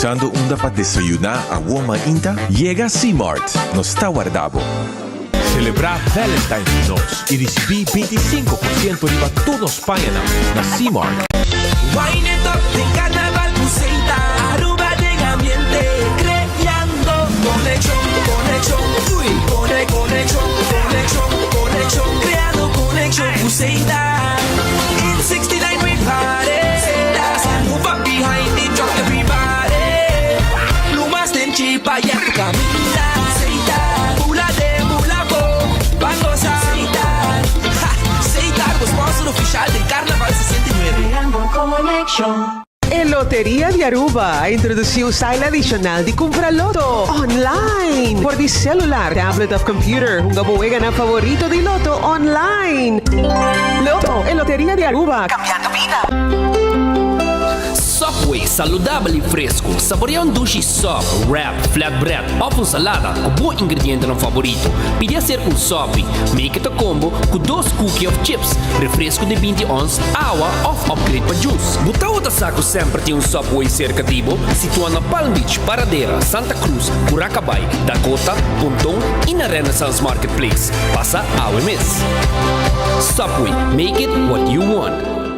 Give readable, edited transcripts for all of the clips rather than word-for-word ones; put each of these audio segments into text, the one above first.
Buscando unda pa desayuna awo mainta? Yega C-Mart, nos ta warda bo. Celebra Valentine's cu nos y ricibi 25% riba tur nos pañanan na C-Mart. Wine it up den carnaval cu Seita Aruba den ambiente creando conexion, conexion, uy, cone, conexion, conexion, conexion, creando conexion cu Seita In 69 we party Move up behind the truck everybody Lumas den chipa ya tu caminda Seita, bula den bula bo, ban goza Seita, ha, Seita bo sponsor oficial den Carnaval 69. Creando conexion. E Loteria di Aruba a introduci un style adicional di cumpra loto online for di celular, tablet of computer. Hunga bo weganan favorito di loto online. Lotto, e Loteria di Aruba, cambiando bida. Subway, saludabel y fresco. Saborea un dushi sub, wrap, flatbread of un salada cu bo ingredientenan favorito. Pidi hacer un sopi. Make it a combo cu dos cookie of chips, refresco di 20 ons, awa of upgrade pa juice. Bo tawata sa cu semper tin un Subway cerca di bo? Situa na Palm Beach, Paradera, Santa Cruz, Curacabai, Dakota, Ponton y na Renaissance Marketplace. Pasa awe mes. Subway, make it what you want.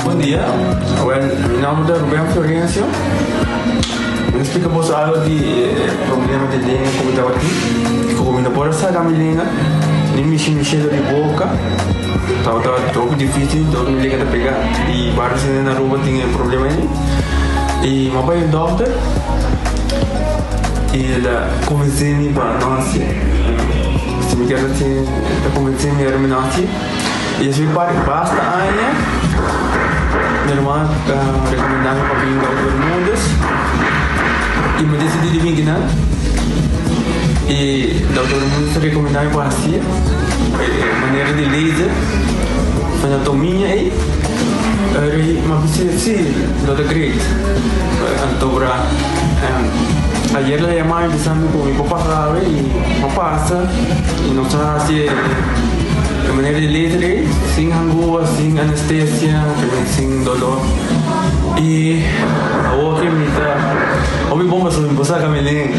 Bon dia, well, mi nomber ta Ruben Florencio. Mi ta splika boso algo di e problema di lenga ku mi tabatin. Ku mi no por a saka mi lenga, ni mishi mi shelo di boka. Tabata hopi dificil, dor mi lenga ta pega. I varios hende na Aruba tin e problema ei. I mi a bai un dokter i el a konvensé mi pa no hasié. Si mi kier hasié, el a konvensé mi ora mi no hasié. I despues di basta aña, mi ruman a rekomendá mi pa bin Dokter Bermudez i mi desidí di bin kinan. I Dokter Bermudez a rekomendá mi pa hasié e manera di laser, anatomia ei. Eri mi a bisa si, lo ta great. Anto bra ayer el a yama mi bisa mi ku mi por pasa awe i mi a pasa i nos a hasi e manera di laser ei sin hangua, sin anestesia, sin dolor. I awor ke mi ta hopi bon pasobra mi por saka mi lenga.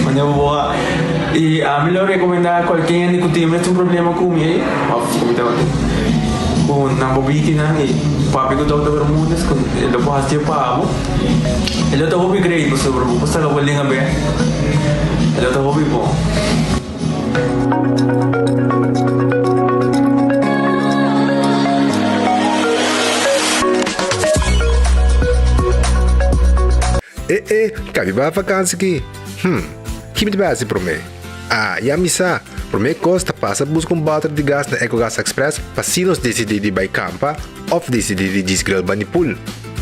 Manera bo a i ami lo rekomendá kualke hende ku tin e mesun problema ku mi ei. Of ku mi tabata ku nan bo bikinan i papia ku Dokter Bermudez ku e lo por hasié pa bo. E lo ta hopi great pasobra bo por saka bo lenga bek. E lo ta hopi bon. E e, kabi bai vakansi ki? Hm, ki mi ta bai hasi promé? Ah, ya mi sa! Promé kos ta pasa buska un bòter di gas na Ecogas Express pa si nos disidí di bai kampa òf disidí di djis grill bani pool.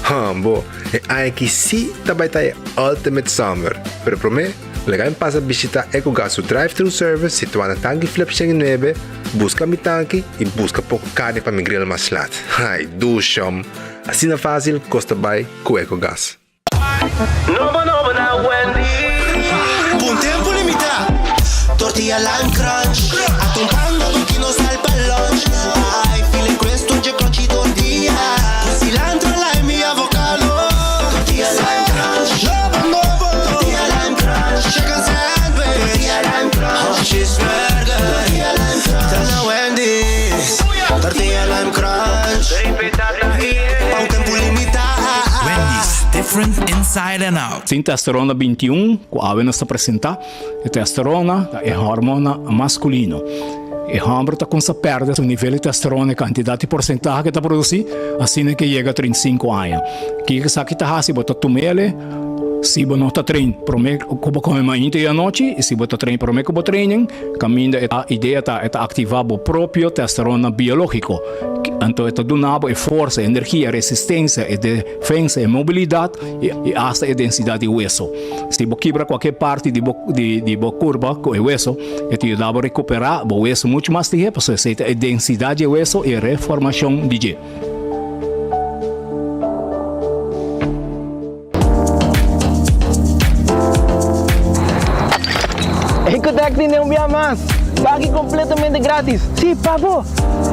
Hambo, e aña aki sí ta bai ta e ultimate summer! Pero promé, laga mi pasa bishitá Ecogas su drive-thru service situá na Tanki Flip 109, buska mi tanki i buska poko karni pa mi grill mas lat. Ai, dushom! Asina fásil kos ta bai ku Ecogas. Nobo nobo na Wendy's. Pa un tempu limitá, tortilla lime crunch. Atun pan doble ki no sal pa lunch. Ai, file crust un dje crunchy tortilla. Ku cilantro, lime i avocado. Tortilla lime crunch. Nobo nobo. Tortilla lime crunch. Chicken sandwich. Tortilla lime crunch. Of cheeseburger. Tortilla lime crunch. Ta na Wendy's. Tortilla lime crunch. Pa un tempu limitá. Wendy's, different inside and out. Sin testosterona 21 ku awe nos ta presentá, e testosterona ta e hormona maskulino. E hòmber ta kumsa pèrdè su nivel di testosterona, e kantidat i porsentahe ku e ta produsí, asina ke yega 35 aña. Kiko esaki ta hasi? Bo ta tum'el. Si bo no ta train prome ku bo kome mainta i anochi i si bo ta train prome ku bo training, kaminda e idea ta e ta aktivá bo propio testosterona biológiko. Anto e ta duna bo e forsa, e energia, e resistensia, e defensa, e mobilidat i asta e densidat di weso. Si bo kibra kualke parti di bo di bo kurpa ku e weso, e ta yuda bo rekuperá bo weso muchu mas lihé pasobra esei ta e densidat di e weso i e reformashon di dje. Ecotec tene un bia mas! Pagi completamente gratis! Si, pa bo!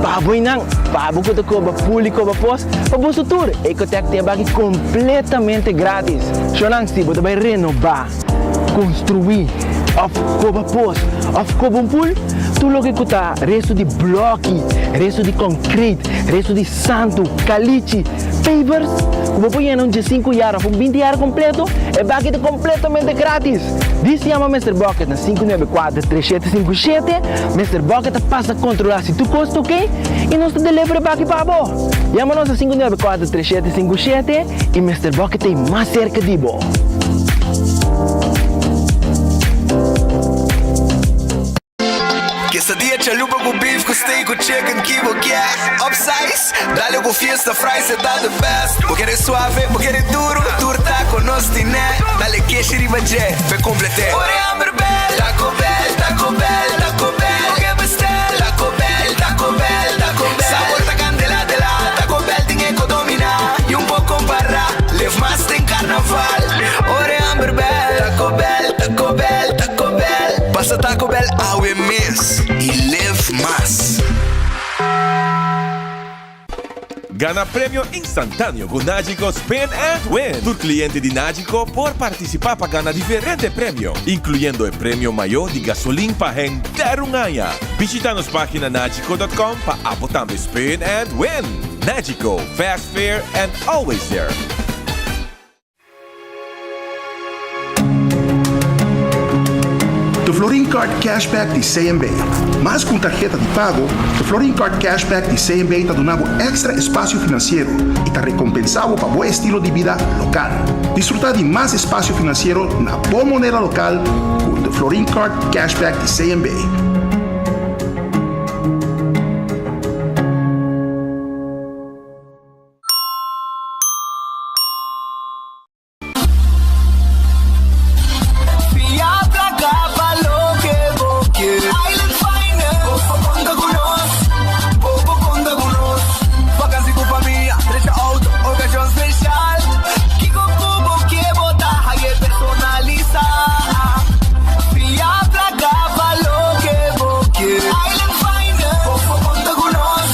Pa bo y nan! Pa bo cu ta coba pul y coba pos, pa boso tur! Ecotec tin e baki completamente gratis! Shonan, si bo ta bay renoba, construi, of coba pos, of coba un pul, tur loke cu ta resto di bloki, resto di concrete, resto di santu, calichi, Pavers ku bo por yena un diesinku yar òf un binti yar kompleto, e baki ta kompletamente gratis! Dis yama Mister Bucket na 594 3757, Mister Bucket ta pasa kontrolá si tur kos ta oke i nos ta deliver e baki pa bo! Yama nos na 594 3757 i Mister Bucket ta ei mas serka di bo! Quesadilla chalupa cu beef cu steak cu chicken ki bo kier Upsize, dale cu fiesta fries e ta the best Bo kere suave, bo kere duro, tur taco nos tine Dale keshi riba dje, p'e complete Ora e hamber bel, Taco Bell, Taco Bell, Taco Bell Bo ke bestel, Taco Bell, Taco Bell, Taco Bell Sabor ta candela de la, Taco Bell tin e co domina Y un por compara, live mas den carnaval Ora e hamber bel, Taco Bell, Taco Bell, Taco Bell Pasa Taco Bell awe mes y live mas. Gana premio instantáneo ku Nagico Spin and Win! Tur kliente di Nagico por partisipá pa gana diferente premio, inkluyendo e premio mayó di gasolin pa henter un aña. Bishita nos página nagico dot com pa abo tambe spin and win! Nagico, fast, fair and always there! The Florin Card Cashback di CMB. Mas ku un tarheta di pago, The Florin Card Cashback di CMB ta duna bo èkstra espasio finansiero i ta rekompensá bo pa bo estilo di bida lokal. Disfrutá di mas espasio finansiero na bo moneda lokal ku The Florin Card Cashback di CMB. Fia placa pa loke bo kier. Island Finance, bo por conta cu nos, bo por conta cu nos. Vakantie cu famia, drecha auto, ocasion special. Kico cu bo kier bo ta haye personalisa. Fia placa pa loke bo kier. Island Finance, bo por conta cu nos,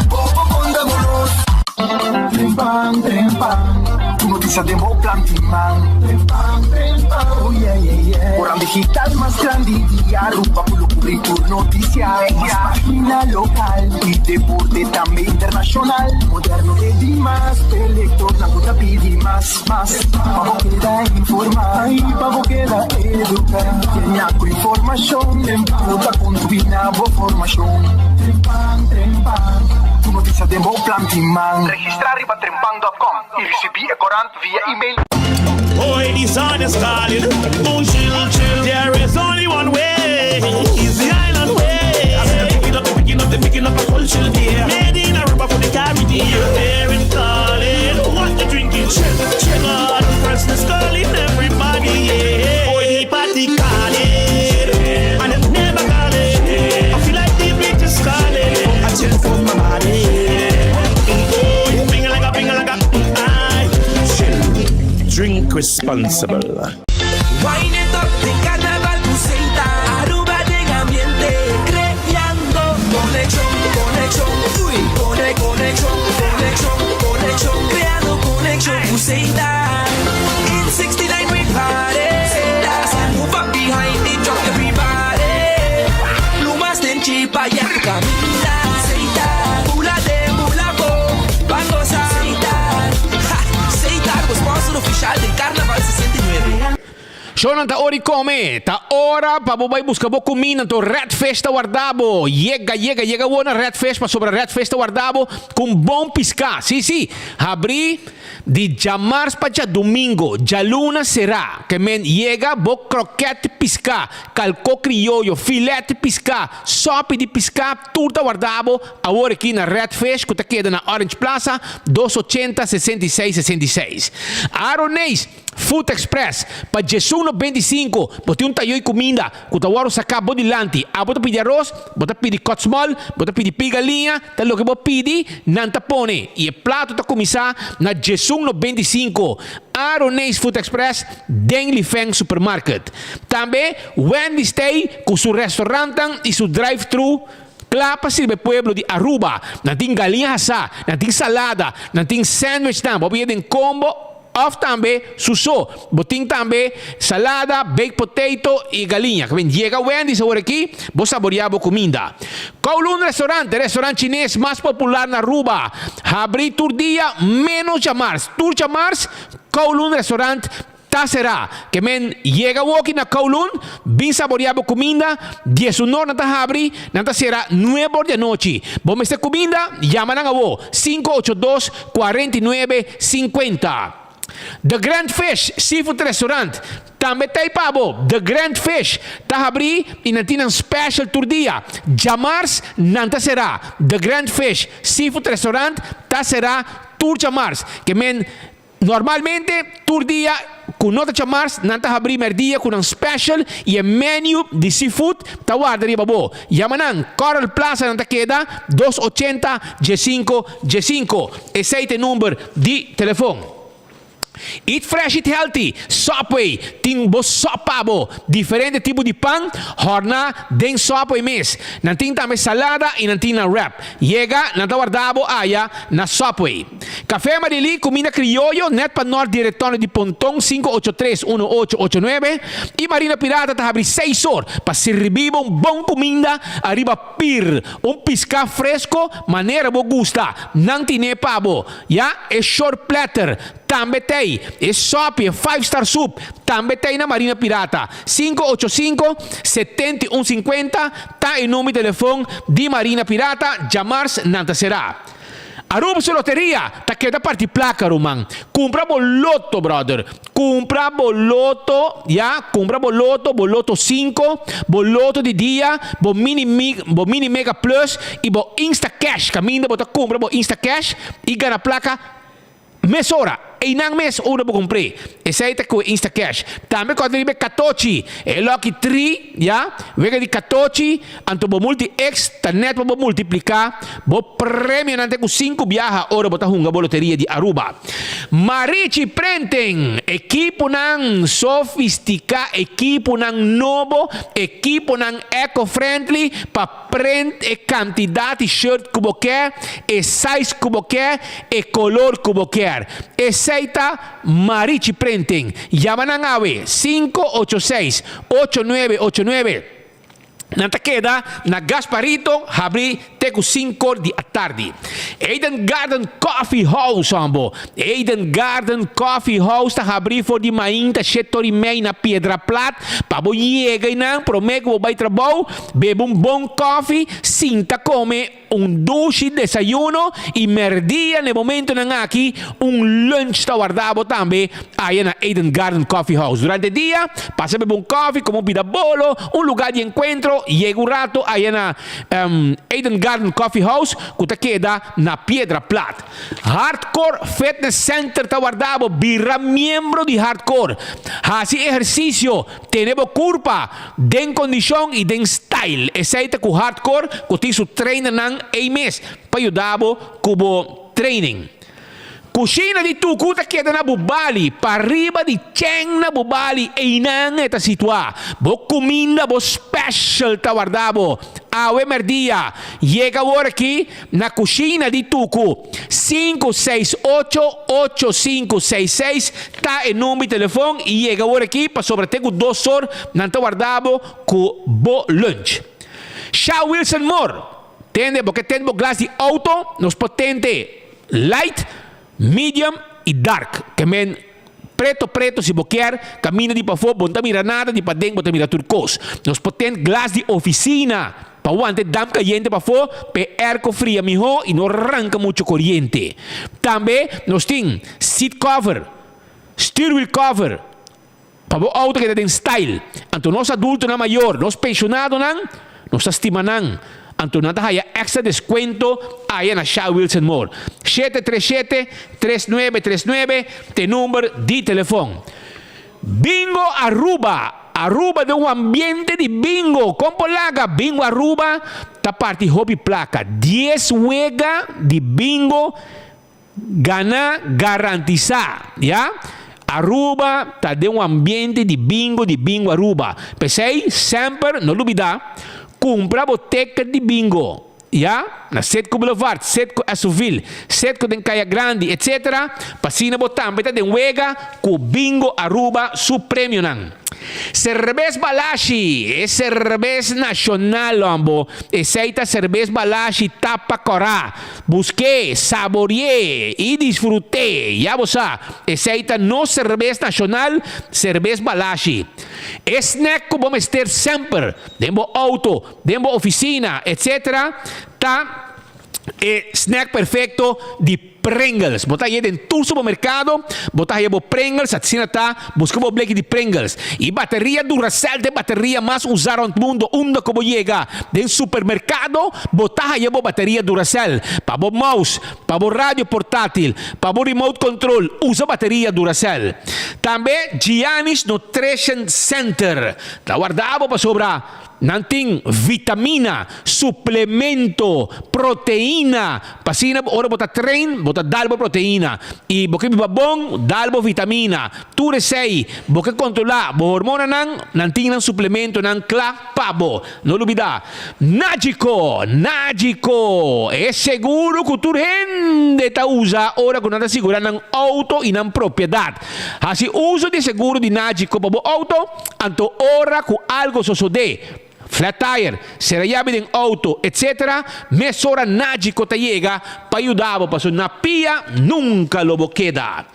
bo por conta cu nos. Trempan, trempan, tu noticia den bo plan di man. Trempan, trempan, oh yeah, yeah, yeah. Koran digital mas grandi di Aruba ku lo kubri tur noticia. Mas pagina lokal i deporte tambe internashonal. Moderno e di mas, p'e lektornan ku ta pidi mas, mas. Pa bo keda informá i pa bo keda eduká. Llena ku informashon ku ta kontribuí na bo formashon. Trempan, trempan, tu noticia den bo plan di man. Registrá riba trempan dot com i risibí e korant via email. Hoy the sun is calling, oh chill chill. There is only one way, it's the island way. I said picking up, picking up, picking up a culture there. Made in Aruba for the Caribbean. There it's calling, what you drinking? Chill, chill. God, freshness calling everybody, yeah. Hoy the party calling, and it never calling. I feel like the beat is calling, I chill for my body. Oh, ping like a ping like a, I chill. Drink responsible. Wine it up den carnaval cu Seita Aruba den ambiente creando conexion conexion uy cone conexion conexion conexion creando conexion cu Seita In 69 we party Move up behind the truck everybody Lumas den chipa ya tu caminda Seita Bula den bula bo Ban goza Seita Ha Seita bo sponsor oficial den Carnaval 69. Shownan ta ora di come, ta ora pa bo bay busca bo cuminda, anto Red Fish ta warda bo. Yega, yega, yega awor na Red Fish pasobra Red Fish ta warda bo cu un bon pisca. Si, si, habri di djamars pa djadumingo, djaluna sera. Ke men yega bo kroket pisca, calco crioyo, filet pisca, sopi di pisca, tur ta warda bo awor aki na Red Fish cu ta keda na Orange Plaza, 280 66 66. Aroneis. Food Express, pa djesun no 25, bo tin un tayo i kuminda ku ta wòrdu saká bo dilanti. Abo ta pidi aros, bo ta pidi kòtsmòl, bo ta pidi pi galiña, ta loke bo pidi, nan ta pone. I e plato ta kuminsá na djesun no 25. Aroneis Food Express den Lifeng Supermarket. Tambe Wendy's t'ei ku su restaurantnan i su drive-thru kla pa sirbi e pueblo di Aruba. Nan tin galiña hasá, nan tin salada, nan tin sandwichnan, bo a bira den kombo. Of tambe su so. Bo tin tambe salada, baked potato y galiña. Ke ben yega Wendy's awor aki, bo saborea bo cuminda. Kowloon Restaurant, e restaurant chines mas popular na Aruba, habri tur dia menos djamars. Tur djamars, Kowloon Restaurant ta sera. Ke men yega awor aki na Kowloon, bin saborea bo cuminda. Diesunor nan ta habri, nan ta sera nuebe or di anochi. Bo mester cuminda? Yama nan awor, 582 49 50. The Grand Fish Seafood Restaurant tambe ta ei pa bo. The Grand Fish ta habrí i nan tin nan special tur dia. Djamars nan ta será. The Grand Fish Seafood Restaurant ta será tur djamars. Ke men Normalmente tur dia ku no ta djamars nan ta habrí mèrdia ku nan special i e menu di seafood ta warda riba bo. Yama nan, Coral Plaza nan ta keda 280 diesinco diesinco. Esei ta e number di telefon. Eat fresh eat healthy, Subway tin bo sòp pa bo. Diferente tipo di pan hòrná den Subway mes. Nan tin tambe salada i nan tin nan wrap. Yega, nan ta warda bo aya na Subway. Café Marilí, cuminda crioyo, net pa nort di retorno di Ponton 583 1889 y Marina Pirata ta habri seis or pa sirbi bo un bon cuminda ariba pir, un pisca fresco manera bo gusta, nan tine pa bo. Ya, e short platter tambe t'ey, e sopi, e five star soup tambe t'ey na Marina Pirata. 585 71 50 ta e number di telefon di Marina Pirata, djamars nan ta sera. Aruba su loteria ta keda parti placa ruman. Cumpra bo loto brother. Cumpra bo loto ya, cumpra bo loto, bo loto cinco, bo loto di dia, bo mini bo mini mega plus y bo insta cash. Caminda bo ta cumpra bo insta cash y gana placa Mesora, einan mes ora bo kumpr'é. Esei ta ku e Instacash. Tambe kòrda riba e katochi, e lucky tree, ya, wega di katochi, anto bo multi X ta nèt pa bo multipliká bo premionan te ku sinku biaha ora bo ta hunga bo loteria di Aruba. Marichi Printing, ekiponan sofistiká, ekiponan nobo, ekiponan eco-friendly pa. Print e kantidat di shirt ku bo ke, e size ku bo ke, e kolor ku bo kier. Esei ta Marichi Printing. Yama nan awe, 586 8989. Nan ta keda na Gasparito, habri te ku sinkor di atardi. Eden Garden Coffee House hombo. Eden Garden Coffee House ta habri for di mainta shetor i mei na Piedra Plat pa bo yega einan prome ku bo bai trabou. Bebe un bon kofi, sinta kome un dushi desayuno i merdia na e momentonan aki un lunch ta warda bo tambe aya na Eden Garden Coffee House. Durante dia, pasa bebe un kofi, kome un pida bolo, un lugar di enkuentro, yega un rato aya na Eden Garden Coffee House ku ta keda na Piedra Plat. Hardcore Fitness Center ta warda bo, bira miembro di Hardcore, hasi ehersisio, Tene bo kurpa den kondishon i den style. Esei ta ku Hardcore ku tin su trainernan ei mes pa yuda bo ku bo training. Kushina di Tuku ta keda na Bubali, pariba di Cheng na Bubali, einan e ta situá. Bo kuminda, bo special ta warda bo. Awe mèrdia, yega awor aki Na kushina di Tuku, 5688566 ta e number di telefon i yega awor aki pasobra te ku dos or nan ta warda bo ku bo lunch. Sha Wilson Moore, Tende bo ke tende bo glas di auto, nos por tende light, medium i dark. Ke men. Preto preto si bo kier, caminda di pafó bo no ta mira nada, di paden bo ta mira tur cos. Nos por ten glas di oficina pa wanta e damp cayente pafó p'e airco fria mihó y no ranca mucho coriente. Tambe nos tin seat cover, stuurwiel cover pa bo auto keda den style. Anto nos adultonan mayor, nos pensionadonan, nos ta stima nan. Anto nan ta haya extra descuento aya na Sha Wilson Mall. 737 3939 t'e number di telefon. Bingo Aruba! Aruba den un ambiente di bingo! Con por laga? Bingo Aruba ta parti hopi placa. Dies wega di bingo Gana garantisa, ya. Aruba ta den un ambiente di bingo di Bingo Aruba. P'esei semper no lubida cumpra bo ticket di bingo, ya, na Citgo Boulevard, Citgo Esoville, Citgo den Caya Grandi, etc. P'asina bo tambe ta den wega cu Bingo Aruba su premionan. Serbes Balashi, e serbes nacional hombo. Esei ta serbes Balashi tapa cora. Busk'é, sabori'é i disfrut'é. Ya bo sa, esei ta nos serbes nashonal, serbes Balashi. E snack ku bo mester semper den bo outo, den bo ofisina, etc. Ta e snack perfekto di Pringles. Bo ta hañ'é den tur supermerkado, bo ta haña bo Pringles, asina ta, buska bo bleki di Pringles. E bateria Duracell ta e bateria mas usá rònt mundu. Unda ku bo yega den supermerkado, bo ta haya bo bateria Duracell. Pa bo mouse, pa bo radio portátil, pa bo remote control, usa bateria Duracell. Tambe Gianni's Nutrition Center ta warda bo pasobra Nan tin vitamina, suplemento, proteina, pa asina ora bo ta train bo ta dal bo proteina y bo ke biba bon dal bo vitamina. Tur esey bo ke controla bo hormonanan, nan tin nan suplementonan kla pa bo. No lubida, Nagico! Nagico! E seguro cu tur hende ta usa ora cu nan ta sigura nan auto y nan propiedad. Haci uso di e seguro di Nagico pa bo auto. Anto ora ku algo sosodé, flat tire, sera yabi den outo, etc. Mesora Nagico ta yega pa yuda bo paso na pia nunka lo bo keda.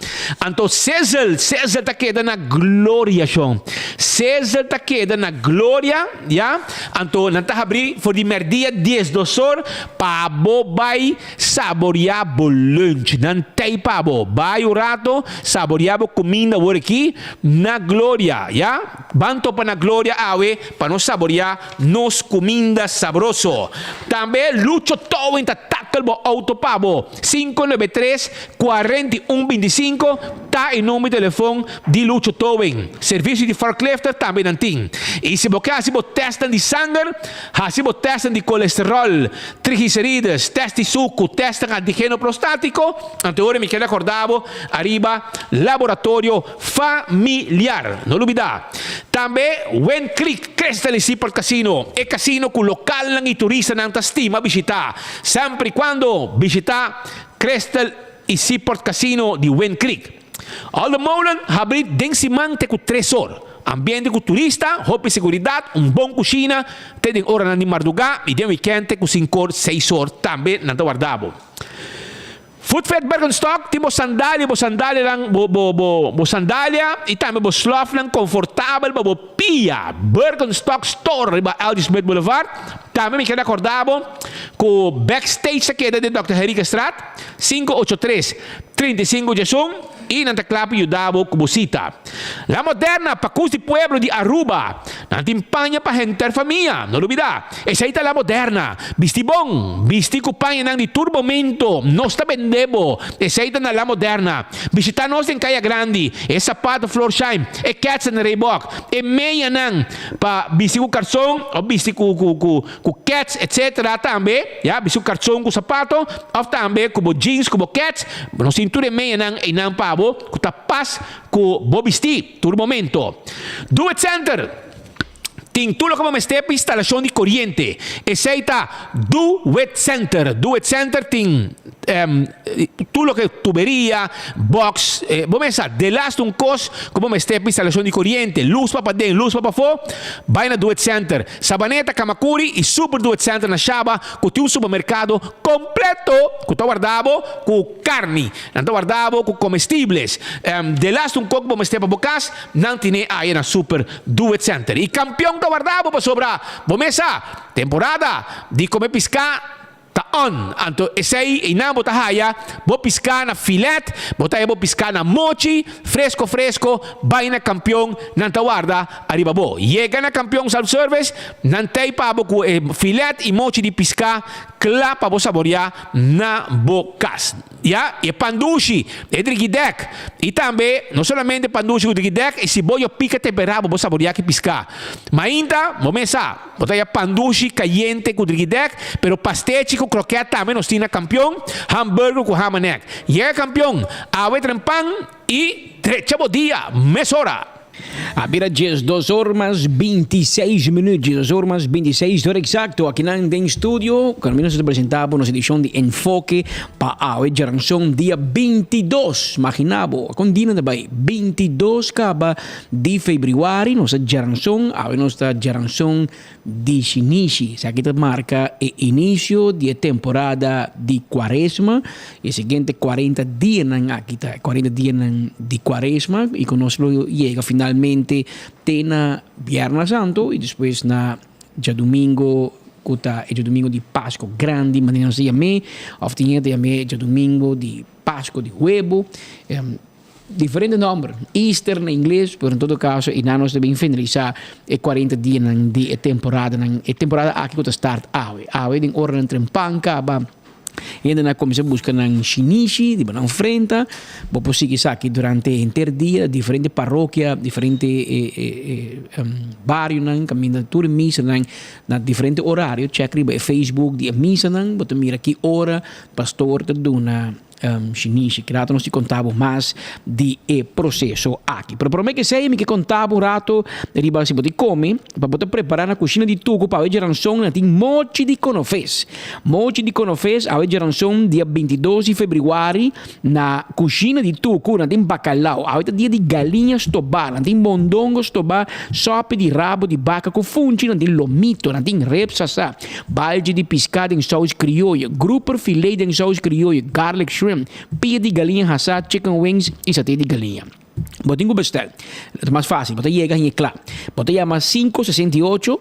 Anto Sizzle, Sizzle ta keda na gloria shon. Sizzle ta keda na gloria, ya. Anto nan ta habrí for di mèrdia diesdos or pa bo bai Saboreá bo lunch. Nan tei pa bo. Bai un rato, saboreá bo kuminda awor aki na Gloria, ya. Ban topa na Gloria awe pa nos saboreá nos kuminda sabroso. Tambe Lucho Towing ta tackle bo auto pa bo. 593 41 25 ta e number di telefon di Lucho Towing. Servicio di forklifter tambe nan tin. Y si bo ke haci bo testnan di sanger, haci bo testnan di colesterol, Triglicerides, test di suku, testnan antigeno prostátiko, anto ora mi keda kòrda bo ariba Laboratorio Familiar. No lubidá. Tambe Wind Creek Crystal y Seaport Casino, e casino ku lokalnan y turistanan ta stima bishitá. Semper y kuando bishitá Crystal y Seaport Casino di Wind Creek. All the Molen habri den siman te ku tres or. Ambiente ku turista, hopi seguridat, un bon kushina, te den oranan di mardugá i den wikènt te ku sinkor, seis or tambe nan ta warda bo. Footfed Birkenstock tin bo sandalia, bo sandalianan, bo bo bo bo sandalia i tambe bo slòfnan konfortabel pa bo pia. Birkenstock Store riba LG Smith Boulevard. Tambe mi keda kòrda bo ku Backstage ta keda den Dòkter Henriquestraat, 583. 35 djesun y nan ta kla pa yuda bo ku bo sita. La Moderna, Pacus di Pueblo di Aruba. Nan tin paña pa henter famia, no lubida. Esey ta La Moderna. Bisti bon, bisti ku pañanan di tur momento. Nos ta bende bo. Esey ta na La Moderna. Bishita nos den Kaya Grandi. E sapato Florsheim, e kètsen Reebok, e meyanan pa bisti ku karson of bisti ku ku ku ku kèts etc. Tambe, ya, bisti ku karson ku sapato of tambe ku bo jeans ku bo kèts, nos tin tur e meyanan einan pa bo ku ta pas ku bo bisti tur momento. Do It Center tin tur loke bo mester pa instalashon di koriente. Esei ta Do It Center. Do It Center tin. Tur loke tuberia, box, bo mester sa delaste un kos ku bo mester pa instalashon di koriente, lus pa paden, lus pa pafó, bai na Do It Center, Sabaneta, Kamakuri i Super Do It Center na Shaba ku tin un supermerkado kompleto ku ta warda bo ku karni, nan ta warda bo ku komestibles. Delaste un kos ku bo mester pa bo kas, nan tine aya na Super Do It Center. I Kampion ta warda bo pasobra bo mes sa temporada di kome piská Ta on, anto esei einan bo ta haya bo piská na filet, bo ta haya bo piská na mochi, fresko fresko, bai na Kampion, nan ta warda ariba bo. Yega na Kampion Self Service, nan tei pa bo ku e filet i mochi di piská kla pa bo saboriá na bo kas. Ya, i e pan dushi, e drigidèk, i tambe no solamente pan dushi ku drigidèk, i si bo yo pika temperá bo bo saboriá ki piská. Mainta, bo mes sa. Bo ta haya pandushi kayente ku drigidèk, pero pastechi ku krokèt tambe nos tin na Kampion, hamburger ku hamanek. Yega Kampion, awe trempan i drecha bo dia mesora! A bira 12 or mas 26 minuut, 12 or mas 26 ora exacto, akinan den studio, cu nos ta presenta bo nos edicion di Enfoke pa awe djaranson dia 22, magina bo, con dia nan ta bay? 22 caba Di febrüari nos ta djaranson, awe nos ta djaranson di shinishi. Esaki ta marka e inisio di e temporada di kuaresma. E siguiente kuarenta dianan aki ta e kuarenta dianan di kuaresma i ku nos lo yega finalmente te na Bierna Santo i despues na djadumingo ku ta e djadumingo di Pasko Grandi manera nos ta yam'é òf tin hende ta yam'é djadumingo di Pasko di Huevo. Diferente nomber, Easter na ingles, pero en todo caso e nan nos ta bin finalisa e 40 dianan di e temporadanan, e temporada aki cu ta start awe. Awe den oranan trempan caba, hendenan a cuminsa busca nan shinishi riba nan frenta. Bo por sigui esaki durante henter dia, diferente parokia, diferente barionan caminda tur e misanan na diferente orario. Check riba e Facebook di e misanan, bo ta mira ki ora pastoor ta duna. Shinishi, ki rato nos tin konta bo mas di e proseso aki. Pero prome ke esei mi ke konta bo un rato riba si bo tin kome pa bo ta prepara na kushina di Tugu pa awe djeranson nan tin mochi di konofes. Mochi di konofes awe djeranson dia 22 di febrüari na kushina di Tugu nan tin bakalao. Awe ta dia di galiña stobá, nan tin mondongo stobá, sòpi di rabo di baka ku funchi, nan tin lomito, nan tin rep sasá. Balji di piská den saus krioyo, grouper filet den saus krioyo, garlic shrimp, pia di galiña hasá, chicken wings i saté di galiña. Bo tin ku bestèl. Ta mas fásil, bo ta yega hañ'é kla. Bo ta yama 568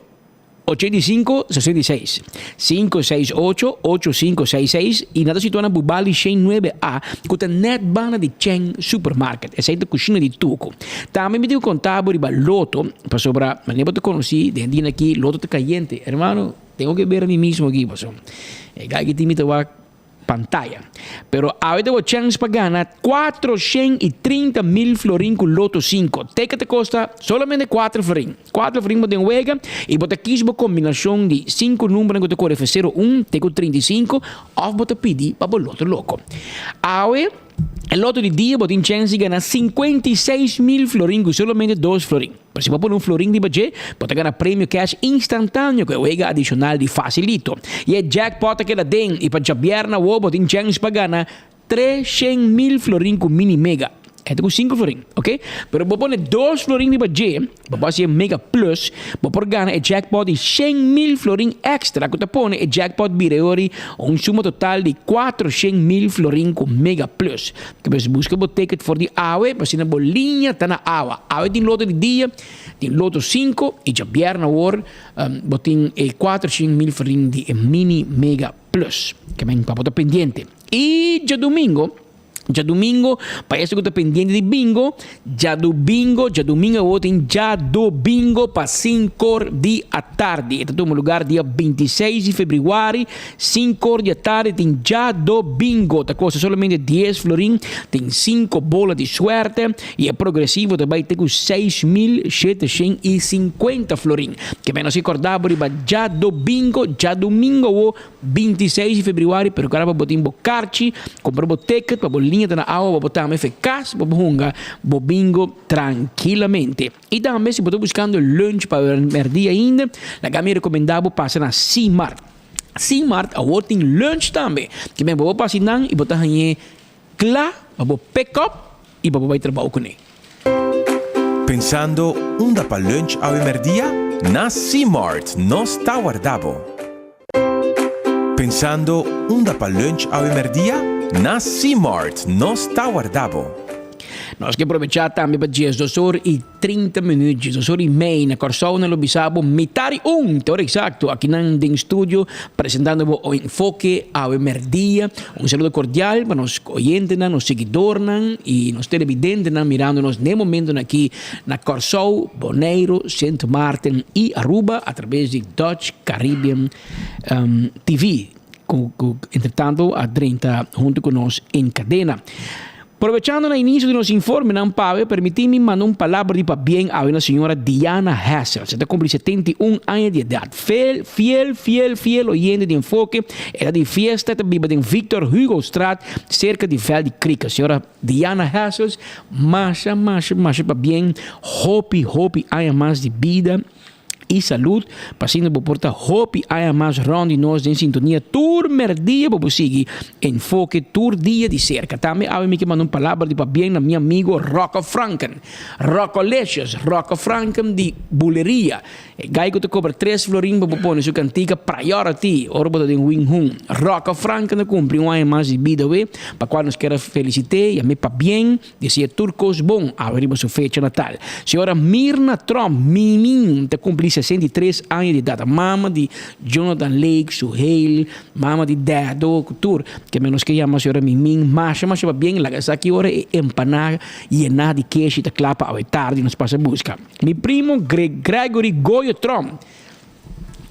85 66, 568 8566, i nan ta situá na Bubali Shen nuebe A, ku ta nèt banda di Cheng Supermarket. Esei ta kushina di Tuku. Tambe mi tin ku konta bo riba loto. Pasobra manera bo ta conoci den dia aki loto ta cayente. Hermano, tengo que ver a mi mismo aki paso e guy ki tin mi ta wak pantaya. Pero awe ta bo chance pa gana 430 mil florin cu Loto 5. Ticket ta costa solamente 4 florin. 4 florin bo den wega y bo ta kies bo combinacion di 5 numbernan cu ta core 0 1 te cu 35 of bo ta pidi pa bo loto loco. Awe. E loto di dia bo tin chèns di gana 56 mil florin ku solamente 2 florin. Pero si bo pone un florin riba dje, bo ta gana premio cash instantáneo ku e wega adishonal di Facilito. I e jackpot ta keda den i pa djabièrnè awor bo tin chèns pa gana 300 mil florin ku Mini Mega. E ta ku 5 florin, ok? Pero bo pone 2 florin riba dje, bo por hasi e Mega Plus, bo por gana e jackpot di 100 mil florin extra ku ta pone e jackpot bira e ori un suma total di 400 mil florin ku Mega Plus. Kebes buska bo ticket for di awe, pa asina bo liña ta na awa. Awe tin loto di dia, tin loto 5 i djabièrnè awor bo tin e 400 mil florin di e Mini Mega Plus. Kemen pa bo ta pendiente. I djadumingo. Djadumingo, pa esun ku ta pendiente di bingo, djadubingo, djadumingo awor tin djadobingo pa sinkor di atardi. E ta tuma lugar dia 26 di febrüari, sinkor di atardi tin djadobingo. Ta kosta solamente 10 florin, tin 5 bola di suerte i e progresivo ta bai te ku 6750 florin. Ke men nos ke kòrda bo riba djadobingo, djadumingo awor 26 di febrüari, pero kara pa bo tin bo karchi, kumpra bo ticket pa bo liña ta na awa pa bo tambe fe kas pa bo hunga bo bingo trankilamente. I tambe si bo ta buskando lunch pa mèrdia ainda, laga mi rekomendá bo pasa na Simar. Simart awor tin lunch tambe. Ke men bo por pasa einan i bo ta hañ'é kla pa bo pick up i pa bo bai trabou kuné. Pensando unda pa lunch awe merdia? Na Simart nos ta warda bo. Pensando unda pa lunch awe merdia? Na Simart nos ta warda bo. Nos ke probechá tambe pa 12 or i 30 minuut, 12 or i mei na Kòrsou nan lo bisa bo mitar i un, te ora eksakto, akinan den studio presentando bo o Enfoke awe merdia. Un saludo kordial pa nos oyentenan, nos siguidornan i nos televidentenan mirando nos n'e momentonan aki na Kòrsou, Boneiru, Sint Maarten i Aruba a traves di Dutch Caribbean TV ku entretanto a drenta huntu ku nos en kadena. Probechando na inicio di nos informenan pawe, permiti mi manda un palabra di pabien awe na señora Diana Hessels. E ta cumpli 71 aña di edad. Fiel, fiel, fiel, fiel oyente di Enfoke. E ta di fiesta, e ta biba den Victor Hugostraat, cerca di veld di Krieken. Señora Diana Hessels, masha, masha, masha pabien. Hopi, hopi aña mas di bida. i salud, pa asina bo por ta hopi aña mas rond di nos den sintonia tur merdia bo por sigui Enfoke tur dia di serka. Tambe awe mi ke manda un palabra di pabien na mi amigo Rocco Franken. Roccolicious, Rocco Franken di Buleria. E guy ku ta kobra tres florin pa bo pone su kantika Priority ora bo ta den Wing Hoon. Rocco Franken a kumpli un aña mas di bida awe, pa kual nos kier a felisit'é i a mi pabien. Deseá tur kos bon awe riba su fecha natal. Señora Mirna Tromp, Mimi, ta kumpli 63 aña di edat. Mama di Jonathan Lake, Suheil, mama di Dado, ku tur. Ke menos ke yama señora Mimi masha masha pabien. Laga sa ki ora e empaná yená di keshi ta kla pa awe tardi nos pasa buska. Mi primo Gregory Goyo Tromp.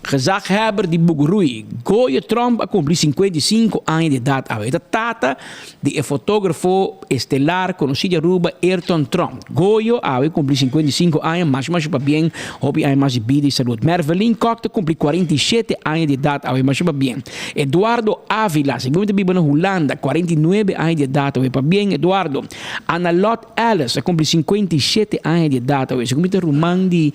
Gezaghebber di Bugurui, Goyo Tromp a kumpli 55 aña di edat awe. E ta tata di e fotografo estelar konosí di Aruba, Ayrton Tromp. Goyo awe kumpli 55 aña, masha masha pabien, hopi aña mas di bida i salud. Mervelin Kok ta kumpli 47 aña di edat awe, masha pabien. Eduardo Avila, segun mi ta biba na Hulanda, 49 aña di edat awe, pabien Eduardo. Analot Ellis a kumpli 57 aña di edat awe, segun mi ta ruman di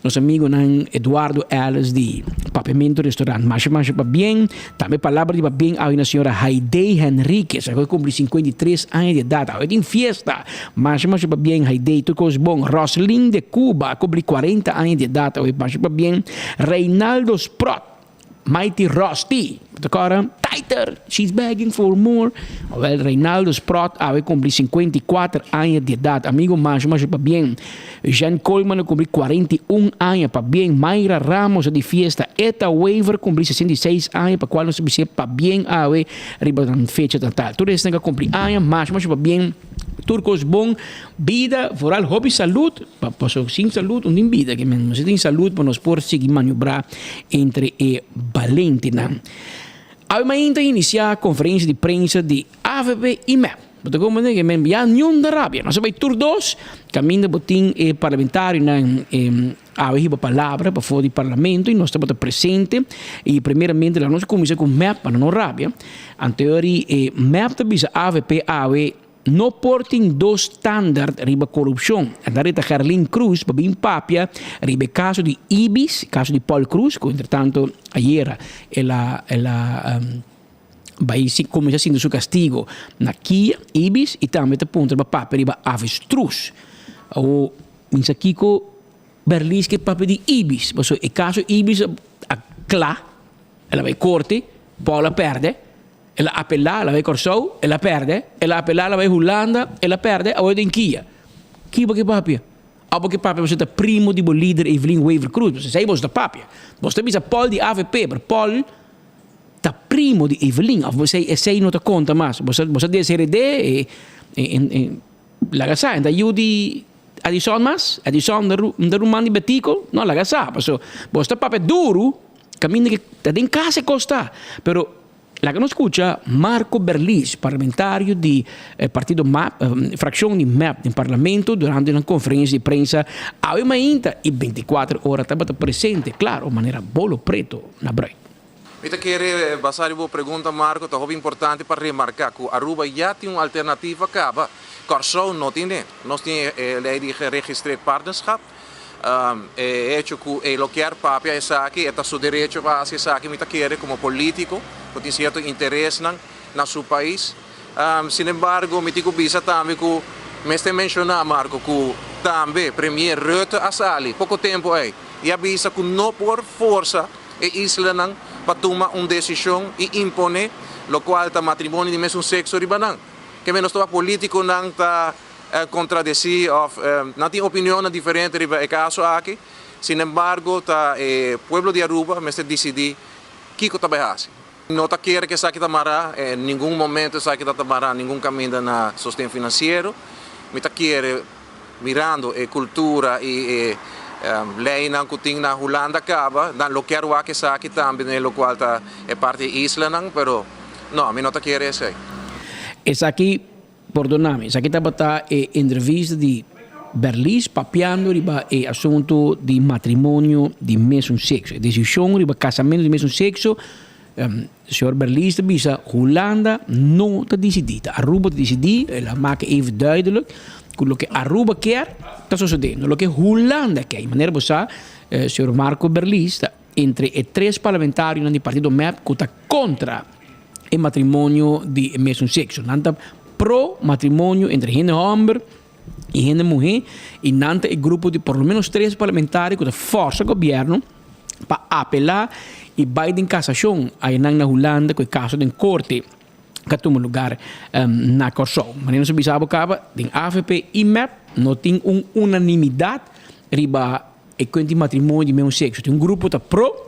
Nos amigonan Eduardo Ellis di Papiamento Restaurant masha masha pabien. Tambe palabra di pabien awe na señora Haidee Henriquez awe cumpli 53 aña di edad. Awe tin fiesta. Masha masha pabien Haidee, tur cos bon. Roslyn de Cuba a cumpli 40 aña di edad awe masha pabien. Reinaldo Sprott. Mighty Rusty, bo ta kòrda? Tighter, she's begging for more. Awel, Reinaldo Sprott awe kumpli 54 aña di edat. Amigo masha masha pabien. Jean Coleman a kumpli 41 aña, pabien. Mayra Ramos a di fiesta. Etta Wever kumpli 66 aña, pa kual nos ta bis'é pabien awe riba nan fecha natal. Tur esnan a kumpli aña, masha masha pabien. Tur kos bon. Bida, vooral hopi salud. Pa paso sin salud no tin bida, ke men mester tin salud pa nos por sigui maniobrá entre e balentenan. Awe mainta a inisiá konferensia di prensa di avp i mep. Bo ta komprendé ke men ya niun ta rabia. Nos a bai tur dos kaminda bo tin e parlamentarionan awe hiba palabra pafó di parlamento i nos tabata presente i primeramente laga nos kuminsá ku mep pa no rabia. Anteori e mep ta bisa avp awe. No por tin dos standaard riba korupshon. En dan rita Gerlin Cruz pa bin papia riba e kaso di Ibis, kaso di Paul Cruz, ku entretanto ayera el a el a bai kuminsá sinti su kastigo na kia, Ibis, i tambe ta puntra pa papia riba avestruz. Awor mi sa kiko Berlis ke papia di Ibis, pasobra e kaso Ibis a kla, el a bai korte, Paul a pèrdè. El a apelá, el a bai Kòrsou, el a pèrdè. El a apelá, el a bai Hulanda, el a pèrdè, awor e ta den kia. Ki bo ke papia? Abo ke papia boso ta primo di bo lider Evelyn Wever Croes, boso esei boso ta papia. Boso ta bisa Paul di avp, pero Paul ta primo di Evelyn, of esei esei no ta konta mas. Boso boso a deshered'é e e laga sa, e ta yu di Edison mas? Edison ta ruman di Betico? No, laga sa, paso boso ta papia duru kaminda ke ta den kas e kos ta, pero Laga nos skucha Marco Berlis, parlamentario di partido map, frakshon di mep den parlamento durante nan konferensia di prensa awe mainta i 24 ora tabata presente, klaro, manera bolo preto na brui. Mi ta kere basá riba bo pregunta Marco, ta hopi importante pa remarká ku Aruba ya tin un alternativa kaba, Kòrsou no tine. Nos tin e lei di geregistreerd partnerschap. E hecho cu e lo kier papia esaki, e ta su derecho pa haci esaki, mi ta kere como politico cu tin cierto interesnan na su pais. Sin embargo, mi tin cu bisa tambe cu mester menciona, Marco, cu tambe Premier Rutte a sali poco tempo ey y a bisa cu no por forsa e islanan pa tuma un decision y impone locual ta matrimonio di mesun sexo riba nan. Ke menos tabata politiconan ta contradeci of nan tin opinionnan diferente riba e caso aki. Sin embargo, ta e pueblo di Aruba mester dicidi kico ta bay haci. No ta kere ku esaki ta mará, en ningun momento esaki ta ta mará ningun kaminda na sosten finansiero. Mi ta kere, mirando e kultura i e leinan ku tin na Hulanda kaba, nan lo kier wak esaki tambe den lokual ta e parti e islanan, pero no, mi no ta kere esei. Esaki Pordona mi, esaki tabata e entrevista di Berlis papiando riba e asunto di matrimonio di mesun sexo, e decision riba casamento di mesun sexo. Señor Berlis ta bisa Hulanda no ta dicidi, ta Aruba ta dicidi, el a maka even duidelijk cu loke Aruba kier ta sosode, no loke Hulanda kier. Y manera bo sa, señor Marco Berlis ta entre e tres parlamentarionan di partido mep cu ta contra e matrimonio di e mesun sexo. Nan ta pro matrimonio entre hende homber y hende muhe y nan ta e grupo di por lo menos tres parlamentario cu ta forsa gobierno pa apela y bay den casacion ayanan na Hulanda cu e caso den corte cu a tuma lugar na Corsou. Manera nos a bisa bo caba, den avp y mep no tin un unanimidad riba e cuenta di matrimonio di mesun sexo. Tin un grupo ta pro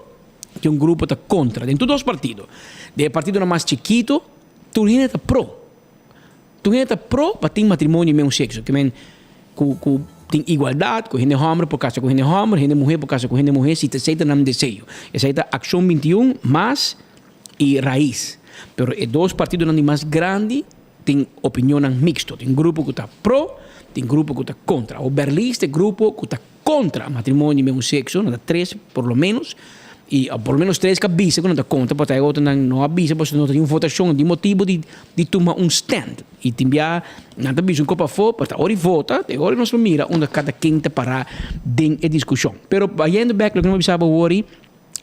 Tin un grupo ta kontra den tur dos partido. Den e partidonan mas chikito tur hende ta pro. Tur hende ta pro pa tin matrimonio di mesun sekso. Ke men ku ku tin igualdat, ku hende hòmber por kasa ku hende hòmber, hende muhé por kasa ku hende muhé si ta esei ta nan deseo. Esei ta Akshon 21 mas i Rais. Pero e dos partidonan di mas grandi tin opinionnan miksto. Tin grupo ku ta pro, tin grupo ku ta kontra. Awor Berlis ta e grupo ku ta kontra matrimonio di mesun sekso, nan ta tres por lo menos, i por lo menos tres ku a bisa ku nan ta kontra, pasobra e otronan no a bisa pasobra no ta tin un votashon, no tin motibu di di tuma un stand. I tin bia nan ta bisa un kos pafó, pero ta ora di vota, ta e ora nos lo mira unda kada ken ta pará den e diskushon. Pero bayendo bèk loke nos a bisa bo awor,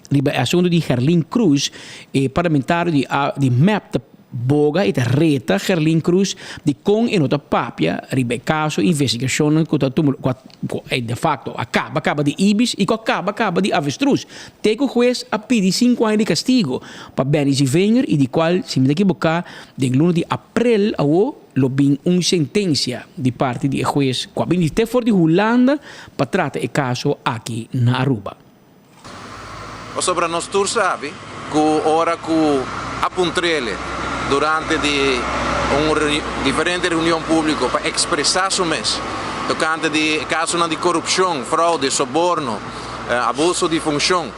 Riba e asuntu di Gerlin Cruz, e parlamentario di di mep ta boga y ta reta Gerlin Cruz di con e no ta papia riba e caso investigacionnan cu ta tuma cu a cu de facto a caba caba di Ibis y cu a caba caba di Avestruz. Te cu huez a pidi cinco aña di castigo pa Benny Zivinger y di cual si mi ta equiboca den luna di april awo lo bin un sentencia di parti di e huez cu a bini te for di Hulanda pa trata e caso aki na Aruba. Pasobra nos tur sabi ku ora ku a puntr'ele durante di un diferente reunion públiko pa ekspresá su mes tokante di e kasonan di korupshon, froude, soborno, abuso di funshon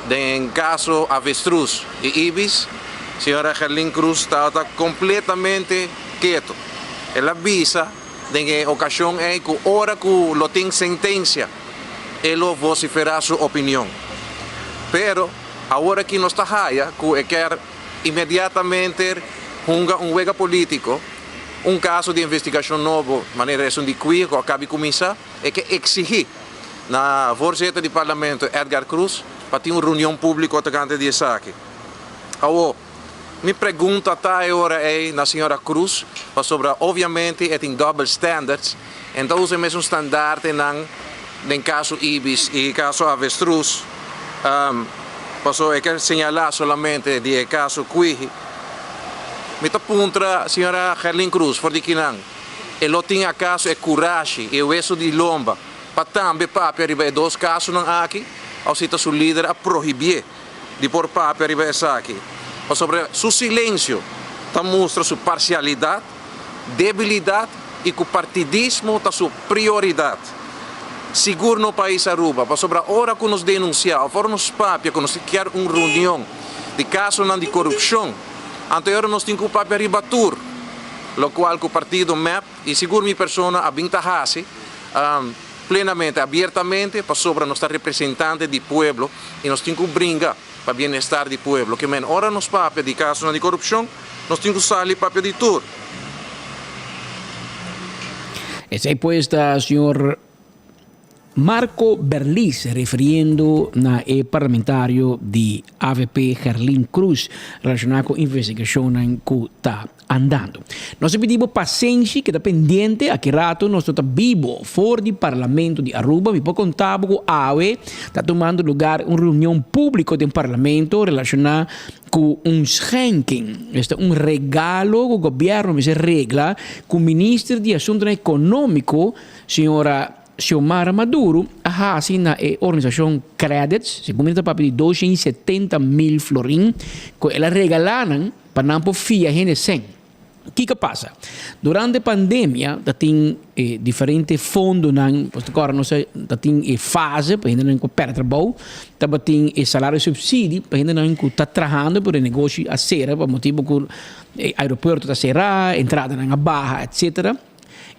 den kaso Avestruz i Ibis, señora Gerlin Cruz tabata kompletamente ketu. El a bisa den e okashon ei ku ora ku lo tin sentensia, e lo vociferá su opinion. Pero awor aki nos ta haya cu e kier inmediatamente hunga un wega politico, un caso di investigacion nobo manera esun di Quir cu a cabi cuminsa, e ke exigi na voorzitter di parlamento Edgar Croes pa tin un reunion publico tocante di esaki. Awor, mi pregunta ta e ora ey na señora Croes, pasobra obviamente e tin double standards, en ta usa e mesun standaartenan den caso Ibis y caso Avestruz, pasobra e ke señala solamente di e caso Kwihi. Mi ta puntra señora Gerlin Croes for di kinan e lo tin acaso e curashi y e weso di lomba pa tambe papia riba e dos casonan aki, of si ta su lider a prohibié. di por papia riba esaki, pasobra su silencio ta mustra su parcialidad, debilidad y cu partidismo ta su prioridad. Sigur no pais Aruba, pasobra ora cu nos denuncia of ora nos papia cu nos kier un reunion di casonan di corupcion, anto e ora nos tin cu papia riba tur locual cu partido mep y sigur mi persona a bin ta haci. Plenamente, abiertamente, pasobra nos ta representante di pueblo y nos tin cu bringa pa bienestar di pueblo. Ke men ora nos papia di casonan di corupcion, nos tin cu sali papia di tur. Esey pues ta señor. Marco Berlis refiriendo na e parlamentario di avp Gerlin Cruz relaciona cu investigacionnan cu ta andando. Nos ta pidi bo pasenshi, keda pendiente, aki rato nos lo ta bibo for di Parlamento di Aruba. Mi por conta bo cu awe ta tumando lugar un reunion publico den Parlamento relaciona cu un schenking, esta un regalo cu gobierno mester regla cu Minister di Asuntonan Economico, Señora Xiomara Maduro a hasi na e organisashon Credits, segun mi ta papia di 270 mil florin ku el a regalá nan pa nan por fia hende sèn. Kiko a pasa? Durante pandemia ta tin e diferente fondonan, pues ta kòrda nos ta tin e fase pa hendenan ku a pèrdè trabou, tabatin e salario subsidi pa hendenan ku ta trahando pero e negoshi a sera pa motibu ku e aeropuerto ta será, entradanan a baha, etcetera.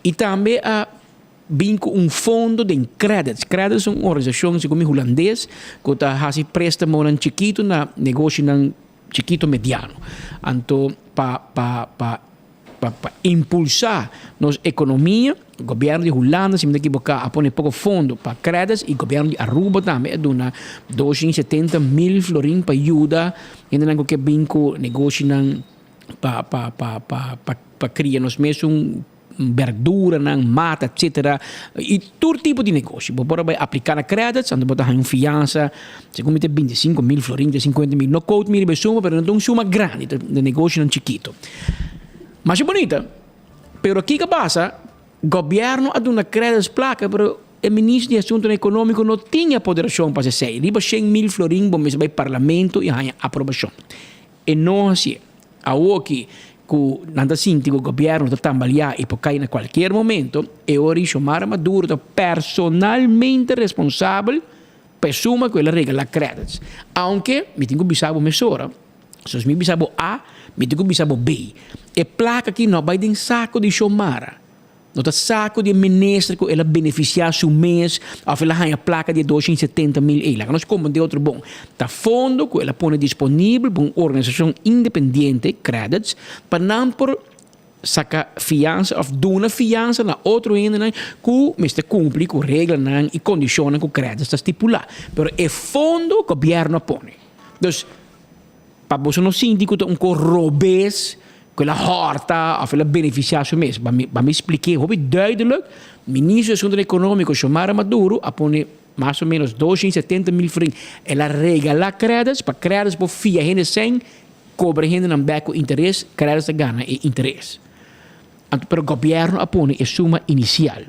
I tambe a bin ku un fondo den Credits. Credits ta un organisashon segun mi hulandes ku ta hasi prestamonan chikitu na negoshinan chikitu mediano. Anto pa pa pa pa pa impulsá nos ekonomia, gobièrnu di Hulanda si mi ta ekiboká a pone poko fondo pa Credits i gobièrnu di Aruba tambe a duna 270 mil florin pa yuda hendenan ku ke bin ku negoshinan pa pa pa pa pa pa kria nos mesun berduranan, mata etcetera y tur tipo di negoshi. Bo por a bay aplica na credits anto bo ta haña un fiansa segun mi ta 25 mil florin te 50 mil. No quote mi riba e suma pero no ta un suma grandi ta di negoshinan chikito. Masha bunita pero kiko a pasa gobierno a duna credits placa pero e ministro di asuntonan economico no tin e apoderacion pa haci esey. Riba shen mil florin bo mester bay parlamento y haña aprobacion. E no hacié. Awoki cu nan ta sinti cu gobierno ta tambaleá y por cay na cualkier momento, e ora y Xiomara Maduro ta personalmente responsabel pa e suma cu el a regala credits. Aunke mi tin cu bisa bo mesora, so si mi bisa bo A, mi tin cu bisa bo B. E placa aki no a bay den saco di Xiomara. No ta sa ku di e minister ku el a benefisiá su mes òf el a haña plaka di e 270 mil ei. Laga nos komprendé otro bon. Ta fondo ku el a pone disponibel pa un organisashon independiente, Credits, pa nan por saka fiansa òf duna fiansa na otro hendenan ku mester kumpli ku reglanan i kondishonnan ku Credits ta stipulá. Pero e fondo gobièrnu a pone. Dus. Pa boso no sinti ku ta un kos robes ku el a hòrta òf el a benefisiá su mes. Pa mi pa mi splik'é hopi duidelik, Ministro di Asuntonan Ekonómiko Xiomara Maduro a pone mas o ménos 270 mil florin. El a regalá Credits pa Credits por fia hende sèn, kobra hendenan bèk ku interes, Credits ta gana e interes. Anto pero gobièrnu a pone e suma inisial.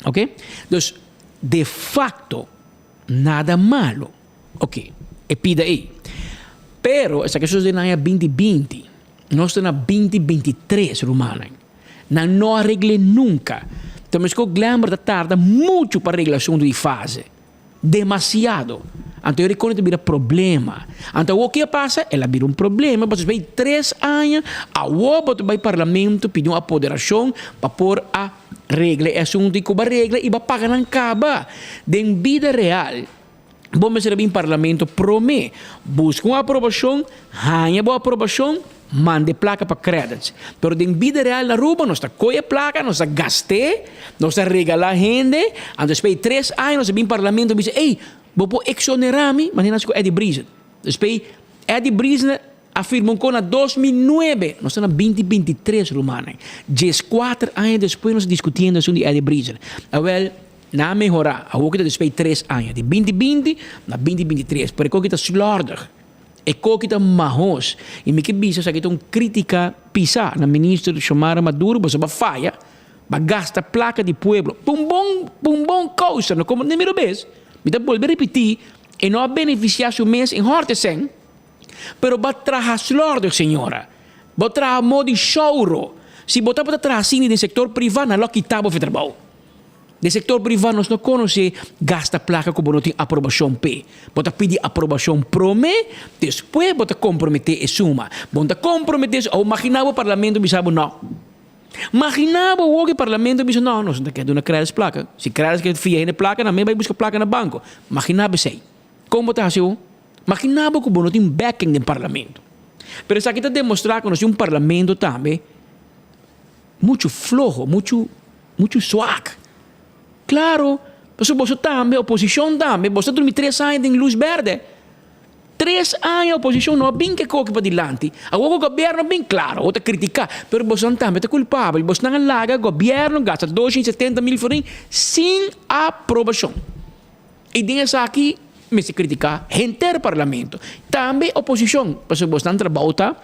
Oke? Dus de fakto nada malo. Ok, e pida ei. Pero esaki a sucede na aña binti binti. Nos ta na binti binti tres, rumannan. Nan no a regl'é nunca. Ta mesco Glenbert ta tarda mucho pa regla asunto di fase. Demasiado. Anto e ricono ta bira problema. Anto awor ke a pasa? El a bira un problema pasobra despues di tres aña awor bo ta bay parlamento pidi un apoderacion pa por a regla e asunto y cu bo a regla y bo a paga nan caba. Den bida real. Bo mester a bin parlamento prome, buska un aprobashon, haña bo aprobashon, manda e plaka pa credits. Pero den bida real na Aruba nos ta koe e plaka, nos ta gast'é, nos ta regalá hende, anto despues di tres aña nos ta bin parlamento bisa, ey, bo por exonerá mi? Manera nos ku Eddie Briesen. Despues Eddie Briesen a firma un kos na 2009, nos ta na 2023 rumannan. Dieskuater aña despues nos ta diskutiendo asuntu di Eddie Briesen. Awel, Nan a mehorá, awor ki ta despues di tres aña, di binti binti na binti binti tres, pero e koki ta slòrdig, e koki ta mahos. I mi ke bisa esaki ta un krítika pisá na Minister Xiomara Maduro, pasobra bo a faya, bo a gasta plaka di pueblo pa un bon, pa un bon kousa, no komo mira bes, mi ta bolbe ripití, e no a benefisiá su mes en hòrte sèn, pero bo a traha slòrdig señora, bo a traha modo di shouro, si bo tabata traha asina den sektor privá nan lo a kita bo for trabou. Den sektor privá nos no konosé gasta plaka ku bo no tin aprobashon p'e. Bo ta pidi aprobashon promé, despues bo ta komprometé e suma. Bo no ta komprometé su, awor maginá bo parlamento bisa bo nò. Maginá bo awor ku e parlamento bisa nò, nos no ta ke duna Credits plaka. Si Credits ke fia hende plaka, nan mes bai buska plaka na banko. Maginá bo esei. Kon bo ta hasi awor? Maginá bo ku bo no tin backing den parlamento. Pero esaki ta demostrá ku nos tin un parlamento tambe. Muchu floho, muchu, muchu swak. Claro, Pasobra boso tambe, oposishon tambe, boso ta drumi tres aña den lus bèrdè. Tres aña oposishon no a bin ke koki padilanti. Awor ku gobièrnu a bin, klaro, awor ta kritiká, pero bosonan tambe ta kulpabel. Bosnan a laga gobièrnu gasta 270 mil florin sin aprobashon. I den esaki mester kritiká henter parlamento, tambe oposishon, pasobra bosnan trabou ta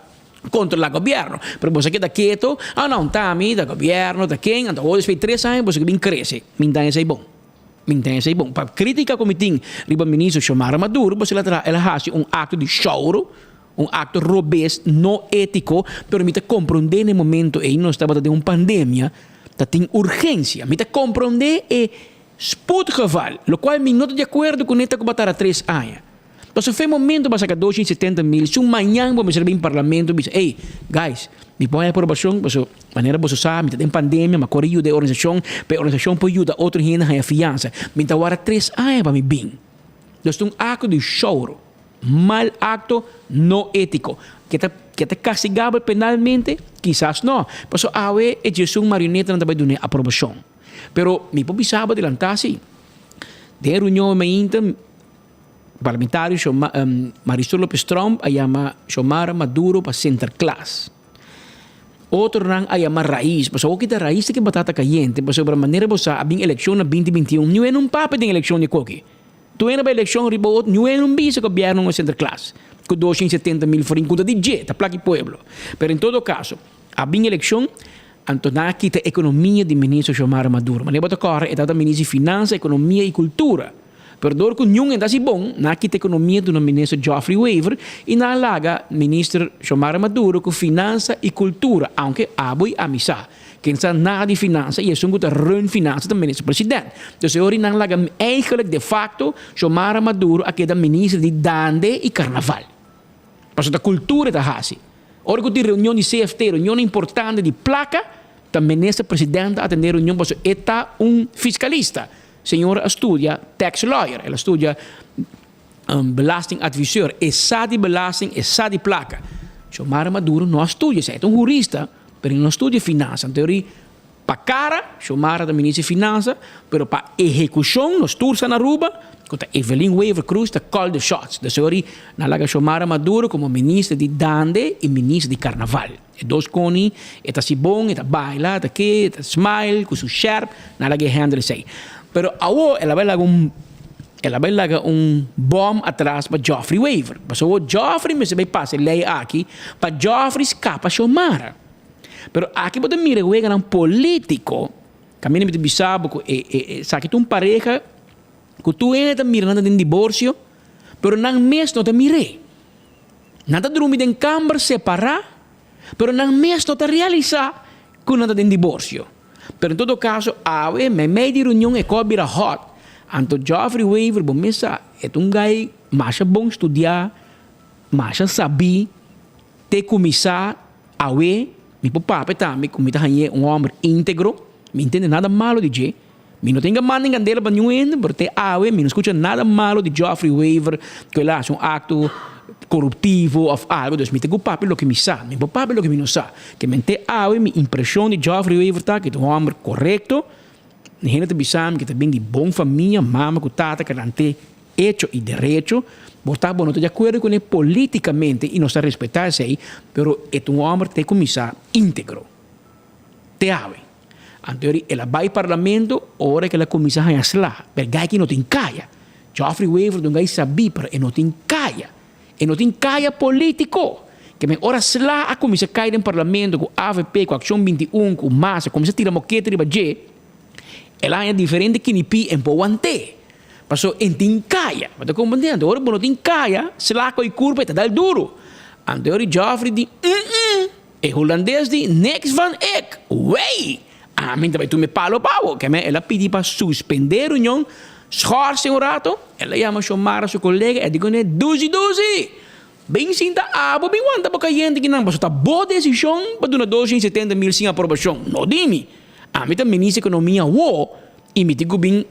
kontrolá gobièrnu. Pero boso a keda keto, ah no, ta ami, ta gobièrnu, ta ken, anto awor despues di tres aña boso ke bin krese. Mi ta esei bon. Mi ta esei bon. Pa kritika ku mi tin riba ministro Xiomara Maduro, pasobra el a traha, el a hasi un akto di shouro, un akto robes, no étiko, pero mi ta komprondé na e momento ei nos tabata den un pandemia, ta tin urgensia. Mi ta komprondé e spoedgeval, lokual mi no ta di akuerdo kuné ta ku bo a tarda tres aña. Pasobra fe momento bo a saka 270 mil, su mañan bo mester bin parlamento bisa, ey, guys, mi por haña aprobashon, pasobra manera boso sa mi ta den pandemia, mi a kore yuda e organisashon, pa e organisashon por yuda otro hende haña fiansa. Mi ta warda tres aña pa mi bin. Dus ta un akto di shouro, mal akto, no étiko. Ke ta ke ta kastigabel penalmente? Kisas no. Pasobra awe e djesun marionetanan ta bai duna e aprobashon. Pero mi por bisa bo adelantá si, den e reunion mainta, Parlamentario Marisol Lopez Tromp a yama Xiomara Maduro pa Sinterklaas. Otronan a yama Raiz, pasobra awor kita Raiz ta ke batata kayente, pasobra manera bo sa a bin elekshon na binti 21, niun hende un papia den elekshon di koki. Tur hende bai elekshon riba otro, niun hende un bisa gobièrnu un Sinterklaas ku 270 mil florin ku ta di dje, ta plaki pueblo. Pero en todo kaso, a bin elekshon, anto nan a kita ekonomia di minister Xiomara Maduro. Manera bo ta kòrda e tabata minister di Finansa, Ekonomia i Kultura. Pero dor ku niun hende hasi bon, nan a kita ekonomia duna minister Geoffrey Wever i nan a laga minister Xiomara Maduro ku finansa i kultura, aunke abo i ami sa ken sa nada di finansa i esun ku ta run finansa ta minister president. Dus e ora nan laga eigenlijk de facto Xiomara Maduro a keda minister di dande i karnaval. Pasobra ta kultura e ta hasi. Ora ku tin reunion di CFT, reunionnan importante di plaka, ta minister president ta atende reunion pasobra e ta un fiskalista. Señor a studia tax lawyer, el a studia belastingadviseur, e sa di belasting, e sa di placa. Xiomara Maduro no a studia esei, e ta un hurista, pero e no a studia finansa. Anto eri pa cara, Xiomara ta minister di finansa, pero pa ehecucion nos tur sa na Aruba cu ta Evelyn Wever Croes ta call the shots. Dus eri nan laga Xiomara Maduro como minister di dande y minister di carnaval. E dos koni, e ta si bon, e ta baila, e ta ke, e ta smile ku su sherp, nan laga e handle esei. Pero awo el a bai laga un, el a bai laga un bòm atras pa Geoffrey Wever. Pasobra awo Geoffrey mester bai pasa e lei aki pa Geoffrey skapa Xiomara. Pero aki bo ta mira e weganan polítiko, kaminda mi ta bisa bo ku e e esaki ta un pareha ku tur hende ta mira nan ta den diborsio, pero nan mes no ta mir'é. Nan ta drumi den kamber separá, pero nan mes no ta realisá ku nan ta den diborsio. Pero en todo kaso, awe meimei di reunion e kos bira hòt. Anto Geoffrey Wever, bo mes sa, e ta un gai masha bon studiá, masha sabí, te kuminsá awe mi por papia tambe ku mi ta hañ'é un hòmber íntegro, mi ntende nada malo di dje. Mi no tin gaman den kandela pa niun hende, pero te awe mi no skucha nada malo di Geoffrey Wever ku el a hasi un akto koruptivo òf algu, dus mi ta ku papia loke mi sa, mi por papia loke mi no sa. Ke men te awe mi impreshon di Geoffrey Wever ta ku e ta un hòmber korekto, hende ta bisa mi ku e ta bin di bon famia, mama ku tata ku a lant'é echo i derecho, bo ta bo no ta di akuerdo kuné politikamente i nos ta respetá esei, pero e ta un hòmber te kuminsá íntegro. Te awe. Anto eri el a bai parlamento ora ku el a kuminsá haña sla. Pero gai ki no tin kaya. Geoffrey Wever ta un gai sabí pero e no tin kaya. E no tin kaya polítiko. Ke men ora sla a kuminsá kai den parlamento ku avp, ku Akshon 21, ku mas a kuminsá tira mokete riba dje, el a haña diferente kinipí en por want'é. Pasobra e tin kaya. Bo ta komprendé? Anto ora bo no tin kaya, sla koi kurpa e ta dal duru. Anto eri Geoffrey di, Mm-mm! E hulandes di, Niks van ik! Wey! Ami ta bai tuma e palo pa bo. Keme el a pidi pa suspende e reunion, schorsen un rato. El a yama Xiomara su kolega e a di kuné, Duzi duzi! Bin sinta abo, bin wanta bo kayente kinan, pasobra ta bo desishon pa duna 270 mil sin aprobashon, no di mi. Ami ta minister ekonomia awo i mi tin ku bin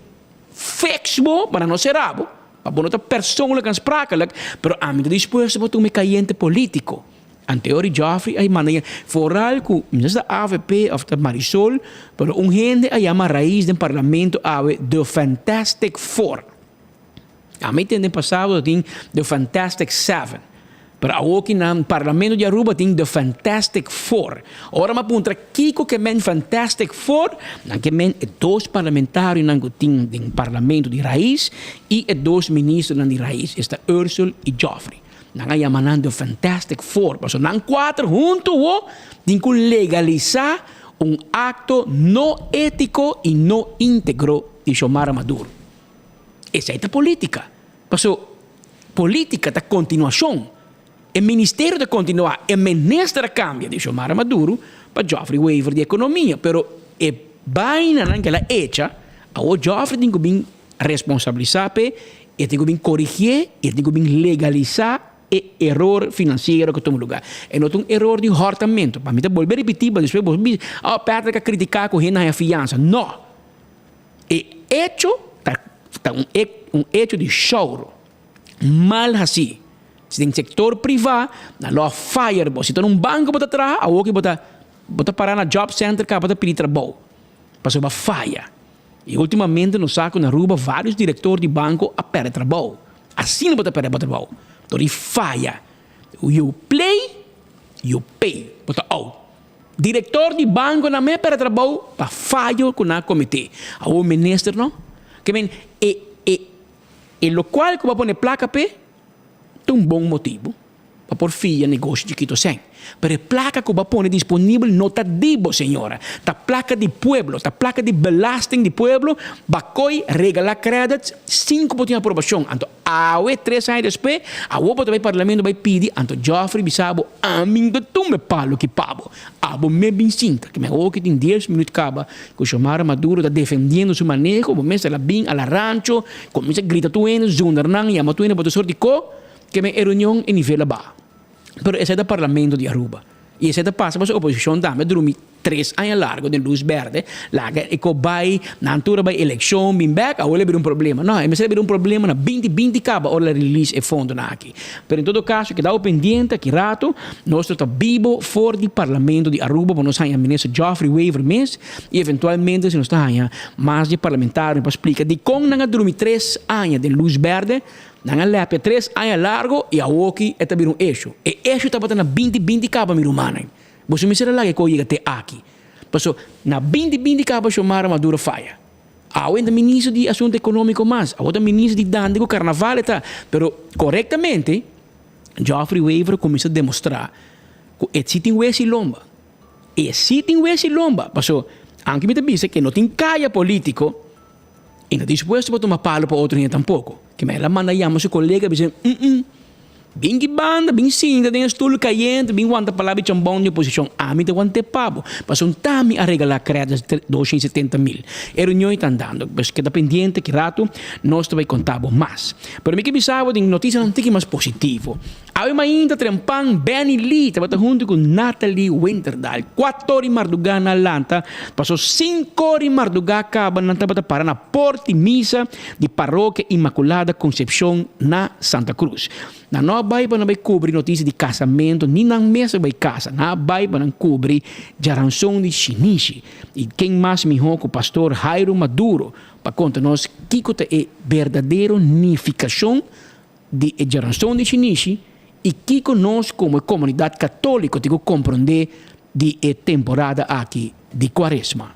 fix bo pa nan no sera bo, pa bo no ta persoonlijk aansprakelijk, pero ami ta dispuesto pa tuma e kayente politiko. Anteori Geoffrey a manda yen foral ku mi no sa ta avp of ta Marisol pero un hende a yama Raiz den parlamento awe The Fantastic Four. Ami tende den pasado ta tin The Fantastic Seven pero awoki na parlamento di Aruba tin The Fantastic Four. Ora mi a puntra kiko ke men Fantastic Four nan ke men e dos parlamentarionan ku tin den parlamento di Raiz i e dos ministernan di Raiz esta Ursell i Geoffrey. Nan a yama nan The Fantastic Four, pasobra nan kuater huntu wo tin ku legalisá un akto no étiko i no íntegro di Xiomara Maduro. Esei ta polítika, pasobra polítika ta kontinuashon. E ministerio ta kontinuá, e minister a kambia di Xiomara Maduro pa Geoffrey Wever di Ekonomia, pero e bainanan ku el a echa, awor Geoffrey tin ku bin responsabilisá p'e, e tin ku bin korigié i e tin ku bin legalisá e eror finansiero ku tuma lugá. E no ta un eror di hòrtamentu. Pa mi ta bolbe ripití, pa despues bo bisa, oh, Patrick a kritiká ku hende haña fiansa. No! E echo ta ta un un echo di shouro, mal hasí. Si den sektor privá, nan lo a fire bo. Si ta na un banko bo ta traha, awoki bo ta bo ta pará na job center kaba ta pidi trabou, pasobra bo a faya. Y ultimamente nos sa cu na Aruba varios director di banco a perde trabou. Asina bo ta perde bo trabou. Dor di faya. You play, you pay. Bo ta out. Director di banco nan me perde trabou pa fayo cu nan a comete. Awor minister no. Ke men e e e locual cu bo a pone placa p'e ta un bon motibo. Pa por fia negoshi chikito sen. Pero e plaka ku bo a pone disponibel no ta di bo, señora. Ta plaka di pueblo, ta plaka di belasting di pueblo. Bakoi regala credits sin ku bo tin aprobashon. Anto awe, tres aña despues, awor bo ta bai parlamento bai pidi, anto Geoffrey bisa bo, ami no ta tuma e palo ki pa bo. Abo me bin sinta. Ki me hoki tin dies minuut kaba ku Xiomara Maduro ta defendiendo su maneho, bo mester a bin a la rancho, kuminsa grita tur hende, zundra nan, yama tur hende bo ta sorti ko. Ke men e reunion e nivel a baha. Pero esei ta parlamento di Aruba. Y esei ta pasa pasobra oposicion tambe a drumi tres aña largo den luz berde, laga e ko bay, nan tur a bay eleccion, bin bek, awor el a bira un problema. No, e mester a bira un problema na binti binti caba ora el a release e fondonan aki. Pero en todo caso, keda bo pendiente aki rato, nos lo ta bibo for di parlamento di Aruba pa nos haña minister Geoffrey Wever mes y eventualmente si nos ta haña mas di e parlamentarionan pa splica dicon nan a drumi tres aña den luz berde, Nan a lepia tres aña largo y awoki e ta bira un esho. E esho tabata na binti binti caba mi rumannan. Boso mester a laga e co yega te aki. Paso na binti binti caba Xiomara Maduro faya. Awe e ta ministro di asunto economico mas. Awo ta ministro di dande cu carnaval e ta. Pero corectamente Geoffrey Wever cuminsa demostra cu e si tin wesi lomba. E si tin wesi lomba. Paso anke mi ta bisa ke no tin caya politico. E no dispuesto pa tuma palo pa otro hende tampoco. Kima el a manda yama su colega bisa, Mm-mm. Bin ki banda, bin sinta den e stoel cayente, bin wanta palabra di chambon di oposicion. Ami ta want'é pa bo. Pasobra ta mi a regala credits 270 mil. E reunion ta andando. Pues keda pendiente ki rato nos ta bay conta bo mas. Pero mi ke bisa bo den noticianan un tiki mas positivo. Awe mainta trempan Benny Lee tabata huntu ku Natalie Winterdal. Kuator di mardugá nan lanta, paso sinkor di mardugá kaba nan tabata para na port di misa di Parokia Inmaculada Concepcion na Santa Cruz. Nan no a bai pa nan bai kubri notisia di kasamentu ni nan mes a bai kasa. Nan a bai pa nan kubri djaranson di shinishi. I ken mas mihó ku Pastor Jairo Maduro pa konta nos kiko ta e berdadero nifikashon di e djaranson di shinishi i kiko nos komo e komunidat katóliko tin ku komprondé di e temporada aki di Kuaresma.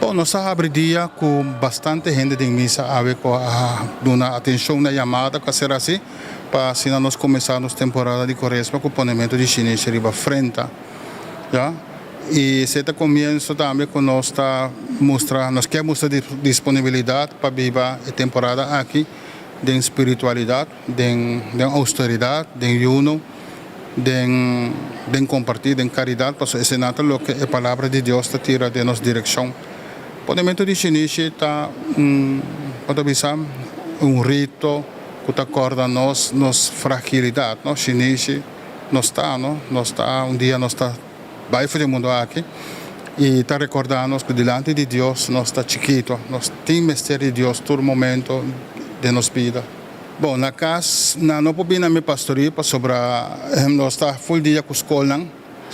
Bon, nos a habri dia ku bastante hende den misa awe ku a duna atenshon na yamada ku a ser hasi. pa asina nos kuminsá nos temporada di Koresma ku ponementu di shinishi riba frenta, ya. I esei ta komienso tambe ku nos ta mustra, nos ke mustra disponibilidat pa biba e temporada aki den spiritualidat, den den ousteridat, den yuno, den den kompartí, den karidat, pasobra eseinan ta loke e Palabra di Dios ta tira den nos direkshon. Ponementu di shinishi ta un, bo ta bisa, un rito. Ku ta kòrda nos nos fragilidat, no? Shinishi nos ta, no? Nos ta, un dia nos ta bai for di e mundu aki i ta rekordá nos ku dilanti di Dios nos ta chikito, nos tin mester di Dios tur momento den nos bida. Bon, na kas nan no por bini na mi pastoria pasobra nos ta ful dia ku skolnan.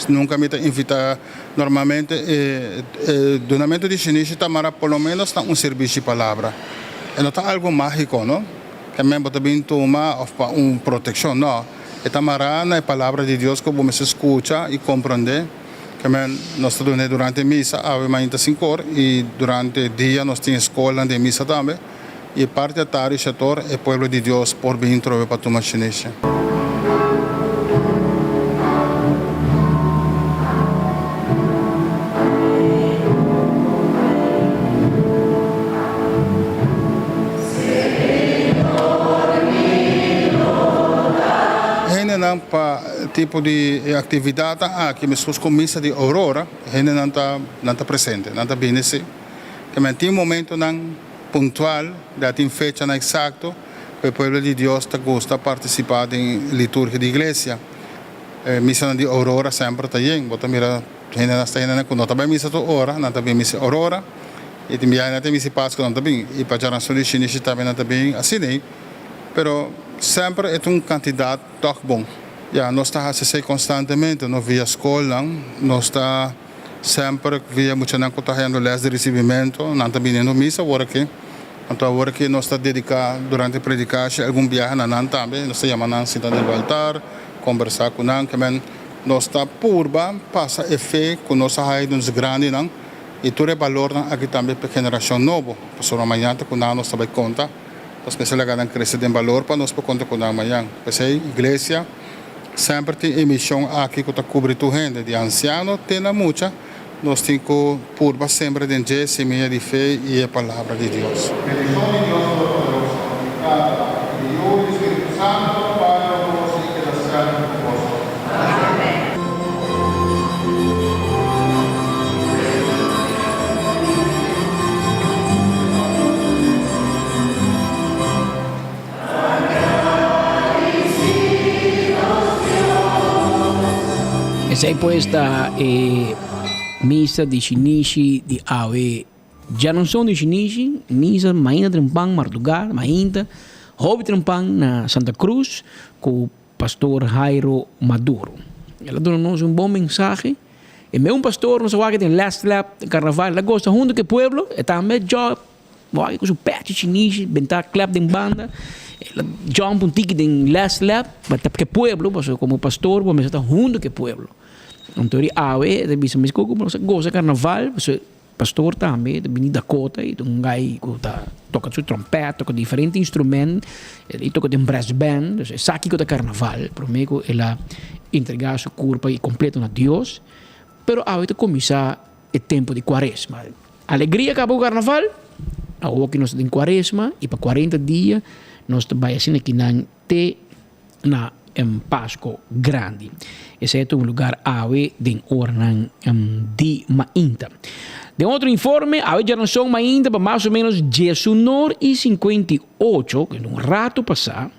Nunka mi ta invitá. Normalmente e e dunamentu di shinishi ta mara por lo ménos na un sirbishi palabra. E no ta algu mágiko, no? Ke men bo ta bin tuma òf pa un protekshon, no. E ta mará na e palabra di Dios ku bo mester skucha i komprondé. Ke men nos ta dun'é durante misa, awe mainta sinkor, i durante dia nos tin e skolnan den misa tambe. I parti atardi shetor e pueblo di Dios por bin trobe pa tuma shinishi. Hendenan pa tipo di e actividadnan aki meskos ku misa di Aurora hendenan ta nan ta presente nan ta bini si. Tamen tin momentonan puntual, ya tin fechanan eksakto ku e pueblo di Dios ta gusta partisipá den liturgia di iglesia. E misanan di Aurora semper ta yen. Bo ta mira hendenan asta hendenan ku no ta bai misa tur ora, nan ta bin misa Aurora. I tin biaha nan ta misa Pasku nan ta bin. I pa djaranson di shinishi tambe nan ta bin asina ei. Pero semper e ta un kantidat tòg bon. Ya nos ta hasi esei konstantemente, no via skolnan, nos ta. Semper via muchanan ku ta hayando les di risibimentu, nan ta biniendo misa awor aki. Anto awor aki nos ta dediká durante predikashi algun biaha na nan tambe. Nos ta yama nan sinta den lo altar, kombersá ku nan. Kimen nos ta purba pasa e fe ku nos a haya di nos grandinan i tur e balornan aki tambe pa e generashon nobo. Pasobra mañan ta ku nan nos ta bai konta. Nos mester laga nan krese den balor pa nos por konta ku nan mañan. P'esei iglesia. Semper tin e mision aki ku ta kubri tur hende, di ansiano te na mucha, nos tin ku purba sembra den dje simia di fe i e Palabra di Dios. Bendishon di Dios Todopoderoso, di Tata, di Yu i di Spiritu Santu bai pa boso i keda semper ku boso. Amen. Esei pues ta e misa di shinishi di awe. Djanunson di shinishi, misa mainta trempan mardugá, mainta hopi trempan na Santa Cruz ku Pastor Jairo Maduro. El a duna nos un bon mensahe. E meun pastor nos a wak den last lap karnaval, el a gosa huntu ku e pueblo, e tambe djòp. Wak ku su pechi chinishi benta klep den banda, el a jump un tiki den last lap, ma ta ke pueblo, pasobra komo pastor bo mester ta huntu ku e pueblo. Anto di awe e ta bisa mes ku nos a gosa karnaval, pasobra pastor tambe ta bini Dakota i ta un guy ku ta toka su trompèt, toka diferente instrument, e toka den brass band, dus e sa kiko ta karnaval, promé ku el a entrega su kurpa i kompleto na Dios, pero awe ta kuminsá e tempu di kuaresma. Alegria kaba ku karnaval, awor ki nos ta den kuaresma i pa kuarenta dia nos ta bai asina kinan te na Pasko Grandi. Esei ta un lugar awe den oranan di mainta. Den otro informe, awe djaranson mainta pa mas o menos diesunor i 58, ku un ratu pasá,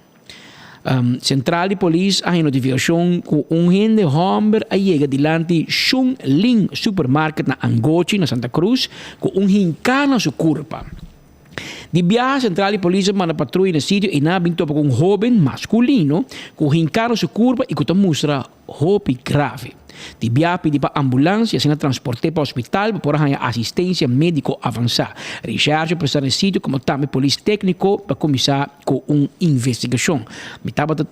Sentral di polis a haña notifikashon ku un hende hòmber a yega dilanti Shun Lin Supermarket na Angochi na Santa Cruz ku un hinká na su kurpa. Di biaha sentral di polis a manda patruya na sitio i nan a bin topa ku un hóben maskulino ku hinká na su kurpa i ku ta mustra hopi grave. Di bia pidi pa ambulans y asina transport'é pa hospital pa por a haña asistencia medico avansa. Recherche a presta na e sitio como tambe polis tecnico pa cuminsa cu un investigacion. Mi tabata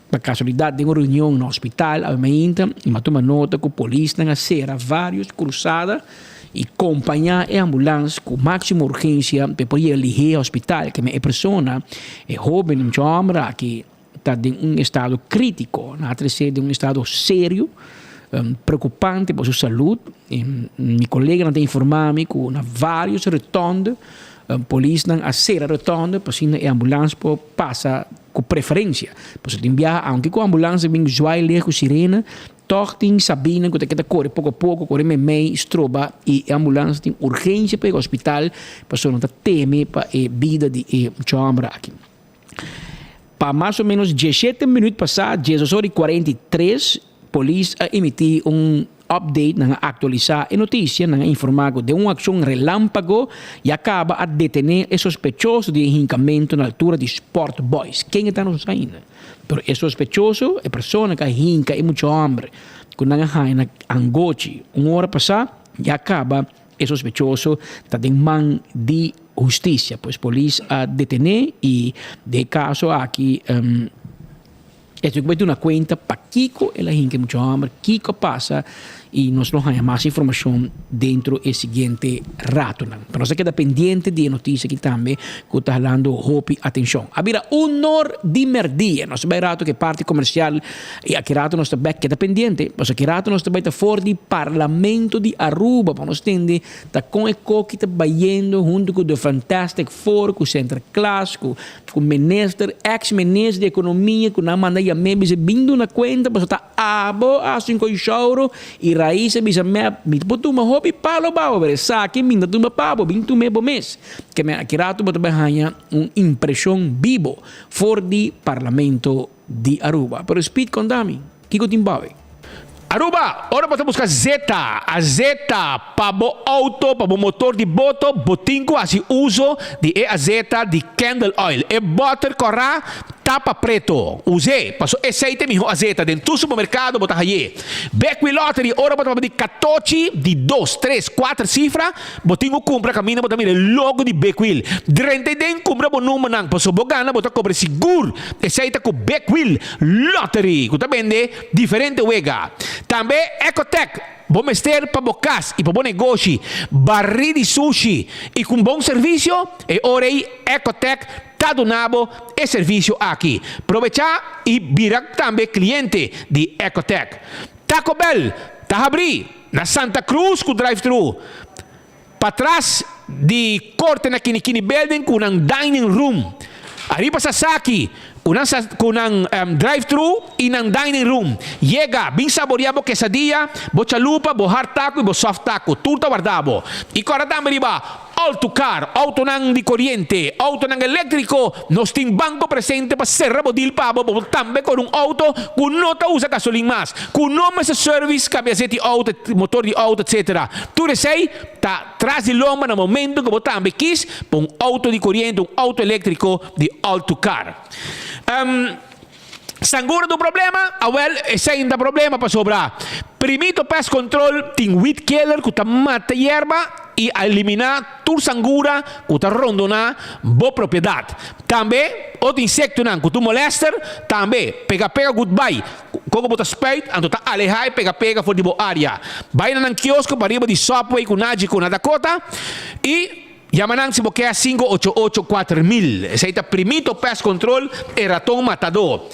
pa casualidad den un reunion na hospital awe mainta y mi a tuma nota cu polisnan a cera varios cruzada y compaña e ambulans cu maximo urgencia pa e por yega lihe hospital. Keme e persona, e hoben, e mucha homber aki, ta den un estado crítico, nan a trece den un estado serio, preocupante pa su salud. Mi coleganan ta informa mi cu na varios rotonde polisnan a cera rotonde pa asina e ambulans por pasa cu preferencia. Pasobra tin biaha aunke cu ambulans a bin zwaai leh cu sirena, tog tin sabinan cu ta keda core poco poco, core meimei, stroba y e ambulans tin urgencia pa yega hospital pasobra nan ta teme pa e bida di e mucha homber aki. Pa mas o menos diesshete minuut pasá, diesdos ora i 43, polis a emití un update, nan a aktualisá e notisia, nan a informá ku den un akshon relámpago ya kaba a detené e sospechoso di e hinkamentu na altura di Sport Boys. Ken e ta nos no sa ainda, pero e sospechoso, e persona ku a hinka e mucha hòmber ku nan a haña na Angochi un ora pasá, ya kaba e sospechoso ta den man di hustisia. Pues polis a detené i den e kaso aki. E tin ku bai duna kuenta pakiko el a hinka e mucha hòmber, kiko a pasa i nos lo haña mas informashon dentro e siguiente ratonan. Pero nos a keda pendiente di e notisia aki tambe ku ta halando hopi atenshon. A bira unor di mèrdia. Nos ta bai rato ku e parti komersial i aki rato nos ta bèk keda pendiente pasobra aki rato nos ta bai ta for di Parlamento di Aruba pa nos tende ta kon e koki ta bayendo huntu ku The Fantastic Four, ku Sinterklaas, ku Ku minister, ex minister di ekonomia ku nan manda yam'é bisa bin duna kuenta pasobra ta abo a hasi un kos shouro i Raiz a bisa mep mi ta por tuma hopi palo pa bo pero esaki mi no ta tuma pa bo bin tum'é bo mes. Ke men aki rato bo ta bai haña un impreshon bibo for di parlamento di Aruba. Pero Speed konta mi kiko tin bawe? Aruba, ora bo ta buska zeta, azeta, pa bo auto, pa bo motor di boto, bo tin ku hasi uso di e azeta di Candle Oil. E bòter kòrá tapa preto. Us'é, paso esei ta e mihó azeta. Den tur supermerkado bo ta hañ'é. Bekwil Lottery, ora bo ta papia di katochi di dos, tres, kuater sifra, bo tin ku kumpra kaminda bo ta mira e logo di Bekwil. Drenta ei den kumpra bo numbernan, paso bo gana bo ta kobra sigur. Esei ta ku Bekwil Lottery, ku ta bende. Diferente wega. Tambe Ecotec, bo mester pa bo kas i pa bo negoshi barí di sushi i ku un bon servisio, e ora ei Ecotec ta duna bo e servisio aki. Probechá i bira tambe kliente di Ecotec. Taco Bell ta habrí na Santa Cruz ku drive-thru patras di korte na Kinikini Building ku nan dining room. Ariba Sasaki ku nan ku nan drive thru i nan dining room. Yega, bin saboria bo quesadilla, bo chalupa, bo hard taco i bo soft taco. Tur ta warda bo. I kòrda tambe riba All to Car, outonan di koriente, outonan eléktriko. Nos tin banko presente pa sera bo deal pa bo. Bo por tambe kore un outo ku no ta usa gasolin mas, ku no mester service, kambia zet di outo, motor di outo, etcetera. Tur esei ta tras di lomba na momento ku bo tambe kis pa un outo di koriente, un outo eléktriko di All to Car. Sangura ta un problema? Awel, esei no ta problema pasobra Primito Pest Control tin weed killer ku ta mata yerba i a eliminá tur sangura ku ta rondoná bo propiedat. Tambe otro insektonan ku ta molèster tambe pega pega goodbye. Kon ku bo ta spuit anto ta alehá e pega pega for di bo área. Bai na nan kiosko pariba di Subway ku Nagico na Dakota i yama nan si bo ke 588 4000. Esei ta Primito Pest Control, e raton matadó.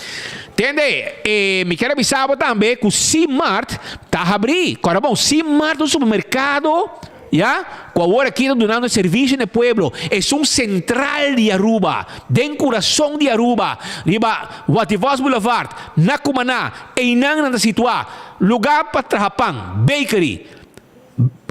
Tende, e mi kier a bisa bo tambe ku Cmart ta habrí. Kòrda bon, Cmart ta un supermerkado. Ya, cu awor aki ta dunando servicio na e pueblo. Esun central di Aruba, den curason di Aruba, riba Wativos Boulevard, na Cumaná, eynan nan ta situa. Lugar pa traha pan, bakery,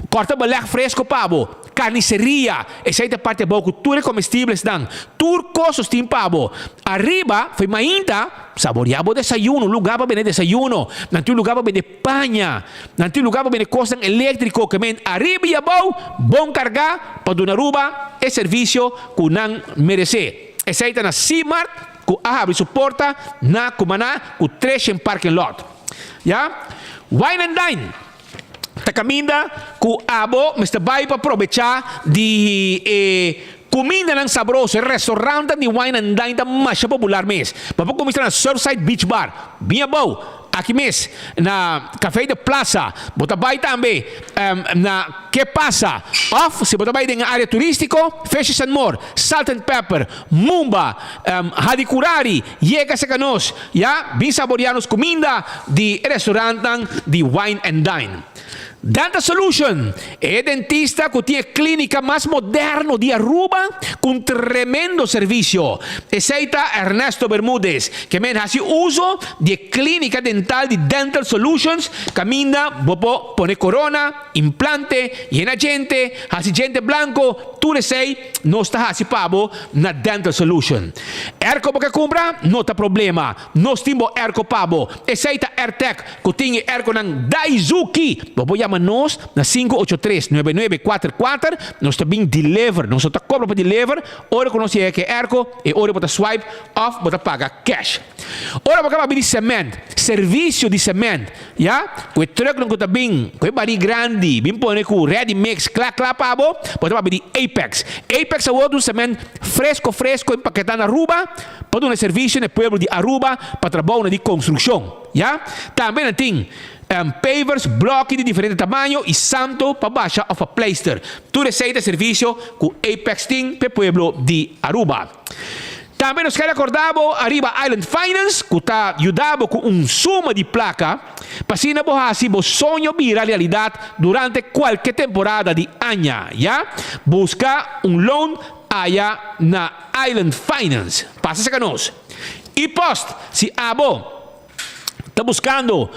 corta beleg fresco pa bo, carniceria, esey ta parti abao cu tur e comestiblesnan, tur cos nos tin pa bo. Ariba, fo'i mainta, saborea bo desayuno, un lugar pa bende desayuno, nan tin un lugar pa bende Paña. Nan tin lugar pa bende kosnan eléktriko ke men ariba i abou bon kargá pa duna Aruba e servisio ku nan meresé. Esei ta na Seamart ku a habri su porta na Cumaná ku Treshen Parking Lot. Ya. Wine and Dine ta kaminda ku abo mester bai pa probechá di e kumindanan sabroso. E restaurantnan di Wine and Dine ta masha popular mes. Bo por kuminsá na Surfside Beach Bar, bin abou. Aki mes na Café de Plaza bo ta bai tambe na Ke Pasa of si bo ta bai den e area turistico Fishes and More, Salt and Pepper, Mumba, Hadicurari, yega cerca nos ya bin saborea nos cuminda di e restaurantnan di Wine and Dine. Dental Solution, e dentista cu tin e clinica mas moderno di Aruba cu un tremendo servicio. Esey ta Ernesto Bermudez, ke men haci uzo di e clinica dental di Dental Solutions caminda bo por pone corona, implante, yena djente, haci djente blanco, tur esey nos ta haci pa bo na Dental Solution. Airco bo ke cumpra? No ta problema, nos tin bo airco pa bo. Esey ta Airtec. Ku tin e erkonan Daizuki. Bo por yama nos na 583 9944, nos ta bin deliver, nos no ta kobra pa deliver, ora ku nos yega ku e erko, e ora bo ta swipe òf bo ta paga cash. Ora bo kaba bini sement, servisio di sement, ya, ku e trucknan ku ta bin ku e barí grandi bin pone ku ready mix kla kla pa bo, bo ta papia di Apex. Apex awor ta un sement fresko fresko empaketá na Aruba pa duna servisio na e pueblo di Aruba pa trabounan di konstrukshon. Ya. Tambe nan tin pavers, bloki di diferente tamaño y santo pa basha of pa pleister. Tur esey ta servicio cu Apex tin p'e pueblo di Aruba. Tambe nos ker acorda bo ariba Island Finance cu ta yuda bo cu un suma di placa pa asina bo haci bo soño bira realidad durante cualke temporada di aña. Ya. Busca un loan aya na Island Finance. Pasa cerca nos. Y post si abo ta buscando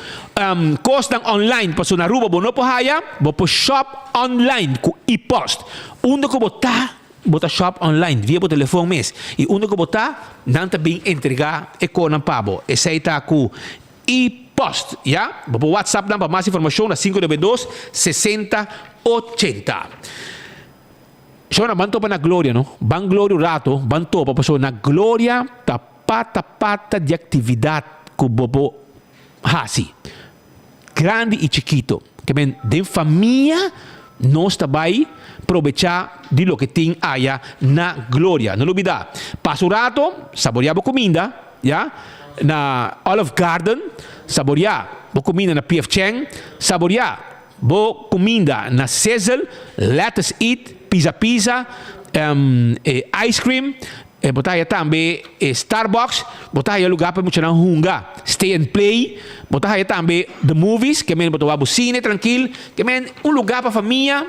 cosnan online pasobra na Aruba bo no por haya, bo por shop online cu e-post. Unda cu bo ta, bo ta shop online via bo telefon mes y unda cu bo ta, nan ta bin entrega e conan pa bo. Esey ta cu e-post, ya. Bo por whatsapp nan pa mas informacion na 592 60 80. Shona, ban topa na Gloria no. Ban Gloria un rato, ban topa pasobra na Gloria ta pata pata di actividad cu bo por haci. Grandi y chikito. Ke men den famia nos ta bay probecha di loke tin aya na Gloria. No lubida, pasa un rato, saborea bo cuminda, ya, na Olive Garden, saborea bo cuminda na PF Chang, saborea Bo kuminda na Sizzle, Lettuce Eat, Pizza Pizza, e ice cream, bo ta haya tambe e Starbucks, bo ta haya lugar pa e muchanan hunga, Stay and Play, bo ta haya tambe The Movies, ke men bo ta wak bo cine trankil, ke men un lugar pa famia.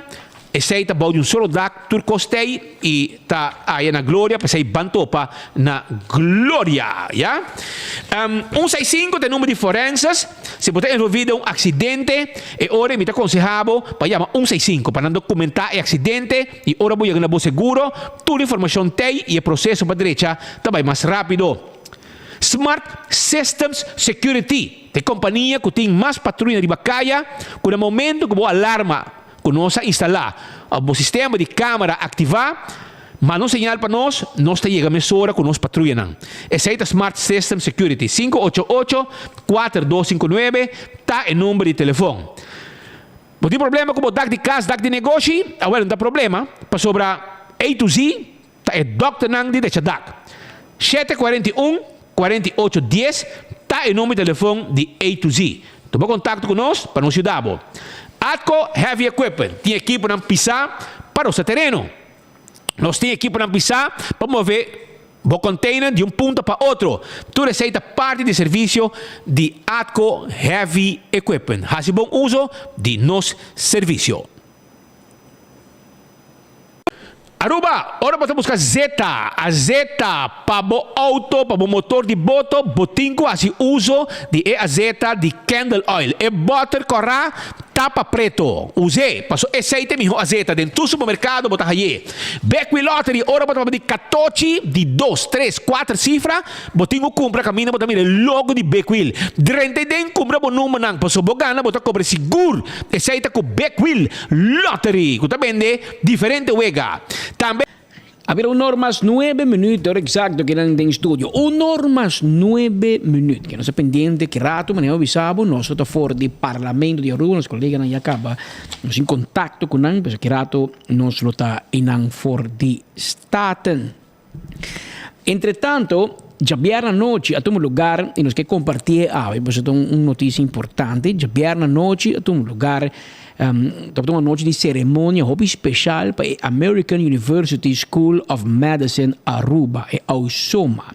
Esei ta bou di un solo dak, tur kos t'ei i ta aya na gloria, p'esei ban topa na gloria. Ya. Un sei sinku ta e number di forenses. Si bo ta envolví den un aksidente, e ora mi ta konsehá bo pa yama un sei sinku pa nan dokumentá e aksidente i ora bo yega na bo seguro, tur informashon t'ei i e proseso pa drecha ta bai mas rápido. Smart Systems Security ta e kompania ku tin mas patruya riba kaya ku na momento ku bo alarma Ku nos a instalá òf bo sistema di kámara aktivá, manda un señal pa nos, nos ta yega mesora ku nos patruyanan. Esei ta Smart System Security. 588 4259 ta e number di telefon. Bo tin problema ku bo dak di kas, dak di negoshi? Awel, no ta problema, pasobra A to Z Ta e dòkternan di Dechadak. 741 48 dies ta e number di telefon di A to Z. Tuma kontakto ku nos pa nos yuda bo. Atco Heavy Equipment tin ekiponan pisá pa rosa tereno. Nos tin ekiponan pisá pa move bo container di un punto pa otro. Tur esei ta parti di servisio di Atco Heavy Equipment. Hasi bon uso di nos servisio. Aruba, ora bo ta buska zeta, azeta, pa bo auto, pa bo motor di boto, bo tin ku hasi uso di e azeta di Candle Oil. E bòter kòrá tapa preto. Us'é, paso esei ta e mihó azeta. Den tur supermerkado bo ta hay'é. Bekwil Lottery, ora bo ta papia di katochi di dos, tres, kuater sifra, Bo tin ku kumpra kaminda bo ta mira e logo di Big Wheel. Drenta i den kumpra bo numbernan pasobra bo gana bo ta kobra sigur. Esei ta ku Big Wheel Lottery ku ta bende diferente wega. Tambe. A bira un or mas nuebe minuut, ora exacto ki nan den studio. Un or mas nuebe minuut. Ke nos ta pendiente ki rato manera bo bisa bo, nos ta for di Parlamento di Aruba, nos coleganan ya caba, nos tin contacto cu nan, pasobra ki rato nos lo ta einan for di Staten. Entretanto, djabièrnè anochi a tuma lugar, i nos ke kompartié awe, pasobra ta un notisia importante, djabièrnè anochi a tuma lugar, tabata un anochi di seremonia hopi speshal pa e American University School of Medicine Aruba, e AUSOMA.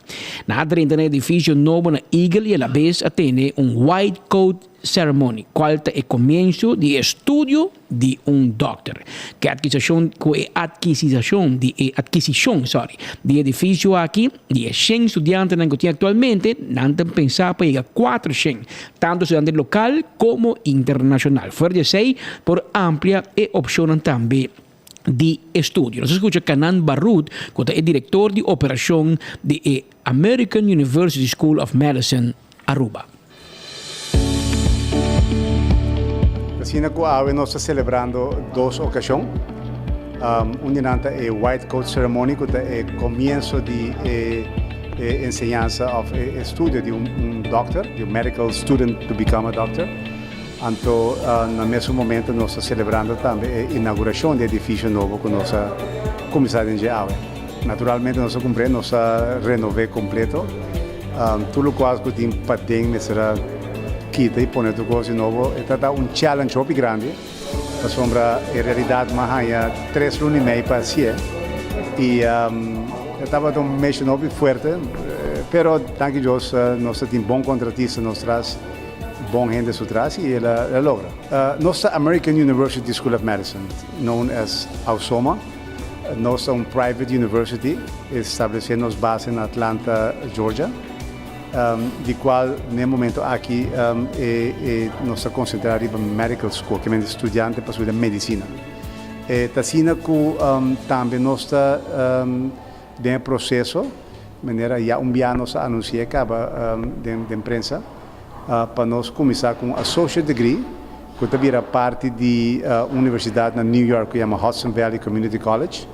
Nan a drenta na e edifisio nobo na Eagle i alabes a tene un White Coat. Ceremony, cual ta e comienzo di e estudio di un dokter. Cu e adquisición, cu e adquisición di e adquisicion, sorry, di e edificio aki, di e shen studiantenan cu tin actualmente, nan ta pensa pa yega 400, tanto studiante local como internacional. Fuera di esey, por amplia e opcionnan tambe di estudio. Nos a scucha Kanan Barut, cu ta e director di operacion di e American University School of Medicine Aruba. Asina cu awe nos ta celebrando dos ocasion. Un di nan ta e White Coat Ceremony cu ta e comienzo di e enseñansa of e estudio di un doctor, di un medical student to become a doctor. Anto na mesun momento nos ta celebrando tambe e inauguracion di e edificio nobo cu nos a cuminsa den dje awe. Naturalmente nos a cumpr'e, nos a renove completo. Tur locual cu tin paden mester a kita y pone tur cos di nobo. E ta ta un challenge hopi grandi pasobra en realidad mi a haya tres luna y mei pa haci'e y e tabata un mission hopi fuerte pero danki Dios nos ta tin bon contratista nos tras. Bon hende su tras y el a logra. Nos ta American University School of Medicine, known as AUSOMA. Nos ta un private university establece nos base na Atlanta, Georgia, di cual n'e momento aki nos ta concentra riba medical school, ke mende studiante pa studia medicina. E ta asina cu tambe nos ta den e proceso, manera ya un bia nos a anuncia caba den prensa, pa nos cuminsa cu un associate degree cu ta bira parti di un universidad na New York cu yama Hudson Valley Community College.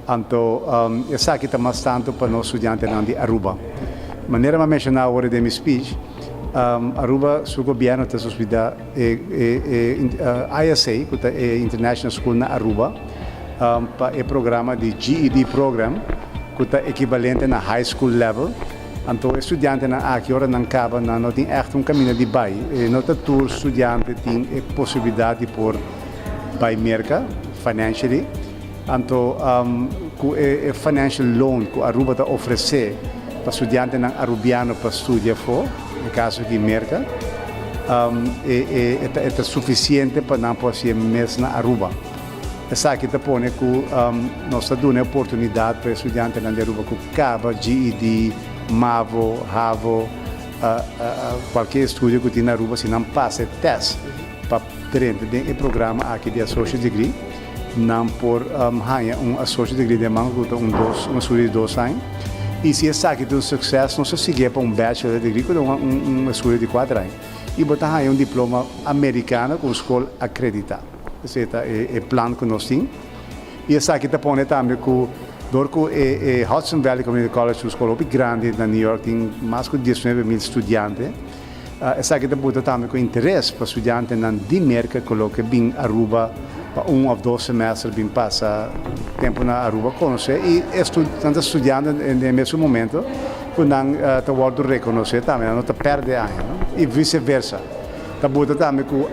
Anto esaki ta mas tanto pa nos studiantenan di Aruba. Manera mi a menciona awor den mi speech, Aruba su gobierno ta subsidia e ISA, cu ta e International School na Aruba, pa e programa di GED program cu ta ekivalente na high school level. Anto e studiantenan aki ora nan caba nan no tin echt un caminda di bay. No ta tur studiante tin e posibilidad di por bay Merca financially. Anto cu e financial loan cu Aruba ta ofrece pa studiantenan Arubiano pa studia afo, e caso aki Merca, e ta suficiente pa nan por haci e mes na Aruba. Esaki ta pone ku nos ta duna e oportunidat pa e studiantenan di Aruba ku kaba GED, mavo, havo, kualke estudio ku tin na Aruba si nan pasa e tèst pa drenta den e programa aki di Associate Degree, nan por haña un Associate Degree den man ku ta un dos un estudio di dos aña. I si esaki ta un sukses nos ta siguié pa un Bachelor Degree ku ta un estudio di kuater aña i bo ta haña un diploma amerikano ku un skol akreditá. Esei ta e plan ku nos tin. I esaki ta pone tambe ku dor ku e Hudson Valley Community College un skol hopi grandi na New York tin mas ku 19,000 studiante, esaki ta buta tambe ku interes pa studiantenan di Merka ku lo ke bin Aruba pa un òf dos semester bin pasa tempu na Aruba konosé i nan ta studiando den e mesun momento ku nan ta wòrdu rekonosé tambe, nan no ta pèrdè aña i vise versa. Ta buta tambe ku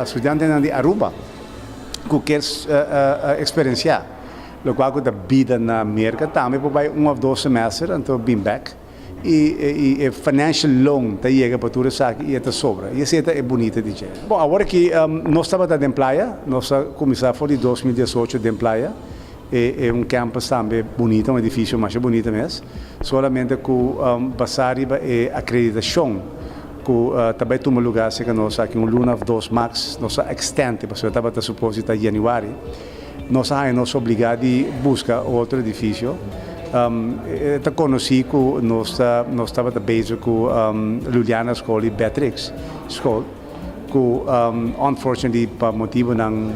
studiantenan di Aruba ku kier eksperensiá lokual ku ta bida na Merka tambe por bai un òf dos semester anto bin bèk i e financial loan ta yega pa tur esaki i e ta sobra i esei ta e bunita di dje. Bon awor aki nos tabata den playa, nos a kuminsá for di 2018 den playa e un campus tambe bunita un edifisio masha bunita mes solamente ku basá riba e akreditashon Ku ta bai tuma lugá serka nos aki un luna òf dos max, nos a extend pasobra tabata supos di ta yanüari. Nos a haña nos obligá di buska otro edifisio. E ta konosí ku nos ta nos tabata bezig ku Luliana School i Beatrix School ku unfortunately pa motibunan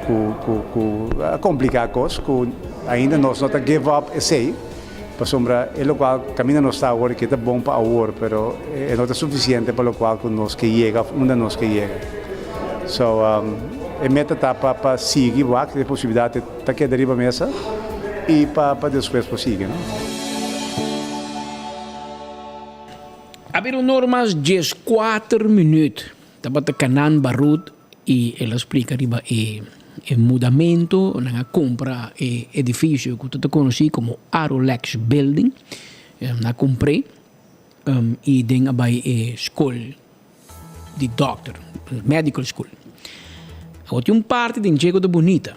ku ku ku a kompliká kos ku ainda nos no ta give up esei. Pasobra e lokual kaminda nos ta awor ke ta bon pa awor, pero e no ta sufisiente pa lokual ku nos ke yega òf unda nos ke yega. So, e meta ta pa pa sigui wak e posibilidat ta keda riba mesa i pa pa despues por sigui, no? A bira un or mas 14 minuut. Tabata Kanan Barut I el a splika riba e e mudamentu, nan a kumpra e edifisio ku ta konosí komo Arolex Building, nan a kumpr'é i den a bai e skol. di dòkter, medical school. Awor tin un parti den dje ku ta bunita.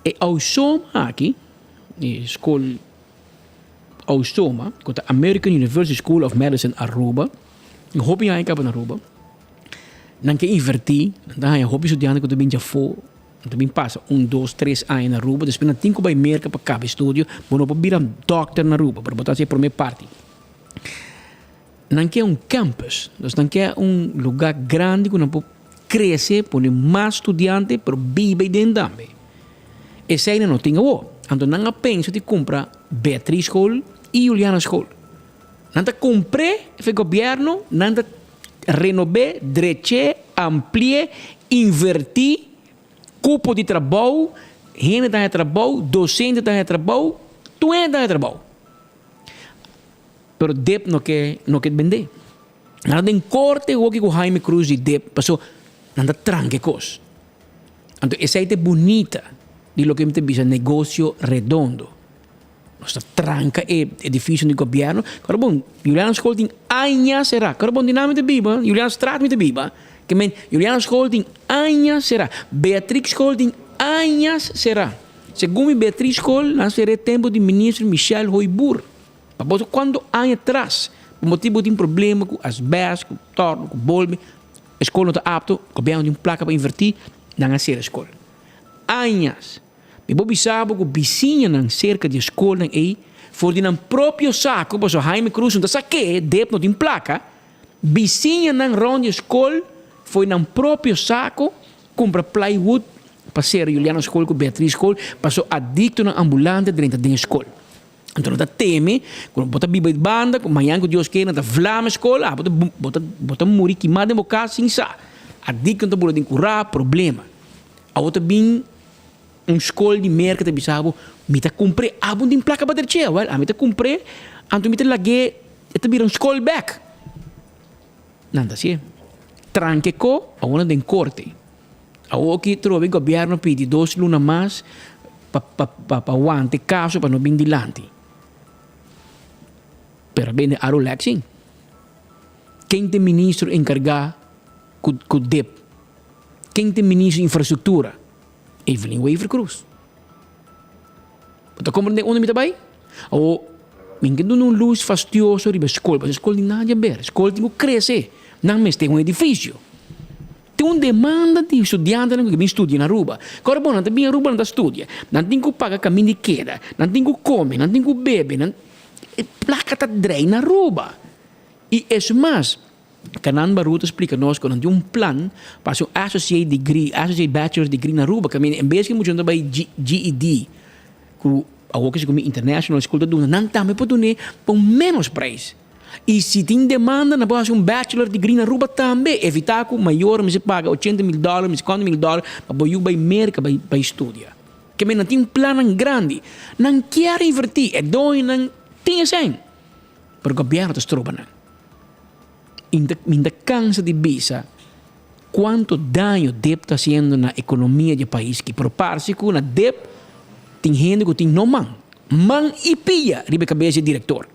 E Ausoma aki, e skol Ausoma, ku ta American University School of Medicine Aruba, un hopi aña kaba na Aruba, nan ke invertí, nan ta haña hopi studiante ku ta bin djafó, nan ta bin pasa un, dos, tres aña na Aruba, despues nan tin ku bai Merka pa kaba e studio, bo no por bira dòkter na Aruba, pero bo ta hasi e promé parti. Nan ke un campus, dus nan ke un lugar grandi ku nan por krese, pone mas studiante, pero biba ei den tambe. Esei nan no tin awor. Anto nan a pensa di kumpra Beatriz School i Juliana School. Nan ta kumpr'é efe gobièrnu, nan ta renob'é, drech'é, ampli'é, invertí, kupo di trabou, hende ta haña trabou, dosente ta haña trabou, tur hende ta haña trabou. Pero dip no ke no ke bende. Nan ta den korte hoki ku Jaime Cruz di dip paso nan ta tranka e kos. Anto esei ta e bunita di loke mi ta bisa negocio redondo. Nos ta tranka e edificio di gobierno. Kòrda bon, Juliana School tin aña será. Kòrda bon, di nan mi ta biba, Juliana Straat mi ta biba. Ke men, Juliana School tin aña será. Beatrix School tin añas será. Segun mi Beatrix School nan ser'é tempu di minister Michel Hooyboer. Pa boso cuanto aña tras, pa motibo tin problema cu asbest, cu torno, cu bolbe, e scol no ta apto, gobierno tin placa pa inverti, nan a cera e scol. Añas! Mi por bisa bo cu bisiñanan cerca di e scolnan ey, for di nan propio saco, pasobra Jaime Cruz no ta sa ke, dep no tin placa, bisiñanan rond di e scol for di nan propio saco cumpra plywood pa cera Juliana School cu Beatriz School, pasobra adictonan ambulante drenta den e scol. Anto no ta teme ku bo ta biba di banda ku mañan ku Dios kere nan ta vlama e skol ah bo ta bo ta bo ta muri kimá den bo kas sin sa. Adikto ta bula den kurá problema. Awor ta bin un skol di merka ta bisa bo mi ta kumpr'é abo no tin plaka pa derch'é wèl ami ta kumpr'é anto mi ta lag'é e ta bira un skol bèk. Nan ta hasié. Tranke ko awor nan den korte. Awor ki trobe gobierno pidi dos luna mas pa pa pa wanta e caso pa no bin dilanti. Pero a bende Arolex sin. Ken ta e ministro encarga cu cu dip? Ken ta e ministro infrastructura? Evelyn Wever Croes. Bo ta comprende unda mi ta bay? Awor mi ke duna un luz fastioso riba e scol pasobra e scol tin nada di haber. E scol tin cu crece. Nan mester un edificio. Tin un demanda di studiantenan ku ke bin studia na Aruba. Kòrda bon, nan ta bin Aruba nan ta studia. Nan tin ku paga kamin di keda, nan tin ku kome, nan tin ku bebe, nan e plaka ta drei na Aruba. I es mas, Kanan Baru ta splika nos ku nan tin un plan pa hasi un associate degree, associate bachelor's degree na Aruba kaminda en bes ku e muchanan ta bai GED ku awor ke si ku mi international school ta duna, nan tambe por dun'é pa un ménos prijs. Y si tin demanda nan por haci un bachelor degree na Aruba tambe. Evita cu mayor mester paga ochenta mil dollar, mester cuanto mil dollar pa bo yu bay Merca bay bay studia. Ke men nan tin plannan grandi. Nan kier inverti, e doñonan tin esei. Pero gobierno ta stroba nan. Y mi ta cansa di bisa cuanto daño dip ta haciendo na economia di e pais aki. Pero parce cu na dip tin hende cu tin no man. Man y pia riba e cabeza di e director.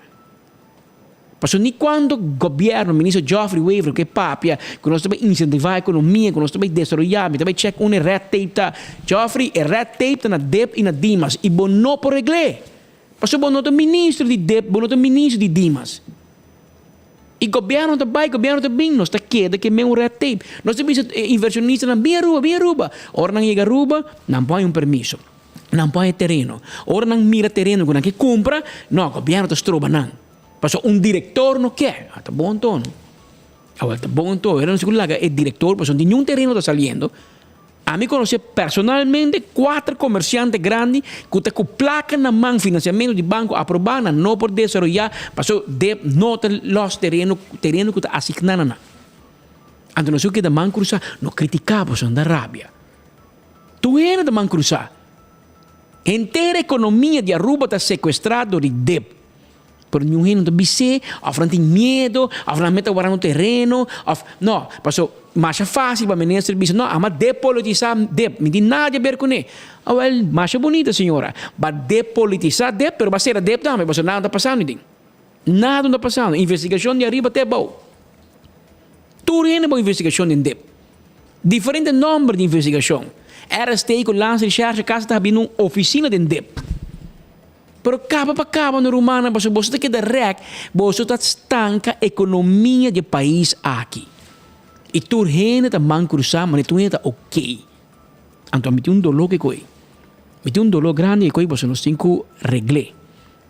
Pasobra ni cuando gobierno, minister Geoffrey Wever ke papia cu nos ta bay incentiva economia, cu nos ta bay desaroya, mi ta bay check unda e red tape ta. Geoffrey, e red tape ta na dip y na Dimas y bo no por regl'e. Pasobra bo no ta minister di dip, bo no ta minister di Dimas. Y gobierno ta bay, gobierno ta bin, nos ta keda ke men un red tape. Nos ta bisa e inversionistanan bin Aruba, bin Aruba. Ora nan yega Aruba, nan por haña un permiso. Nan por haña tereno. Ora nan mira tereno ku nan ke kumpra, no, gobièrnu ta stroba nan. Pasobra un direktor no ke. A ta bon anto, no? Awel ta bon anto. Era nos ku laga e direktor pasobra niun tereno ta saliendo. Ami konosé personalmente kuater komersiante grandi ku ta ku plaka na man, finansiamentu di banko aprobá, nan no por desaroyá pasobra deb no ta lòs tereno, tereno ku ta asigná na nan. Anto nos ku keda man krusá, no kritiká pasobra nan ta rabia. Tur hende ta man cruzá. Henter economia di Aruba ta secuestra door di dip. Pero niun hende no ta bis'é, of nan tin miedo, of nan meta warando tereno, of, no, paso masha facil pa minister bisa, no, ama depolitisa dip, mi tin nada di haber cune. Awel, masha bunita señora, ba depolitisa dip, pero ba cera dip tambe, pasobra nada no ta pasando den. Nada no ta pasando, investigacion di ariba te abao. Tur hende bo investigashon den dip. Diferente nòmber di investigashon. RST ku Landsrecherche kasi ta habiendo un ofisina den dip. Pero kaba pa kaba no rumannan pasobra boso ta keda rèk, boso ta stanka ekonomia di e pais aki. I tur hende ta man krusá manera tur hende ta okey. Anto mi tin un doló ke koe. Mi tin un doló grandi ke koe pasobra nos tin ku regl'é.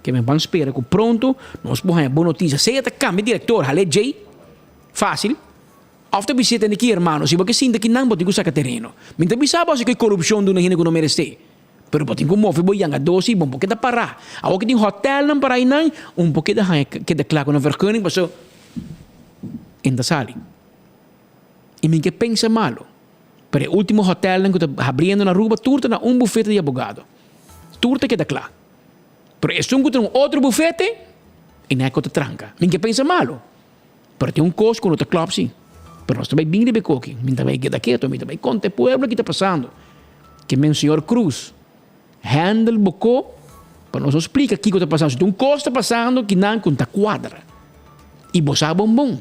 Ke mi ban spera ku pronto nos por haña bon notisia. Sea ta kambia direktor, hal'é djei, fásil. Òf ta bis'é tende ki hermano, si bo ke sinta kinan bo tin ku saka tereno. Mi ta bisa bo asi ku e korupshon duna hende ku no meresé. Pero bo tin ku move bo yanga dos i bo por keda pará. Awor ku tin hòtèlnan pará einan, un por keda haña keda kla ku nan vergunning pasobra e no ta sali. I mi ke pensa malu, pero e último hòtèlnan ku ta habriendo na Aruba tur ta na un bufete di abogado. Tur ta keda kla. Pero esun ku ta na un otro bufete, e nan e ku ta tranka. Mi ke pensa malu. Pero tin un kos ku no ta klòp si. Pero nos ta bai bin riba e koki. Mi ta bai keda ketu, mi ta bai konta e pueblo ki ta pasando. Ke men señor Cruz handle bo ko pa nos no splika kiko ta pasando. Si tin un kos ta pasando ki nan ku no ta kuadra. I bo sa bon bon.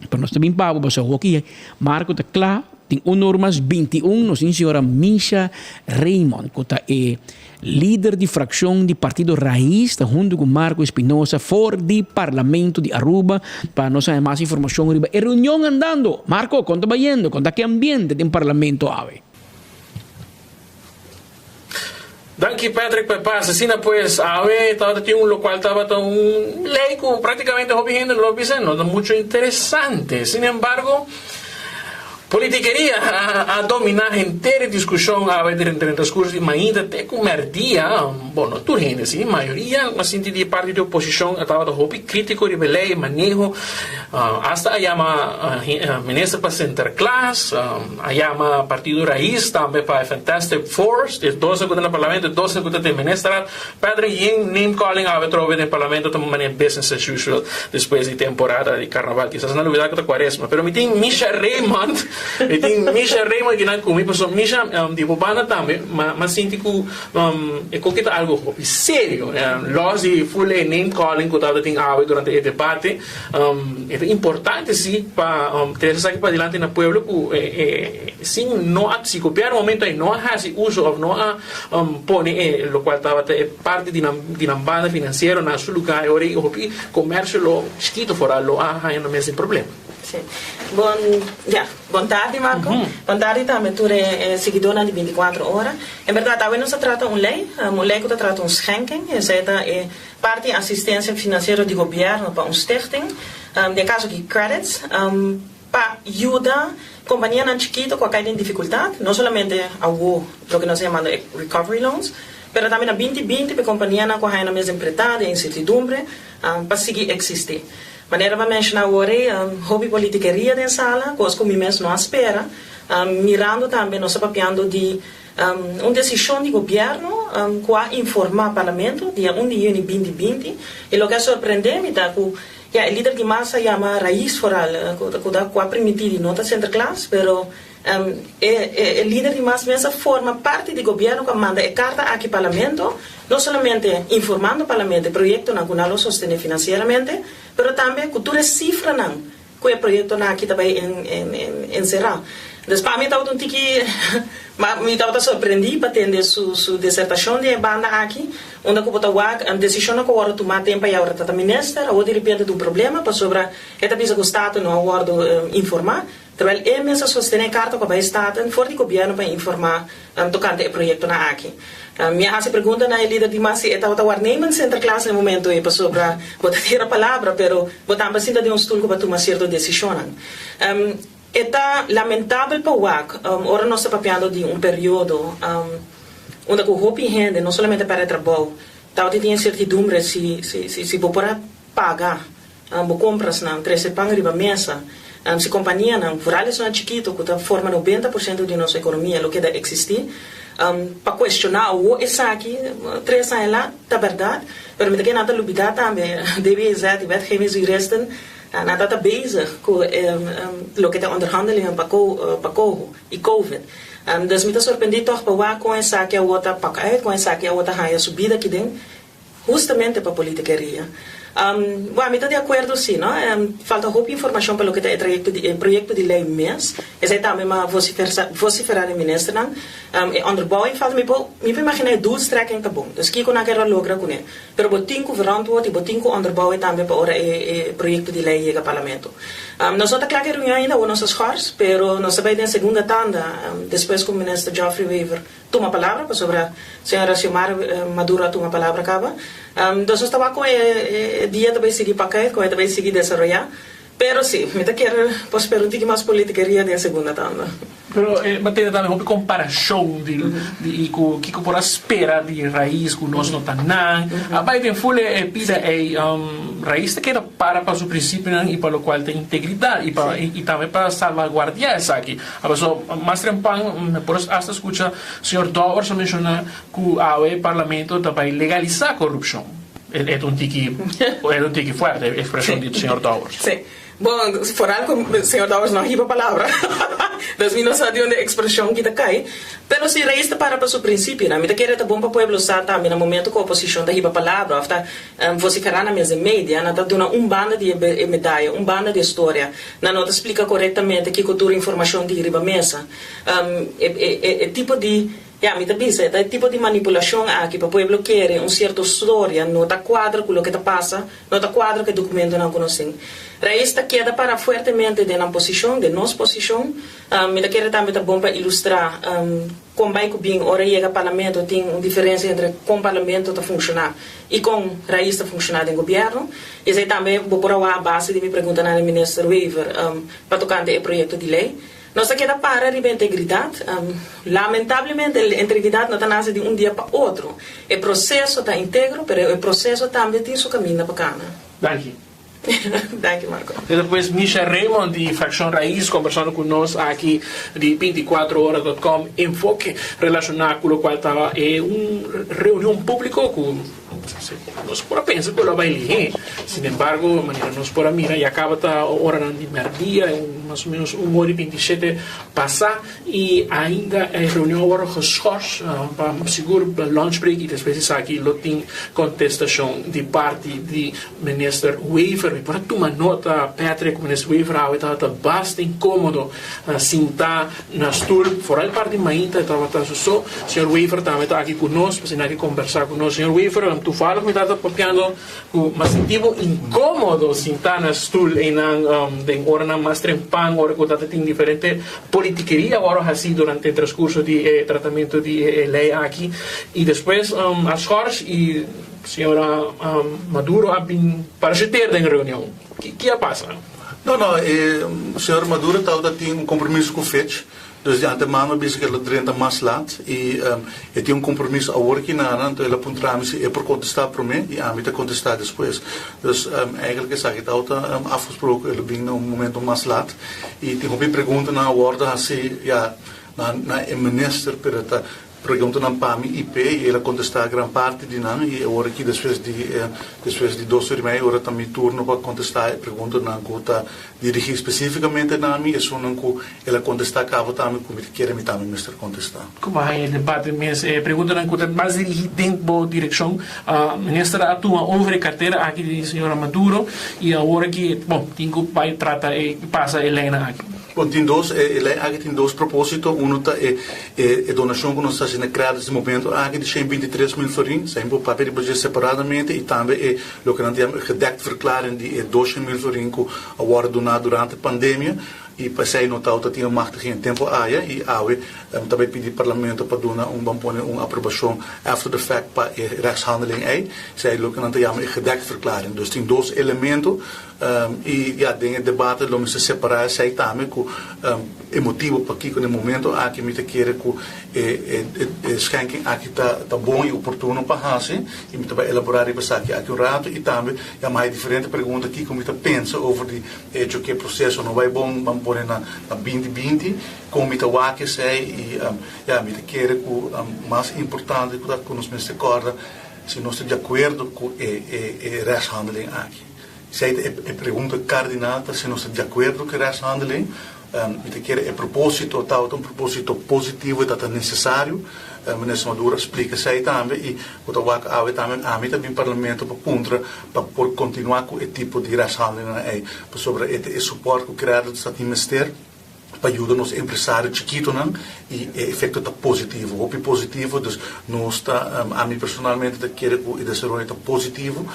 Pero nos ta bin pa bo pasobra hoki Marco ta kla. Tin un or mas 21 nos tin señora Misha Raymond ku ta e lider di frakshon di Partido Raiz ta huntu ku Marco Espinosa for di Parlamento di Aruba pa nos haña mas informashon riba e reunion andando. Marco, kon ta bayendo? Kon ta ki ambiente den Parlamento awe? Danki Patrick pa e pas. Asina pues, awe tabata tin un locual tabata un ley cu practicamente hopi hende lo bisa no ta mucho interesante. Sin embargo, Politikeria a domina henter e diskushon awe den transkurso di mainta te ku mèrdia. Bon, no tur hende si, mayoria a sinti di e parti di oposishon a tabata hopi kritiko riba e lei, e maneho. Asta a yama minister pa Sinterklaas, a yama Partido Raiz tambe pa e Fantastic Four, e dos ku ta na parlamento, e dos ku ta den ministerat. Patrick Ying, name calling awe trobe den parlamento ta manera business as usual despues di temporada di carnaval. Kisas nan lubida cu ta cuaresma. Pero mi tin Misha Raymond, mi tin Misha Raymond kinan cu mi pasobra Misha di bo banda tambe ma ma sinti cu e koki ta algo hopi serio. Los di full e name calling cu tabata tin awe durante e debate e ta importante si pa trece esaki padilanti na pueblo cu sin no a si gobierno momento ey no a haci uso of no a Pone e locual tabata e parti di nan di nan banda financiero na su lugar e ora ei hopi comercio lo chikito foral lo a haña nan mes den problema. Sí. Bon, ya, bon tardi Marco. Bon tardi tambe tur e e siguidornan di binticuatro ora. En berdad awe nos ta trata un ley, un ley cu ta trata un schenking, esey ta e parti asistencia financiero di gobierno pa un stichting, den e caso aki credits, Pa yuda kompanianan chikito ku a kai den difikultat, no solamente awo loke nos ta yamando e recovery loans, pero tambe na binti binti pa e kompanianan ku a haña nan mes den pretá, den insertidumbre, pa sigui eksistí. Manera bo a menshoná awor ei, hopi politikeria den sala, kos ku mi mes no a spera, mirando tambe nos ta papiando di un desishon di gobièrnu ku a informá parlamento dia un di yüni binti binti, i loke a sorprendé mi ta ku Ja, e lider di mas a yama Raiz vooral, cu ta cu a primiti di no ta Sinterklaas, pero e e lider di mas mes a forma parti di gobierno cu a manda e carta aki Parlamento, no solamente informando Parlamento e proyectonan cu nan lo sostene financieramente, pero tambe cu tur e cifranan cu e proyectonan aki ta bay encera. Dus pa mi tabata un tiki, mi tabata sorprendi pa tende su su desertacion di e banda aki, unda cu bo ta wak decisionnan cu a wordo tuma tempo ayá ora ta ta minister, awor diripiente ta un problema pasobra e ta bisa cu Staten no a wordo informa, terwijl e mes a sostene e carta cu a bay Staten for di gobierno pa informa tocante e proyectonan aki. Mi a haci pregunta na e lider di mas si e tabata waarnemend Sinterklaas na e momento ey pasobra bo ta tira palabra pero bo tambe a sinta den un stoel cu bo a tuma cierto decisionnan. E ta lamentabel pa wak ora nos ta papiando di un periodo unda ku hopi hende no solamente pèrdè trabou, tabata tin insertidumbre si si bo por a paga bo komprasnan, trese pan riba mesa, si kompanianan, vooral esunnan chikito ku ta forma 90% di nos ekonomia lo keda eksistí. Pa kuestioná awo esaki tres aña lat ta bèrdat, pero mi ta kere nan ta lubidá tambe DWZ, di Wetgevingsjuristen, Nan ta ta bezig ku loke ta onderhandelingen pa pa coho i covid. Dus mi ta sorprendí tòg pa wak kon esaki awor ta pak uit, kon esaki awor ta haña su bida aki den, hustamente pa politikeria. Bueno, mi ta di akuerdo si, no. Falta hopi informashon pa loke ta e trayekto di e proyekto di lei mes. Esei tambe m'a vosiferá den ministernan. E onderbouwing falta. Mi por mi por imaginá e doelstrekking ta bon. Dus kiko nan kere logra kuné. Pero bo tin ku verantwoord i bo tin ku onderbouwen tambe pa ora e proyekto di lei yega parlamento. Nos no ta kla ku e reunion ainda, awor nos ta schors, pero nos ta bai den segunda tanda despues ku minister Geoffrey Wever tuma palabra, pasobra señora Xiomara Maduro a tuma palabra kaba. Nos ta wak kon e dia ta bai sigui pakai, kon e ta bai sigui desaroyá. Pero sí, mi ta kier por spera un tiki mas politikeria den segunda tanda. Pero e bo tene tambe hopi komparashon di di ku kiko por a spera di Raiz ku nos no ta nan. A bai den ful e pida ei Raiz ta keda para pa su prinsipionan i pa lokual ta integridat i pa i tambe pa salvaguardiá esaki. Apaso mas trempan mi por asta skucha señor Dowers a menshoná ku awe parlamento ta bai legalisá korupshon. E ta un tiki e ta un tiki fuerte e ekspreshon di señor Dowers. Sí. Bon, foral ku señor Dowers no a hiba palabra. Dus mi no sa di unda e ekspreshon ki ta kai. Pero si Reyes ta para pa su prinsipionan, mi ta kere ta bon pa pueblo sa tambe na momento ku oposishon ta hiba palabra òf ta vosiferá na mes den media, nan ta duna un banda di e medaya, un banda di e storia. Nan no ta splika korektamente kiko tur informashon tin riba mesa. E tipo di. Ya, mi ta bisa, e ta e tipo di manipulashon aki pa pueblo kere un sierto storia no ta kuadra ku loke ta pasa, no ta kuadra ku e dokumentonan ku nos tin. Raiz ta keda para fuertemente den nan posishon, den nos posishon. Mi ta kere tambe ta bon pa ilustrá kon bai ku bin ora yega parlamento tin un diferensia entre kon parlamento ta funshoná i kon Raiz ta funshoná den gobièrnu. Esei tambe bo por a wak a base di mi preguntanan na Minister Wever pa tokante e proyekto di lei. Nos ta keda para riba integridat. Lamentablemente e integridat no ta nase di un dia pa otro. E proseso ta integro, pero e proseso tambe tin su kaminda pa kana. Danki. Danki Marco. E ta pues Misha Raymond di Fraccion Raiz kombersando ku nos aki di binticuatrohora dot com enfoke relashoná ku lokual ta e un reunion públiko ku Nos por a pensa ku lo a bai lihé, sin embargo, manera nos por a mira ya kaba ta oranan di mèrdia, mas o ménos un ora i bintishete pasá, i ainda e reunion a wòrdu geschors pa sigur lunch break i despues esaki lo tin kontestashon di parti di Minister Wever. Mi por a tuma nota, Patrick, ku Minister Wever awe tabata basta inkómodo sintá Na stul, foral parti mainta e tabata su so. Señor Wever tambe ta aki cu nos, pasobra nan ke combersa cu nos. Señor Wever, toevallig mi tabata papiando cu m'a sinti bo incomodo sinta na stul eynan den oranan mas trempan, ora cu tabata tin diferente politikeria worde haci durante e transcurso di e tratamento di e ley aki. Y despues a schors y señora Maduro a bin parachuteer den reunion. Ki a pasa? No, no, e señor Maduro tabata tin un compromiso cu Fitch, dus di antemano a bisa cu el a drenta mas laat y e tin un compromiso awor ki nana, anto el a puntra mi si e por contesta prome y ami ta contesta despues. Dus eigenlijk esaki tabata afgesproken, el a bin na un momento mas laat y tin hopi preguntanan a wordo haci ya na e minister, pero ta Preguntanan pa mi i p'e i el a kontestá gran parti di nan i awor aki despues di despues di dos ora i mei ora ta mi turno pa kontestá e preguntanan ku ta dirigí spesífikamente na mi, esunnan ku el a kontestá kaba tambe ku mi ta kere mi tambe mester kontestá. Ku a haña e debate mes e preguntanan ku ta mas dirigí den bo direkshon. Minister a tuma over e kartera aki di señora Maduro i awor aki bon tin ku bai trata e pasa e leinan aki. Bon, tin dos, e lei aki tin dos propósito. Uno ta e e donashon ku nos ta hasi na Credits di momento aki di shen binti tres mil florin, sa por papia riba dje separadamente, i tambe e loke nan ta yama e gedekt verklaring di e doshen mil florin ku a wòrdu doná durante pandemia, i pa esei no tabata tin e machtiging e tempu aya, i awe ta bai pidi Parlamento pa duna un, ban pone un aprobashon after the fact pa e rechtshandeling ei, esei loke nan ta yama e gedekt verklaring. Dus tin dos elemento. I ya, den e debate lo mester separá esei tambe ku e motibu pakiko den momento aki mi ta kere ku e e schenking aki ta ta bon i oportuno pa hasi i mi ta bai elaborá riba esaki aki un ratu i tambe ya mi haña diferente pregunta kiko mi ta pensa over di echo ku e proseso no bai bon ban pone na na binti binti kon mi ta wak esei i ya mi ta kere ku mas importante ku ta ku nos mester kòrda si nos ta di akuerdo ku e e rechtshandeling aki. Esei ta e pregunta kardinal, ta si nos ta di akuerdo ku e rechtshandeling. Mi ta kere e propósito tabata un propósito positivo i tabata nesesario. Minister Maduro a splika esei tambe i bo ta wak awe tambe ami ta bin Parlamento pa puntra pa por kontinuá ku e tipo di rechtshandelingnan ei pasobra e ta e supòrt ku Qredits ta tin mester pa yuda nos empresario chikitonan i e efekto ta positivo, hopi positivo. Dus nos ta, ami personalmente ta kere ku e desaroyo ta positivo.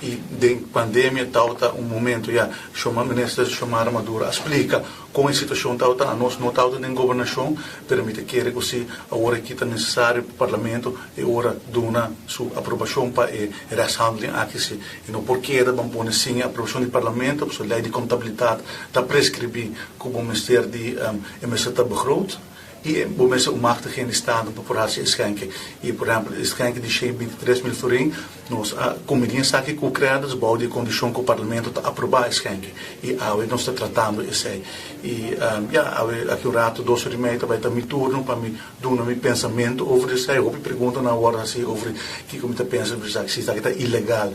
I den pandemia tabata un momento ya Shoma Minister Xiomara Maduro a splika kon e situashon tabata. Anos no tabata den gobernashon, pero mi ta kere ku si awor aki ta nesesario pa Parlamento e ora duna su aprobashon pa e rechtshandeling aki si e no por keda ban pone sin e aprobashon di Parlamento pasobra lei di kontabilitat ta preskribí ku bo mester di e mester ta begroot. I bo mester un machtiging di Staten pa por hasi e schenking. I por ehempel e schenking di shen binti tres mil florin, nos a kuminí esaki ku credits bou di e kondishon ku Parlamento ta aprobá e schenking. I awe nos ta tratando esei. I ya, awe aki un rato dos ora i mei ta bai ta mi turno pa mi duna mi pensamentu over esei. Hopi preguntanan a wòrdu hasi over kiko mi ta pensa over esaki, si esaki ta ilegal.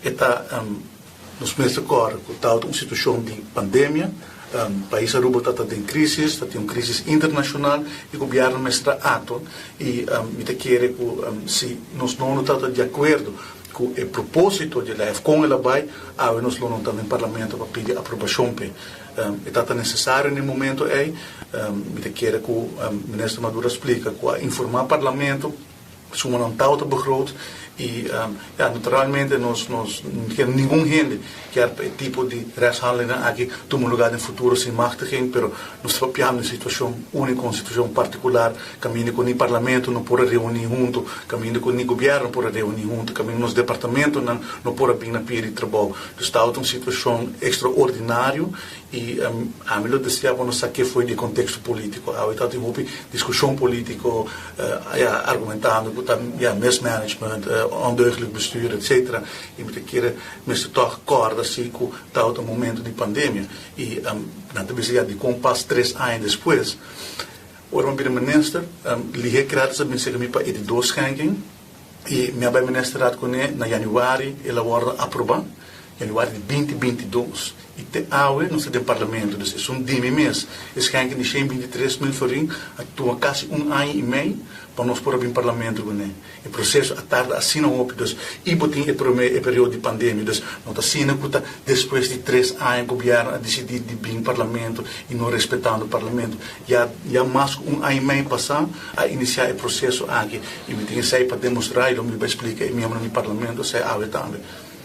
E ta. Nos mester kòrda ku tabata un situashon di pandemia, pais Aruba ta den krisis, ta tin un krisis internashonal i gobièrnu mester a aktua i mi ta kere ku si nos no no tabata di akuerdo ku e propósito di e lei òf kon el a bai, awe nos lo no ta den parlamento pa pidi aprobashon p'e. E tabata nesesario na e momento ei. Mi ta kere ku Minister Maduro a splika ku a informá parlamento. Suma nan tauta begroot y ya naturalmente nos nos no kier ningun hende kier pa e tipo di rechtshandelingnan aki tuma lugar den futuro sin machtiging pero nos ta papiando un situacion unico un situacion particular caminda cu ni parlamento no por a reuni hunto caminda cu ni gobierno por a reuni hunto caminda nos departamentonan no por a bin na pia di trabou dus tauta un situacion extraordinario I ami lo desea pa nos sa ke foi di e konteksto polítiko. Awe ta tin hopi diskushon polítiko, ya, argumentando ku ta, ya, mismanagement, ondeugdelijk bestuur, etcetera. I mi ta kere mester tòg kòrda si ku tabata un momento di pandemia. I nan ta bisa, ya, dikon pas tres aña despues? Ora mi a bira minister, lihé Kratis a bin serka mi pa e di dos schenking. I mi a bai ministerraad kuné na yanüari, el a wòrdu aprobá, yanüari di binti binti dos. I te awe nos ta den parlamento, dus esun di mi mes, e schenking di shen binti tres mil florin a tuma kasi un aña i mei pa nos por a bin parlamento kuné. E proseso a tarda asina hopi, dus i bo tin e prome e periodo di pandemia, dus no ta asina ku ta despues di tres aña gobièrnu a disidí di bin parlamento i no respetando parlamento. Ya ya mas ku un aña i mei pasá a inisiá e proseso aki i mi tin esei pa demostrá i lo mi bai splika e miembronan di parlamento esei awe tambe.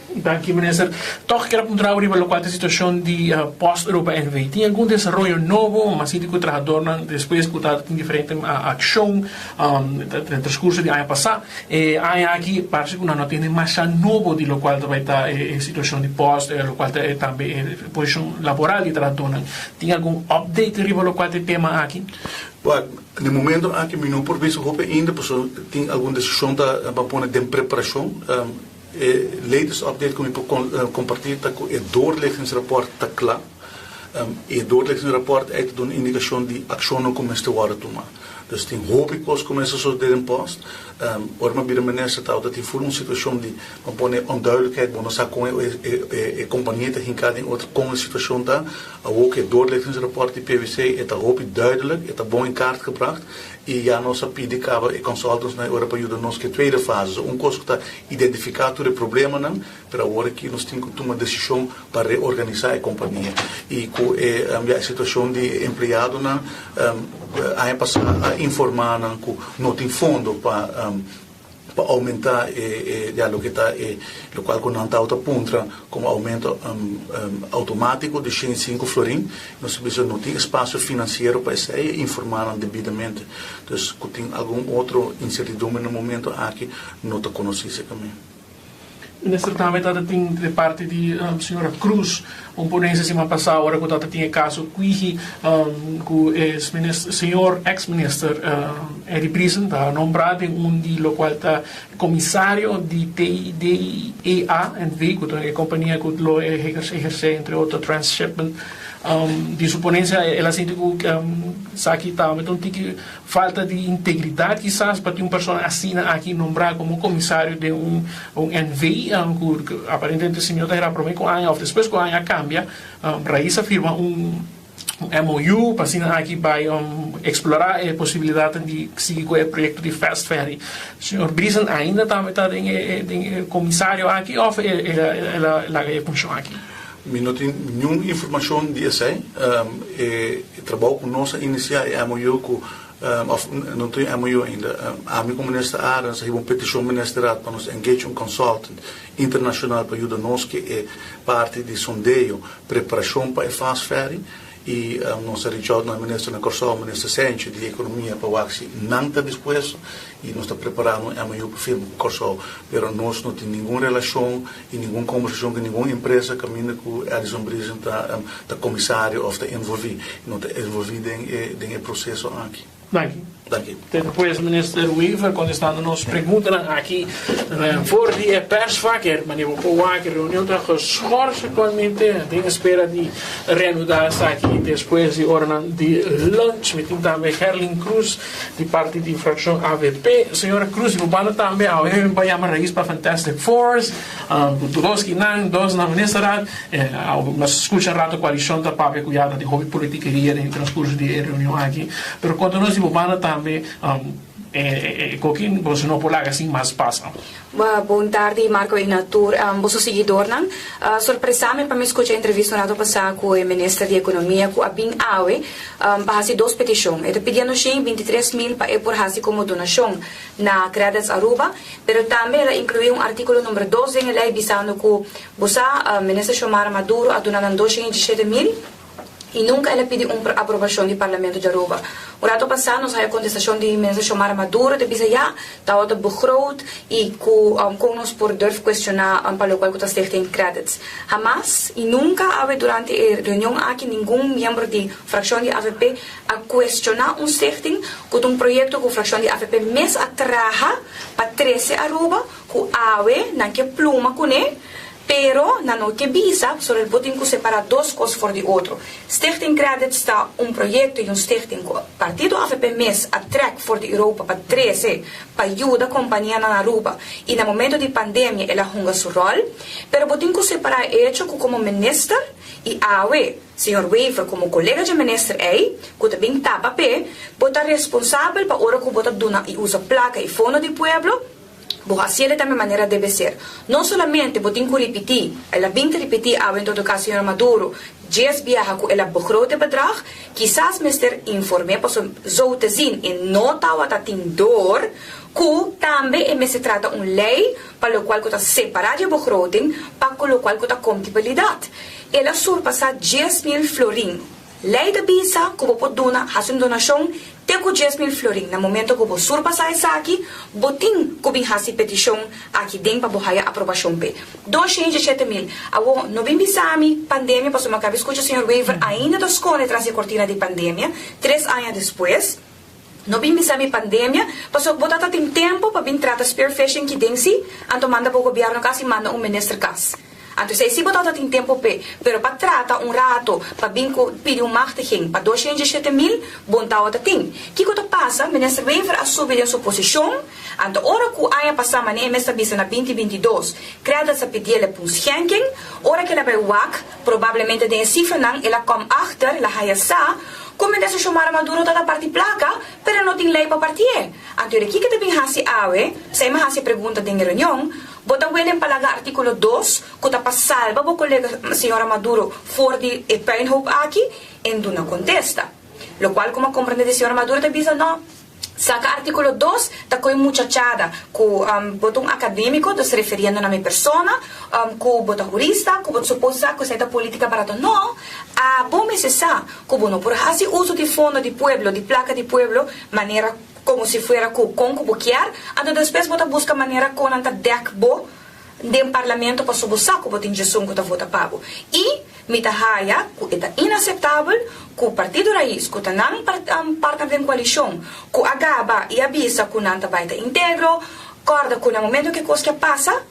Danki minister. Tòg kier a puntra bo riba lokual ta e situashon di Post Europa NV. Tin algun desaroyo nobo? Mas sinti ku trahadornan despues ku ta tin diferente akshon den transkurso di aña pasá. E aña aki parse ku nan no tene masha nobo di lokual ta bai ta e situashon di Post, lokual ta tambe e posishon laboral di trahadornan. Tin algun update riba lokual ta e tema aki? Wak, na e momento aki mi no por bisa hopi ainda pasobra tin algun desishon ta ban pone den preparashon. E latest update ku mi por kompartí ta ku e doorlichtingsrapport ta kla. E doorlichtingsrapport ei ta duna indikashon di akshonnan ku mester wòrdu tumá. Dus tin hopi kos ku mester sosodé den pòst. Ora mi a bira minister tabata tin ful un situashon di ban pone onduidelijkheid, bo no sa kon e kompania ta hinká den otro, kon e situashon ta. Awor ku e doorlichtingsrapport di PwC e ta hopi duidelijk, e ta bon in kaart gebracht. I ya nos a pidi kaba e consultants na e ora pa yuda nos ku e tweede fase. So un kos ku ta identifiká tur e problemanan, pero awor aki nos tin ku tuma desishon pa reorganisá e kompania. I ku e ya e situashon di e empleadonan, aña pasá a informá nan ku no tin fondo pa pa oumentá e e ya loke ta e lokual ku nan tabata puntra komo oumento outomátiko di shen sinku florin. Nos a bisa no tin espasio finansiero pa esei e informá nan debidamente. Dus ku tin algun otro insertidumbre na momento aki no ta konosí serka mi. Minister tambe tata tin de parti di señora Cruz un ponencia siman pasa ora cu tata tin e caso Quihi cu e señor ex minister Eddie Briesen ta nombra den un di locual ta comisario di TDEA NV cu ta e compania cu lo eherce entre otro transshipment. Di su ponencia el a sinti cu esaki tambe ta un tiki Falta di integridat kisas pa tin un persona asina aki nombrá komo komisario den un un NV ku aparentemente si mi no ta hera promé ku aña òf despues ku aña a kambia. Raiz a firma un. Un MOU pa asina aki bai explora e posibilidadnan di sigui cu e proyecto di Fast Ferry. Señor Briesen ainda tambe ta den e den e comisario aki of el a laga e funcion aki? Mi no tin niun informacion di esey. E trabou cu nos a inicia e MOU cu of no tin MOU ainda. Ami cu Minister Arends a hiba un peticion Ministerraad pa nos engage un consultant internacional pa yuda nos cu e parti di sondeo Preparashon pa e fast ferry i nos a reach out na minister na Kòrsou, minister Senchi di Ekonomia pa wak si nan ta dispuesto i nos ta preparando un MOU pa firma ku Kòrsou. Pero nos no tin ningun relashon i ningun kombersashon ku ningun empresa kaminda ku Edison Briesen ta ta komisario òf ta envolví. No ta envolví den e den e proseso aki. Danki. Danki. Te despues Minister Wever contestando nos preguntanan aki for di e persvaker. Manera bo por wak e reunion ta geschors actualmente den espera di reanuda esaki despues di oranan di lunch. Mi tin tambe Gerlin Cruz di parti di fraccion avp. Señora Cruz di bo banda tambe awe mi pa yama Raiz pa Fantastic Fours. Dos kinan, dos na Ministerraad. Nos scucha rato coalicion ta papia cu ya ta tin hopi politikeria den transcurso di e reunion aki, pero conta nos di bo banda tambe e koki boso no por laga sin mas pasa. Bon tardi Marco y na tur boso siguidornan. Sorpresa mi pa mi scucha entrevista un rato pasa cu e minister di economia cu a bin awe pa haci dos peticion. E ta pidiendo shen 23 mil pa e por haci como donacion na Credits Aruba, pero tambe el a inclui un articulo number dos den e ley bisando cu Bo sa, Minister Xiomara Maduro a duna nan 217 mil y nunca el a pidi un aprobacion di Parlamento di Aruba. Un rato pasa nos haya contestacion di Minister Xiomara Maduro ta bisa ya, tawata begroot y cu con nos por durf cuestiona pa locual cu ta Stichting Credits. Hamas y nunca awe durante e reunion aki ningun miembro di fraccion di avp a cuestiona un stichting cu ta un proyecto cu fraccion di avp mes a traha pa trece Aruba Ku awe nan ke pluma kuné, pero nan no ke bisa, pasobra bo tin ku separá dos kos for di otro. Stichting Credits ta un proyekto i un stichting ku partido avp mes a trèk for di Europa pa trese pa yuda kompanianan na Aruba i na momento di pandemia el a hunga su ròl. Pero bo tin ku separá e echo ku komo minister i awe Señor Wever komo kolega dje minister ei ku ta bin tapa p'e, bo ta responsabel pa ora ku bo ta duna i usa plaka i fondo di pueblo, Bo haciele tambe manera debe ser. No solamente bo tin cu ripiti, el a bin ta ripiti awe en todo caso señora Maduro djes biaha cu el a begroot e bedrag, kisas mester informe paso zo te zien e no tawata tin door cu tambe e mester trata un ley pa locual cu ta separa dje begroting pa cu locual cu ta comptibilidad. El a surpasa 10,000 florin. Lei ta bisa ku bo por duna hasi un donashon te ku 10,000 florin. Na momento ku bo surpasá esaki, bo tin ku bin hasi petishon aki den pa bo haya aprobashon p'e. 207,000. Awor, no bin bisa mi pandemia pasobra mi a kaba di skucha señor Wever ainda ta skonde tras di e kortina di pandemia, tres aña despues. No bin bisa mi pandemia pasobra bo ta tin tempu pa bin trata spearfishing ki den si, anto manda bo gobièrnu kas i manda un minister kas. Anto esei si bo tabata tin tempo p'e, pero pa trata un rato pa bin ku pidi un machtiging pa 207,000, bo n tabata tin. Kiko ta pasa? Minister Wever a subi den su posishon, anto ora ku aña pasá manera e mes ta bisa na binti 22, Credits a pidiel e p'un schenking, ora ku el a bai wak, probablemente den e sifranan el a kom achter, el a haya sa, ku Minister Xiomara Maduro tabata parti plaka, pero no tin lei pa partié. Anto e kiko ta bin hasi awe? P'esei mi a hasi e pregunta den e reunion, Bo ta welen pa laga artíkulo dos ku ta pa salba bo kolega señora Maduro for di e puinhoop aki en duna kontesta. Lokual ku mi a komprendé di señora Maduro ta bisa no, saka artíkulo dos ta koe muchachada ku bo ta un akadémiko, dus referiendo na mi persona, ku bo ta hurista, ku bo ta supos sa ku esei ta polítika barato. No, abo mester sa ku bo no por hasi uso di fondo di pueblo, di plaka di pueblo manera Como si fuera cu con cu bo kier, anto despues bo ta busca manera con nan ta dek bo den parlamento paso bo sa cu bo tin djesun cu ta vota pa bo. Y mi ta haya cu e ta inaceptabel cu Partido Raiz, cu ta nan partner den coalicion, cu a gaba y a bisa cu nan ta bay ta integro, corda cu na momento cu e cos ke pasa,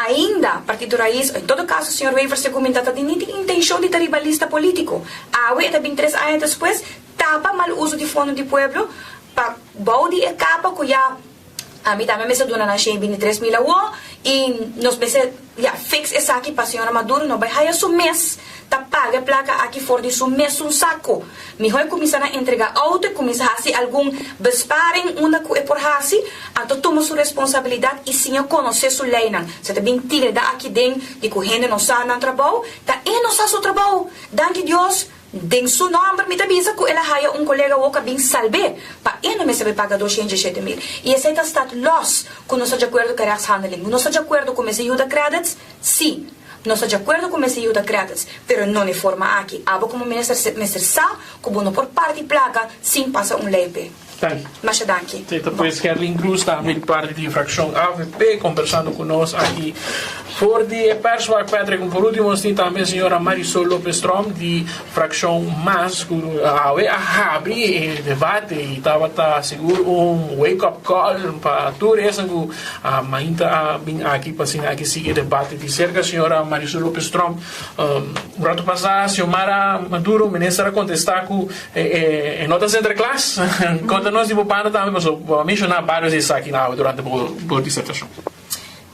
ainda Partido Raiz, o en todo caso señor Wever segun mi ta ta tin ni tin intencion di ta riba lista politico. Awe e ta bin tres aña despues, Tapa mal uso di fondo di pueblo pa bou di e capa cu ya ami tambe mester duna nan 123,000 awo y nos mester ya fix esaki pa señora Maduro no bay haya su mes. Ta paga e plaka aki for di su mesun sako. Mihó e kuminsá na entregá outo, e kuminsá hasi algun besparing unda ku e por hasi, anto tuma su responsabilidat i siña konosé su leinan. Se ta bin tilda aki den di ku hende no sa nan trabou, ta e no sa su trabou. Danki Dios, den su nòmber mi ta bisa ku el a haya un kolega wou ku a bin salb'é, pa e no mester bai paga 207 mil. I esei ta stat lòs ku nos ta djakuerdo ku e rechtshandeling. Nos ta djakuerdo ku mester yuda credits? Sí. Nos ta djakuerdo ku mester yuda credits, pero no n'e forma aki. Abo komo minister mester sa ku bo no por parti plaka sin pasa un lei p'e. Danki. Masha danki. Sí, ta pues Gerlin Cruz tambe di parti di fraccion avp conversando cu nos aki for di e perswak. Patrick, por ultimo nos tin tambe señora Marisol Lopez Tromp di fraccion mas cu awe a habri e debate y tabata sigur un wake up call pa tur esnan cu a mainta a bin aki pa asina aki sigui e debate di cerca. Señora Marisol Lopez Tromp, un rato pasa Xiomara Maduro, minister, a contesta cu E no ta Sinterklaas? Konta nos di bo banda tambe pasobra bo a menshoná vários di esaki na awe durante bo disertashon.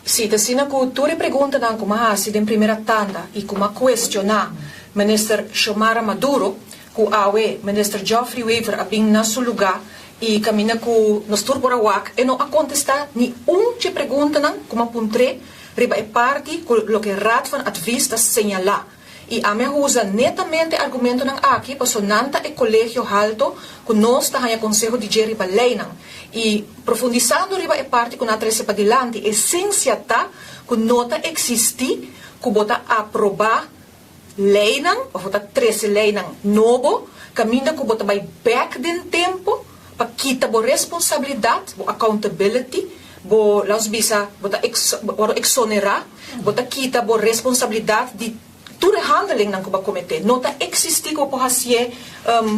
Sí, ta asina ku tur e preguntanan ku m'a hasi den primera tanda i ku m'a kuestioná Minister Xiomara Maduro, ku awe Minister Geoffrey Wever a bin na su lugá i kaminda ku nos tur por a wak, e no a kontestá ni un dje preguntanan ku m'a puntr'é riba e parti ku loke Raad van Advies ta señalá. I ami a usa netamente argumentonan aki paso nan ta e kolegio halto ku nos ta haña konseho di dje riba leinan. I profundisando riba e parti ku nan a trese padilanti, esensia ta ku no ta eksistí ku bo ta aprobá leinan òf bo ta trese leinan nobo kaminda ku bo ta bai bèk den tempu pa kita bo responsabilidat, bo accountability, bo, laos bisa, bo ta wòrdu eksonerá, bo ta kita bo responsabilidat di tur e handelingnan ku bo a kometé. No ta eksistí ku bo por hasié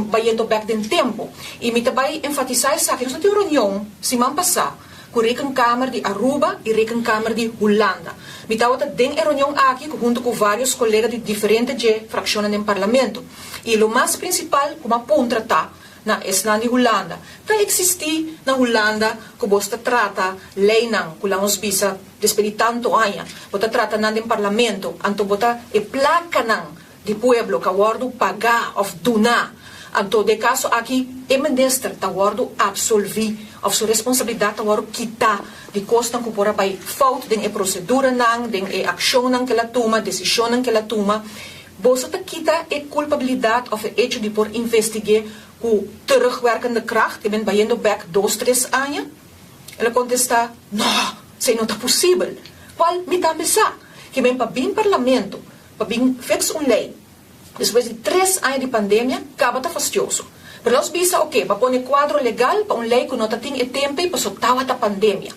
bayendo bèk den tempu. I mi ta bai enfatisá esaki. Nos a tin un reunion siman pasá ku Rekenkamer di Aruba i Rekenkamer di Hulanda. Mi tabata den e reunion aki ku huntu ku vários kolega di diferente dje frakshonnan den Parlamento. I lo mas prinsipal ku mi a puntra ta, Na esnan di Hulanda. Ta eksistí na Hulanda ku bos ta trata leinan ku lanos bisa despues di tantu aña. Bo ta trata nan den parlamento, anto bo ta e plakanan di pueblo ku a wòrdu pagá òf duná. Anto den e kaso aki e minister ta wòrdu apsolví òf su responsabilidat ta wòrdu kitá di kosnan ku por a bai fout den e proseduranan, den e akshonnan ku el a tuma, desishonnan ku el a tuma. Boso ta kita e culpabilidad of e hecho di por investigue cu terugwerkende kracht, ke men bayendo bek dos tres aña? El a contesta, No, esey no ta posibel. Cual mi tambe sa, ke men pa bin parlamento pa bin fix un ley despues di tres aña di pandemia caba ta fastioso. Pero nos bisa oke, pa pone cuadro legal pa un ley cu no ta tin e tempe paso tawata pandemia.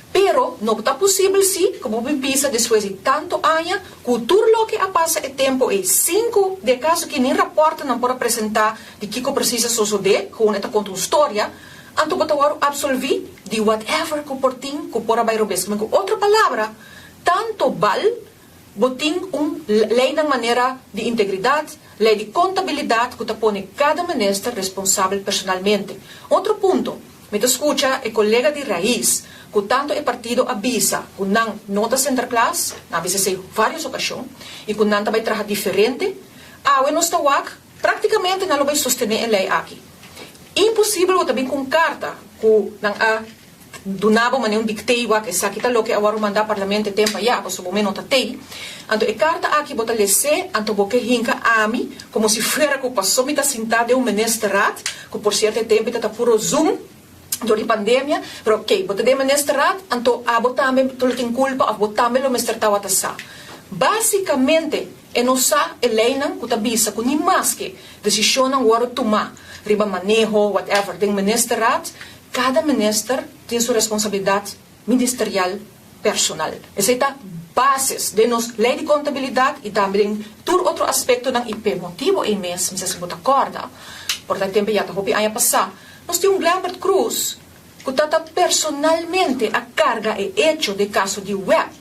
Pero no ta posibel si cu bo bin bisa despues di tanto aña cu tur loke a pasa e tempo ey sin cu di acaso ki nin raportenan por a presenta di kico precies a sosode, gewoon e ta conta un storia, anto bo ta worde absolvi di whatever cu por tin cu por a bay robes. Cu otro palabra, tanto bal Bo tin un leynan manera di integridad, ley di contabilidad cu ta pone cada minister responsabel personalmente. Otro punto, mi ta scucha e colega di Raiz cu tanto e partido a bisa cu nan no ta Sinterklaas, nan a bisa esey varios ocasion, y cu nan ta bay traha diferente, awe nos ta wak practicamente nan lo bay sostene e ley aki. Imposibel bo ta bin cu un carta cu nan a Duna bo manera un dictee wak esaki ta loke a wòrdu mandá parlamento e tempu ayá pasobra bo me no ta tei. Anto e karta aki bo ta les'é anto bo ke hinka ami komo si fuera ku paso mi ta sintá den un ministerraad ku por sierto e tempu ta ta puro zoom dor di pandemia pero oke bo ta den ministerraad anto abo tambe lo tin kulpa òf bo tambe lo mester tawata sa. Básikamente e no sa e leinan ku ta bisa ku ni maske desishonnan wòrdu tumá riba maneho whatever den ministerraad Kada minister tin su responsabilidad ministerial personal. Esey ta bases den nos ley di contabilidad y tambe den tur otro aspectonan y p'e motibo ey mes, mi sa si bo ta corda, por ta e tempo ya ta hopi aña pasa, nos tin un Glembert Croes cu tata personalmente a carga e hecho d'e caso di web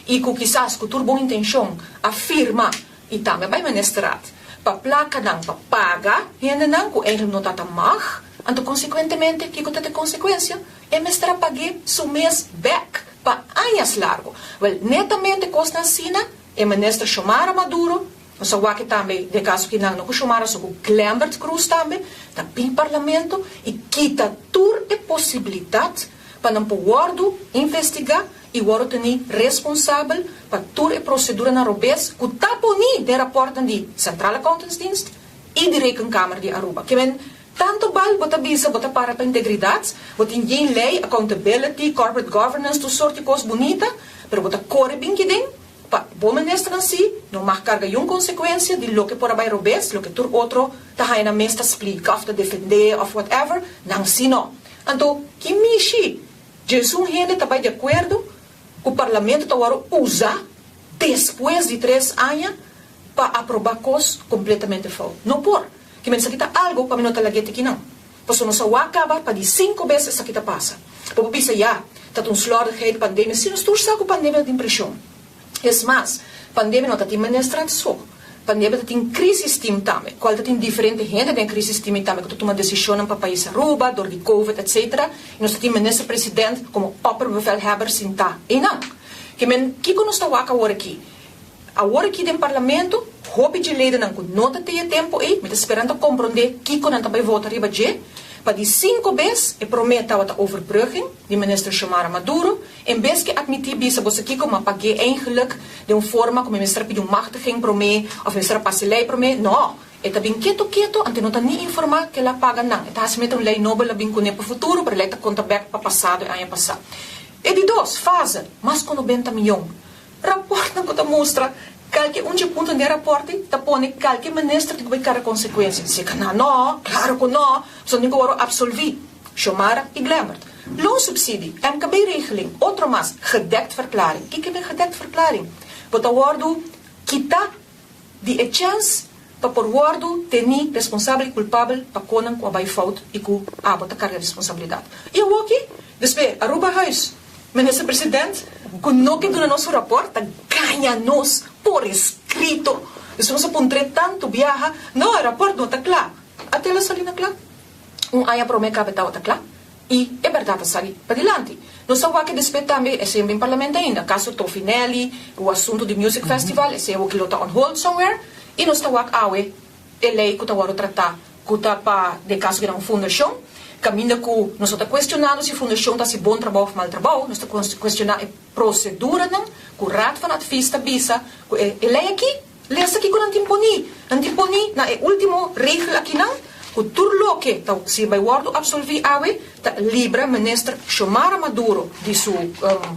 y cu kisas cu tur bon intencion a firma y tambe a bay ministerraad pa placanan pa paga hendenan cu eigenlijk no tata mag. Anto konsekuentemente kiko ta e konsekuensia? E mester a pag'é su mes bèk pa añas largu. Wèl, netamente kosnan asina e minister Xiomara Maduro. Nos a wak tambe den kaso ki nan no ku Xiomara so ku Glenbert Croes tambe ta bin parlamento i kita tur e posibilitat pa nan por wòrdu investigá i wòrdu tení responsabel pa tur e proseduranan robes ku ta poní den rapòrtnan di Centrale Accountantsdienst i di Rekenkamer di Aruba. Ke men tantu bal bo ta bisa bo ta para pa integridat, bo tin yen lei, accountability, corporate governance, tur sort di kos bunita, pero bo ta kore bin kiden Pa bo ministernan si no mag karga yun konsekuensia di loke por a bai robes, loke tur otro ta haña nan mes ta splika òf ta defendé òf whatever, nan si no. Anto, ki mishi djesun hende ta bai di akuerdo ku parlamento ta wòrdu usa despues di tres aña pa aprobá kos kompletamente fout? No por. Ki men esaki ta algu pa mi no ta lag'é te kinan. Pasobra nos a wak kaba pa di sinku bes esaki ta pasa. Bo por bisa, Ya, ta ta un slordigheid, pandemia. Si, nos tur sa ku pandemia ta tin preshon. Es mas, pandemia no ta tin minister so. Pandemia ta tin crisis team tambe, kual ta tin diferente hende den crisis team tambe ku ta tuma desishonnan pa pais Aruba dor di covid etcetera. I nos ta tin minister president komo opperbevelhebber sintá einan. Ke men, kiko nos ta wak awor aki? Awor aki den Parlamento, hopi dje ledennan ku no ta teye tempu ei, mi ta spera nan ta komprondé kiko nan ta bai vota riba dje. Pa di sinku bes, e promé tabata overbrugging di Minister Xiomara Maduro. En bes ke atmití bisa boso kiko m'a pag'é eigenlijk den un forma ku mi mester a pidi un machtiging promé òf mi mester a pasa e lei promé. No! E ta bin keto keto, anto e no ta ni informá ke el a paga nan. E ta hasi meta un lei nobo el a bin kuné pa futuro, pero e lei ta konta bèk pa pasado e aña pasá. E di dos, fase, mas ku nobenta miyon. Raportnan ku ta mustra kalke un dje punto den raport ei ta pone kalke minister tin ku bai kara konsekuensia. Si ka nan no, klaro ku no, pasobra tin ku wòrdu apsolví. Xiomara i Glemmert. Loonsubsidie, MKB-regeling, otro mas, gedekt verklaring. Kiko ta gedekt verklaring? Bo ta wòrdu kita di e chèns pa por wòrdu tení responsabel i kulpabel pa konan ku a bai fout i ku abo ta karga responsabilidat. I awoki, despues Arubahuis, Minister President ku no ke duna nos su rapòrt ta gaña nos por eskrito. Despues nos a puntr'é tantu biaha, no, e rapòrt no ta kla. Ate el a sali na kla. Un aña promé kabe tabata kla. I e bèrdat a sali padilanti. Nos ta wak e despues tambe, esei en bin parlamento ainda, kaso Tofinelli, ku asuntu di Music Festival, esei awor lo ta on hold somewhere, i nos ta wak awe e lei ku ta wòrdu tratá ku ta pa den kaso ku nan un fundashon, kaminda ku nos no ta kuestionando si fundashon ta hasi bon trabou òf mal trabou, nos ta kuestioná e proseduranan ku Raad van Advies ta bisa ku e lei aki. Lesa kiko nan tin poní. Nan tin poní na e último regel akinan, ku tur loke ta si bai wòrdu apsolví awe ta libra Minister Xiomara Maduro di su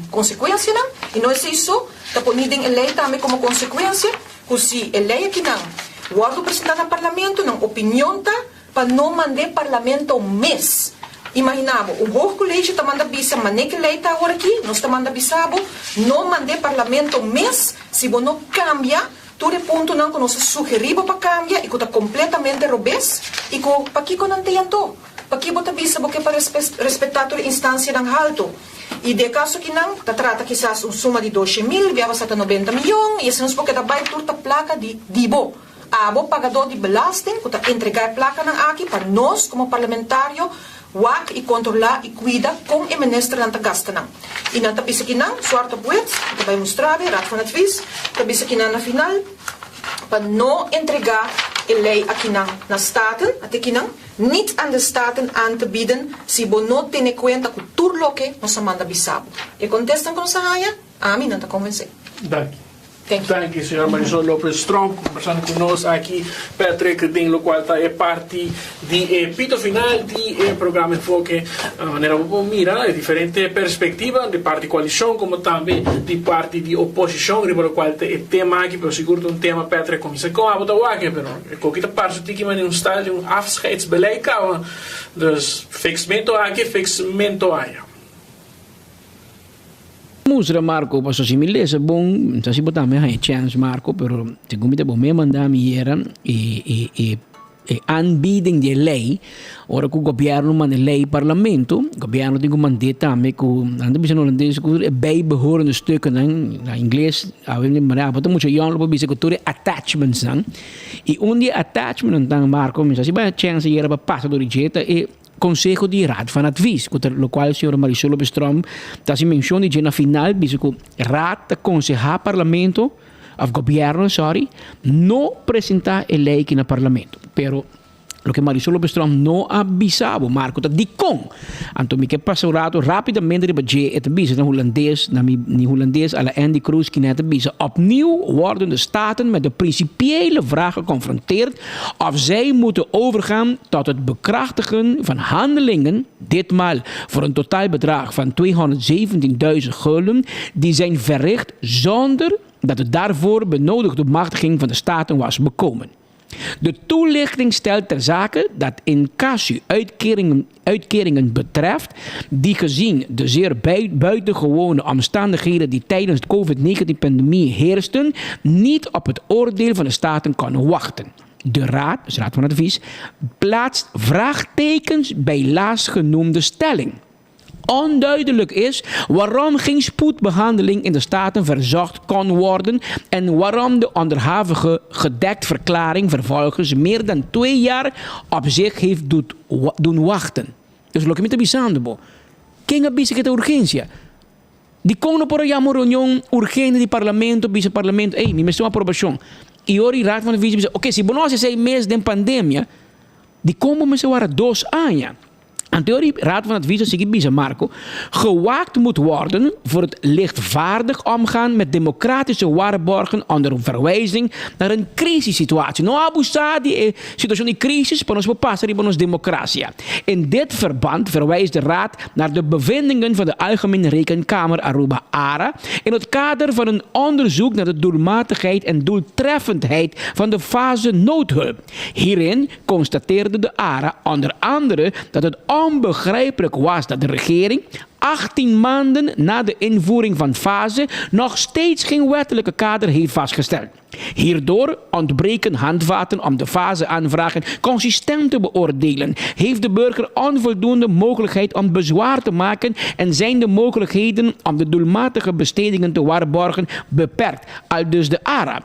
konsekuensianan. I no esei so, ta poní den e lei tambe komo konsekuensia ku si e lei akinan wòrdu presentá na Parlamento, nan opinion ta pa no mand'é Parlamento mes. Imaginá bo, un hoogcollege ta manda bisa mané ke lei ta awor aki, nos ta manda bisa bo, no mand'é Parlamento mes si bo no kambia tur e puntonan ku nos a sugerí bo pa kambia i ku ta kompletamente robes i ku pakiko nan te anto? Paki bo ta bisa bo ke pa respetá tur e instansianan haltu? I den e kaso akinan ta trata kisas un suma di doshe mil, bia basá ta nobenta miyon i esei nos por keda bai tur ta plaka di di bo. Abo pagadó di belasting ku ta entregá e plakanan aki pa nos komo parlamentario wak i kontrolá i kuida kon e ministernan ta gasta nan. I nan ta bisa ki nan, zwart op wit, mi ta bai mustra bo, Raad van Advies ta bisa ki nan na final pa no entregá e lei akinan na Staten, ate kinan, niet aan de Staten aan te bieden si bo no tene kuenta ku tur loke nos a manda bisa bo. E kontestan ku nos a haña, ami nan ta konvensé. Danki. Thank you. Danki señor Marisol Lopez Tromp combersando cu nos aki Patrick den locual ta e parti di e pito final di e programa Enfoke. Manera bo por mira e diferente perspectiva di parti coalicion como tambe di parti di oposicion riba locual ta e tema aki pero sigur ta un tema Patrick cuminsa con abo ta wak pero e koki ta parse tiki manera un style di un afscheidsbeleid caba dus fixmento aki fixmento aya. Mustra Marco paso si mi lesa bon, no sa si bo tambe a haña chèns Marco, pero segun mi ta bo me manda mi yera e e e e aanbieding di e lei, ora ku gobièrnu manda e lei parlamento, gobièrnu tin ku mand'é tambe ku nan ta bisa na holandes ku e bijbehorende stukkennan, na ingles awe manera abo ta mucha yòn lo por bisa ku tur e attachmentsnan, i un di e attachmentnan ta Marco mi sa si bo a haña chèns yera pa pasa dor di dje ta e. Conseho di Raad van Advies, cu ta locual señora Marisol Lopez Tromp ta haci mencion di dje na final, bisa cu Raad ta conseha Parlamento of gobierno sorry, no presenta e ley aki na parlamento. Pero loke Marisol Lopez Tromp no a bisa bo, Marco, ta dikon. Anto mi ke pasa un rato rapidamente riba dje, e ta bisa na Hulandes, na mi ni Hulandes a la Andy Croes kina e ta bisa, Opnieuw worden de Staten met de principiële vraag geconfronteerd of zij moeten overgaan tot het bekrachtigen van handelingen, ditmaal voor een totaalbedrag van 217.000 gulden, die zijn verricht zonder dat de daarvoor benodigde machtiging van de Staten was bekomen. De toelichting stelt ter zake dat in casu uitkeringen, uitkeringen betreft die gezien de zeer buitengewone omstandigheden die tijdens de COVID-19-pandemie heersten, niet op het oordeel van de Staten kan wachten. De Raad, dus Raad van Advies, plaatst vraagtekens bij laatstgenoemde stelling. Onduidelijk is waarom geen spoedbehandeling in de Staten verzocht kon worden en waarom de onderhavige gedekt verklaring vervolgens meer dan twee jaar op zich heeft doet, doen wachten. Dus loke mi ta bisando bo, ken a bisa ku ta urgensia? Dikon no por a yama un reunion urgente di parlamento bisa parlamento, ey, mi mester un aprobashon. I ora e Raad van Advies bisa, oke, si bo no hasi esei mes den pandemia, dikon bo mester wara dos aña? Anto e Raad van Advies a sigui bisa Marco, Gewaakt moet worden voor het lichtvaardig omgaan met democratische waarborgen onder verwijzing naar een crisissituatie. No abusa di e situacion di crisis pa nos por pasa riba nos democracia. In dit verband verwijst de Raad naar de bevindingen van de Algemene Rekenkamer Aruba, ARA, in het kader van een onderzoek naar de doelmatigheid en doeltreffendheid van de fase noodhulp. Hierin constateerde de ARA onder andere dat het onbegrijpelijk was dat de regering 18 maanden na de invoering van fase nog steeds geen wettelijke kader heeft vastgesteld. Hierdoor ontbreken handvaten om de faseaanvragen consistent te beoordelen, heeft de burger onvoldoende mogelijkheid om bezwaar te maken en zijn de mogelijkheden om de doelmatige bestedingen te waarborgen beperkt, aldus de ARA.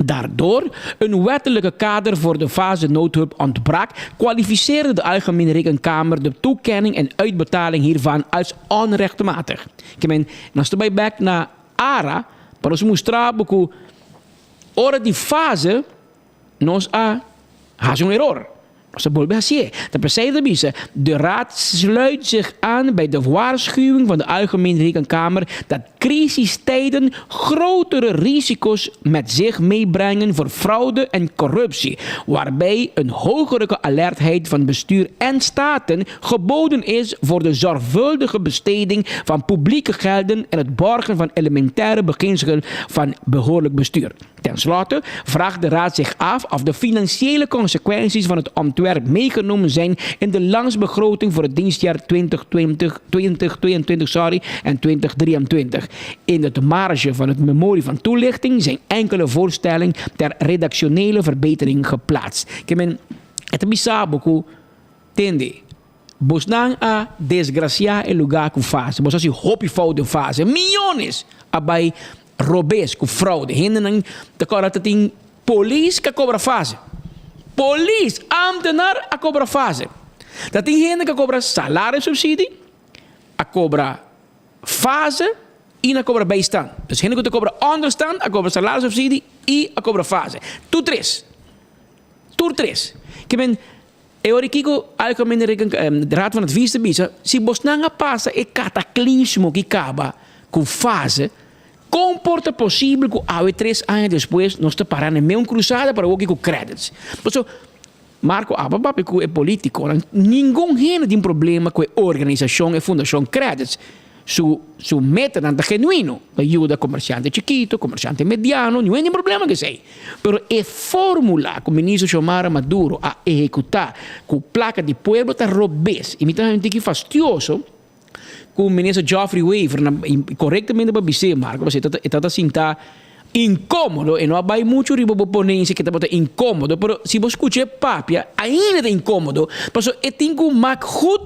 Daardoor een wettelijke kader voor de fase noodhulp ontbrak, kwalificeerde de Algemene Rekenkamer de toekenning en uitbetaling hiervan als onrechtmatig. Ke men, nos ta bai bek na ARA pa nos mustra bo ku ora di fase nos a hasi un eror. Nos a bolbe hasié. Ta p'esei ta bisa, De Raad sluit zich aan bij de waarschuwing van de Algemene Rekenkamer dat crisistijden grotere risico's met zich meebrengen voor fraude en corruptie, waarbij een hogere alertheid van bestuur en staten geboden is voor de zorgvuldige besteding van publieke gelden en het borgen van elementaire beginselen van behoorlijk bestuur. Ten slotte vraagt de Raad zich af of de financiële consequenties van het ontwerp meegenomen zijn in de landsbegroting voor het dienstjaar 2020, 2022 sorry, en 2023. In het marge van het memorie van toelichting zijn enkele voorstellen ter redactionele verbetering geplaatst. Ke men, e ta bisa bo ku tende. Bosnan a desgraciá e lugá ku fase. Bos a hasi hopi fout den fase. Miyones a bai robes ku fraude. Hendenan ta kòrda ta tin polis ku a kobra fase. Polis, ámtenar a kobra fase. Ta tin hende ku a kobra salario subsidi, a kobra fase i nan a kobra bijstand. Dus hende ku ta kobra ònderstand, a kobra salario subsidi i a kobra fase. Tur tres. Tur tres. Ke men E ora kiko Algemene Reken Raad van Advies ta bisa, si bosnan a pasa e kataklismo ki kaba ku fase, kon por ta posibel ku awe tres aña despues nos ta para na meun krusada para woki ku credits? Paso, Marco aba papia ku e politikonan, ningun hende tin problema ku e organisashon, e fundashon credits. Su su metanan ta genuino, pa yuda komersiante chikito, komersiante mediano, niun hende tin problema ku esei. Pero e formula ku Ministro Xiomara Maduro a ehekutá ku plaka di pueblo ta robes. I mi ta haña un tiki fastioso ku Minister Geoffrey Wever, na korektamente pa bis'é Marco, pasobra e ta e ta ta sinta inkomodo, e no a bai muchu riba bo ponensia ke tabata inkomodo, pero si bo skucha e papia ainda ta inkomodo, pasobra e tin ku mak goed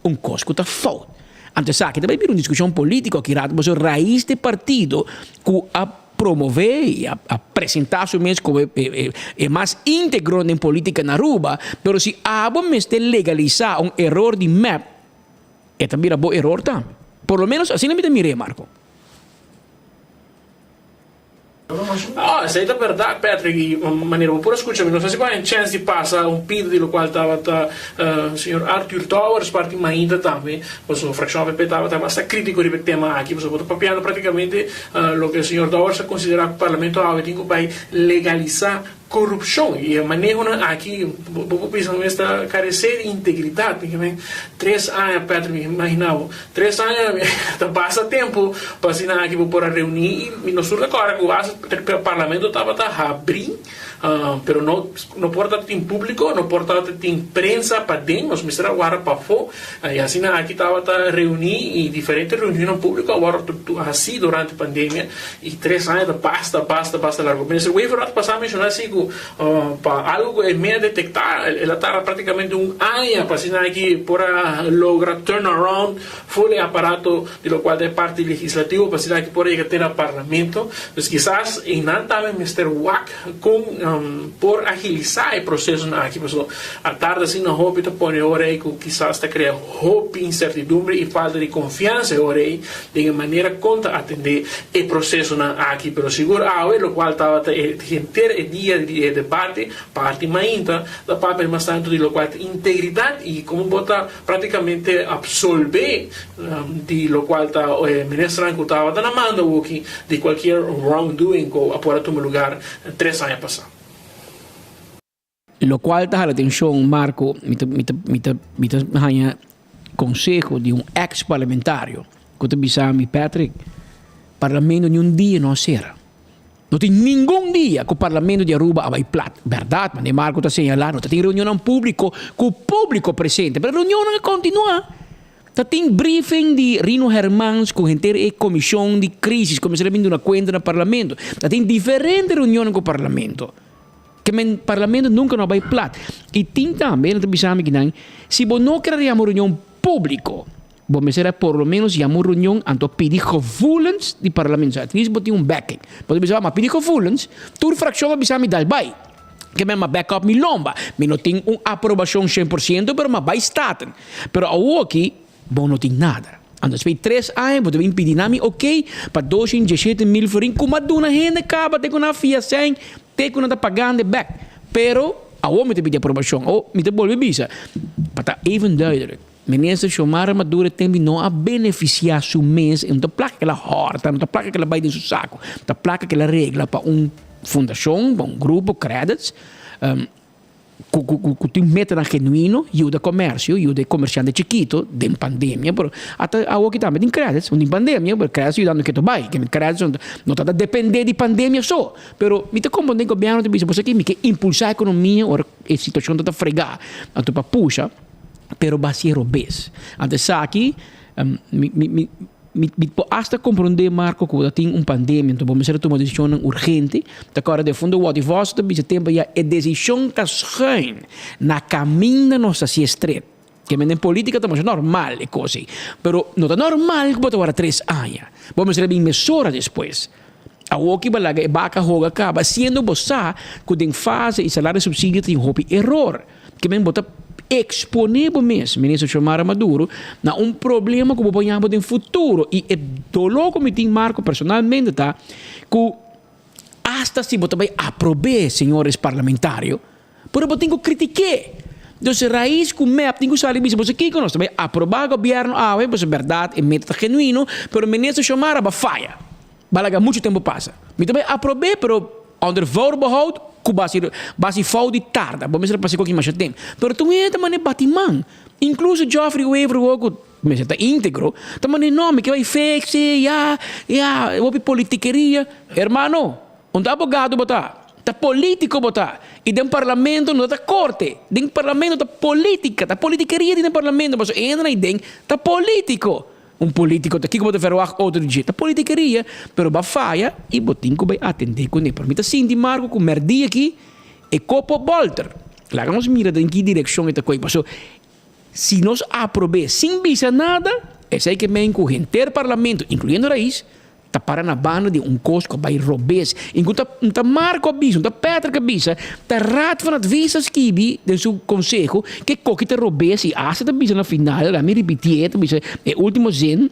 un kos ku ta fout. Anto esaki ta bai bira un diskushon polítiko aki rato pasobra rais di partido ku a promové i a presentá su mes komo e mas íntegro den polítika na Aruba, pero si abo mester legalisá un eror di mep e ta bira bo eror tambe. Por lo ménos asina mi ta mir'é, Marco. Oh, esei ta berdad, Patrick, y manera bo por a scucha mi no sa si bo a haña chance di pasa un pida di locual tabata señor Arthur Dowers parti mainta tambe, pasobra fraccion avp tabata basta critico riba e tema aki, pasobra bo ta papiando practicamente loke señor Dowers a considera cu Parlamento awe tin cu bay legalisa Corupcion y e manehonan aki bo por bisa mes ta carece di integridad. Mi kimen tres aña Patrick mi imagina bo tres aña ta basta tempo pa asina aki bo por a reuni y mi no sur ta corda cu hasta parlamento tabata habri pero no no por tabatin publico no por tabatin prensa paden nos mester a warda pafo y asina aki tabata reuni y diferente reunionnan publico a wordo haci durante pandemia. Y tres aña ta basta, basta, basta largo. Minister Wever at pasa menciona si cu pa algo cu e me a detecta, el a tarda practicamente un aña pa asina aki por a logra turn around full e aparato di locual ta e parti legislativo pa asina aki por a yega te na Parlamento. Dus kisas eynan tambe mester wak con por agilisa e procesonan aki pasobra a tarda asina hopi ta pone ora ey cu kisas ta crea hopi incertidumbre y falta di confiansa e ora ey. Den e manera kon ta atendé e prosesonan aki, pero sigur awe lokual tabata e henter e dia di e debate parti mainta ta papia mas tantu di lokual ta integridat i komo bo ta praktikamente absolbé di lokual ta e ministernan ku tabata na manda awoki di kualkier wrongdoing ku a por a tuma lugar tres aña pasá. Locual ta hala atencion, Marco, mi ta, mi ta, mi ta, mi ta haña conseho di un ex parlamentario cu ta bisa mi, Patrick, parlamento ni un dia no a cera. No tin ningun dia cu parlamento di Aruba a bay plat. Berdad, mane Marco ta señala, no ta tin reunionnan publico cu publico presente, pero reunionnan a continua. Ta tin briefing di Rino Hermans cu henter e comision di crisis, cu mester a bin duna cuenta na parlamento. Ta tin diferente reunionnan cu parlamento. Ke men parlamento nunka no a bai plat. I tin tambe, nan ta bisa mi kinan, si bo no kere yama un reunion públiko, bo mester a por lo menos yama un reunion anto pidi gevoelens di parlamento. So at least bo tin un backing. Bo ta bisa, ma pidi gevoelens, tur frakshon a bisa mi dal bai. Ke men m'a back up mi lomba. Mi no tin un aprobashon 100%, pero m'a bai Staten. Pero awoki bo no tin nada. Anto despues di tres aña bo ta bin pidi na mi ok pa 217 mil florin ku m'a duna hende kaba te ku nan a fia sèn te ku nan ta pagando bek. Pero awor mi ta pidi aprobashon. Awor mi ta bolbe bisa pa ta even duidelijk, Minister Xiomara Maduro tembe no a benefisiá su mes i no ta plaka ku el a hòrta, no ta plaka ku el a bai den su saku, ta plaka ku el a regla pa un fundashon, pa un grupo, credits. Ku ku ku tin metanan genuino yuda komersio, yuda e komersiante chikito den pandemia, pero ata awoki tambe tin credits, un tin pandemia, pero credits ta yudando keto bai, ke credits no ta ta depende di pandemia so, pero mi ta komprende gobièrnu ta bisa bo sa ki mi ke impulsa ekonomia ora e situashon ta ta frega, anto pa pusha, pero basi'e robes. Anto esaki mi mi mi. Mi mi por asta komprondé, Marco, ku ta tin un pandemia, enton bo mester a tuma desishonnan urgente. Ta kòrda den fondo wòrdu vòs ta bisa tempu ya e desishon ta schuin na kaminda nos ta hasié stret. Ke men den polítika ta masha normal e kos ei. Pero no ta normal ku bo ta wòrdu tres aña. Bo mester a bin mesora despues. Awor ki bo laga e baka hoga kaba siendo bo sa ku den fase i salario subsidio tin hopi eror. Ke men bo ta eksponé bo mes, Minister Xiomara Maduro, na un problema ku bo por haña bo den futuro. I e doló ku mi tin, Marco, personalmente ta ku asta si bo ta bai aprob'é, señores parlamentario, pero bo tin ku kritik'é. Dus rais ku mep tin ku sali bisa boso kiko nos ta bai aprobá gobièrnu awe, pasobra bèrdat e meta ta genuino, pero Minister Xiomara ba faya. Ba laga muchu tempu pasa. Mi ta bai aprob'é, pero onder voorbehoud ku basi basi fout di tarda. Bo mester a pasa koki masha tempu. Pero tur hende ta manera bati man. Inkluso Geoffrey Wever wou ku mester ta íntegro, ta manera no, mi ke bai fix e, ya, ya, hopi politikeria. Hermano, un ta abogado bo ta. Ta polítiko bo ta. I den parlamento no ta korte. Den parlamento ta polítika, ta politikeria tin den parlamento, pasobra e hendenan ei den ta polítiko. Un politico ta kico bo ta verwagt otro di dje? Ta politikeria, pero bo a faya y bo tin cu bay atende cune. Pero mi ta sinti Marco cu merdia aki e copo bolter. Laga nos mira den ki direccion e ta coy. Paso si nos aprobe sin bisa nada, esey ke men cu henter parlamento, incluyendo Raiz, Ta para na banda di un kos ku a bai robes. I ku ta no ta Marko a bisa, no ta Patrick a bisa, ta Raad van Advies a skibi den su konseho ke koki ta robes i asta ta bisa na final, laga mi ripitié, ta bisa e ultimo zin,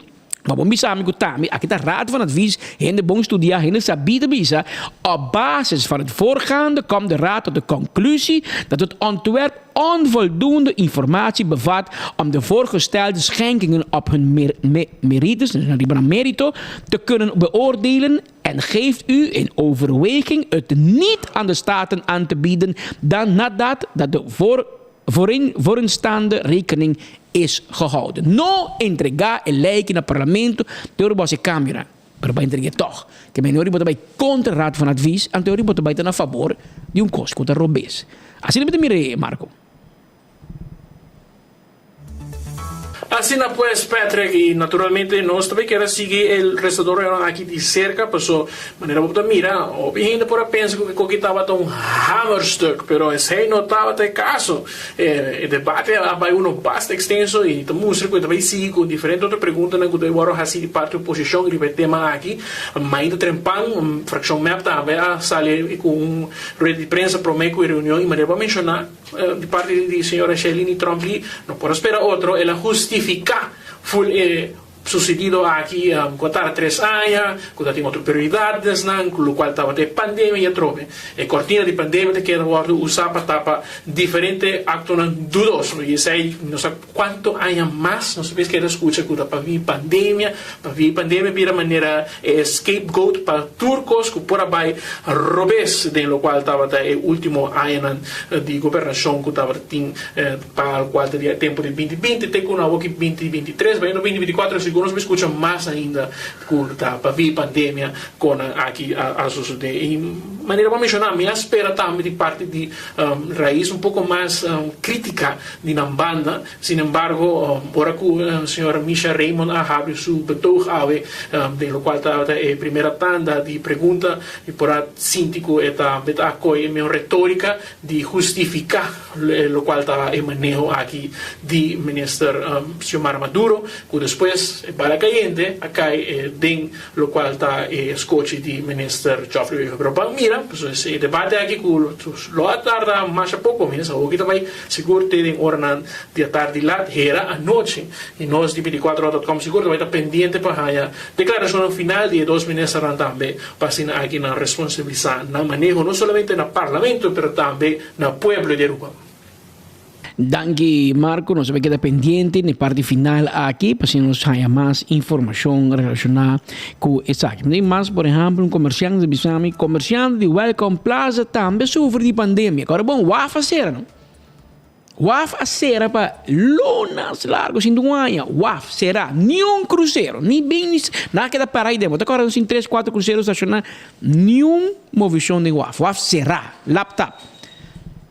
Ma bon bisa mi ku tambe aki ta Raad van Advies, hende bon studiá, hende sabí ta bisa, op basis van het voorgaande komt de Raad tot de conclusie dat het ontwerp onvoldoende informatie bevat om de voorgestelde schenkingen op hun merites, dus riba nan merito, te kunnen beoordelen en geeft u in overweging het niet aan de Staten aan te bieden dan nadat dat de voor Voorin voorinstaande rekening is gehouden. No entregá e lei na Parlamento te ora bo hasi kambionan, pero bo a entreg'é tòg. Ke men ora bo ta bai kontra Raad van Advies, anto ora bo ta bai ta na fabor di un kos ku ta robes. Asina mi ta mir'é, Marco. Asina pues, Patrick, y naturalmente nos ta bay kier a sigui e restadornan aki di cerca, paso manera bo ta mira, hopi hende por a pensa cu e coki tabata un hamerstuk, pero esey no tabata e caso. E debate a bay uno basta extenso y ta mustra cu e ta bay sigui cu diferente otro preguntanan cu ta worde haci di parti oposicion riba e tema aki. Mainta trempan, fraccion mep tambe a sali cu un rueda di prensa prome cu e reunion y manera bo a menciona, Di parti di señora Shelini Tromp-Lee no por a spera otro, el a hustifiká ful e susedido aki ku a tarda tres aña, ku ta tin otro prioridadesnan, ku lokual tabata e pandemia i atrobe. E kortina di pandemia ta keda wòrdu usá pa tapa diferente aktonan dudoso i esei no sa kuantu aña mas nos ta bisa keda skucha ku ta pa vi pandemia, pa vi pandemia bira manera e scapegoat pa tur kos ku por a bai robes den lokual tabata e último añanan di gobernashon ku tabata tin pa lokual ta di e tempu di binti binti te ku no awoki binti binti tres bayendo binti binti kuater sigur nos por skucha mas ainda ku ta pabia pandemia kon nan aki a sosode i manera bo a menshoná mi a spera tambe di parti di Raiz un poko mas kritika di nan banda. Sin embargo, ora cu señora Misha Raymond a habri su betoog awe, den locual tabata e primera tanda di pregunta, mi por a sinti cu e ta beta a coy e meho retorica di hustifica locual ta e maneho aki di minister Xiomara Maduro, cu despues e bala cayente a cay den locual ta e scochi di minister Geoffrey Wever. Pero ban mira, pasobra e debate aki cu lo a tarda masha poco mes, awoki ta bay Sigur te den oranan di atardi lat hera anochi y nos di binticuatrohora.com sigur ta bay ta pendiente pa haya declaracionnan final di e dos ministernan tambe pa asina aki nan responsabilisa nan maneho no solamente na Parlamento pero tambe na pueblo di Aruba. Danki Marco, nos ta bay keda pendiente na e parti final aki pa asina nos haya mas informacion relaciona cu esaki. Mi tin mas por ehempel un comerciante ta bisa mi, comerciante di Welcome Plaza tambe sufri di pandemia. Kòrda bon, waf a sera no. Waf a sera pa lunas largo, sinti un aña. Waf sera, niun crucero, ni bin ni nan a keda para ahi den. Bo ta kòrda nos tin tres, kuater crucero staciona, niun movishon den waf. Waf sera, laptap.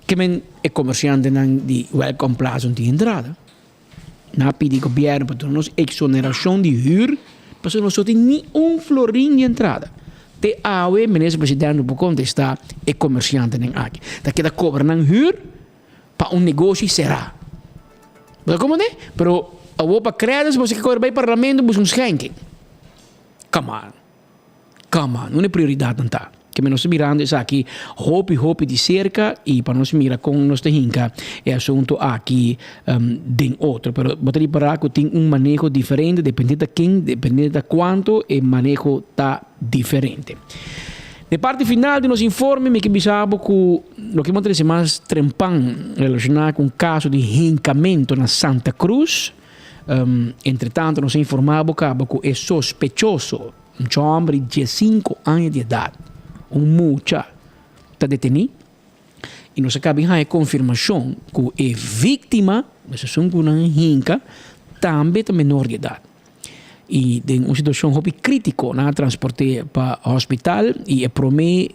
Ke men e comerciantenan di Welcome Plaza no tin entrada. Nan a pidi gobièrnu pa duna nos eksonerashon di hür pasobra nos no tin ni un florin di entrada. Te awe minister presidente no por kontestá e komersiantenan aki. Ta keda kobra nan hür pa un negoshi será. Bo ta komprendé? Pero awor pa krédito bo ke kore bai parlamento buska un schenking. Come on. Come on, unda e prioridadnan ta? Keme nos ta mirando esaki hopi hopi di serka i pa nos mira kon nos ta hinka e asuntu aki den otro. Pero bo ta ripará ku tin un maneho diferente depende ta ken, depende ta kuantu e maneho ta diferente. Den parti final di nos informe mi ke bisa bo ku loke bo a trese mas trempan relashoná ku un kaso di hinkamentu na Santa Cruz. Entretanto nos a informá bo kaba ku e sospechoso, un chòmber di diesinko aña di edat, un mucha, ta detení i nos a kaba di haña konfirmashon ku e víktima, pues esun ku nan hinka, tambe ta menor di edat. I den un situashon hopi krítiko nan a transport'é pa hòspital i e promé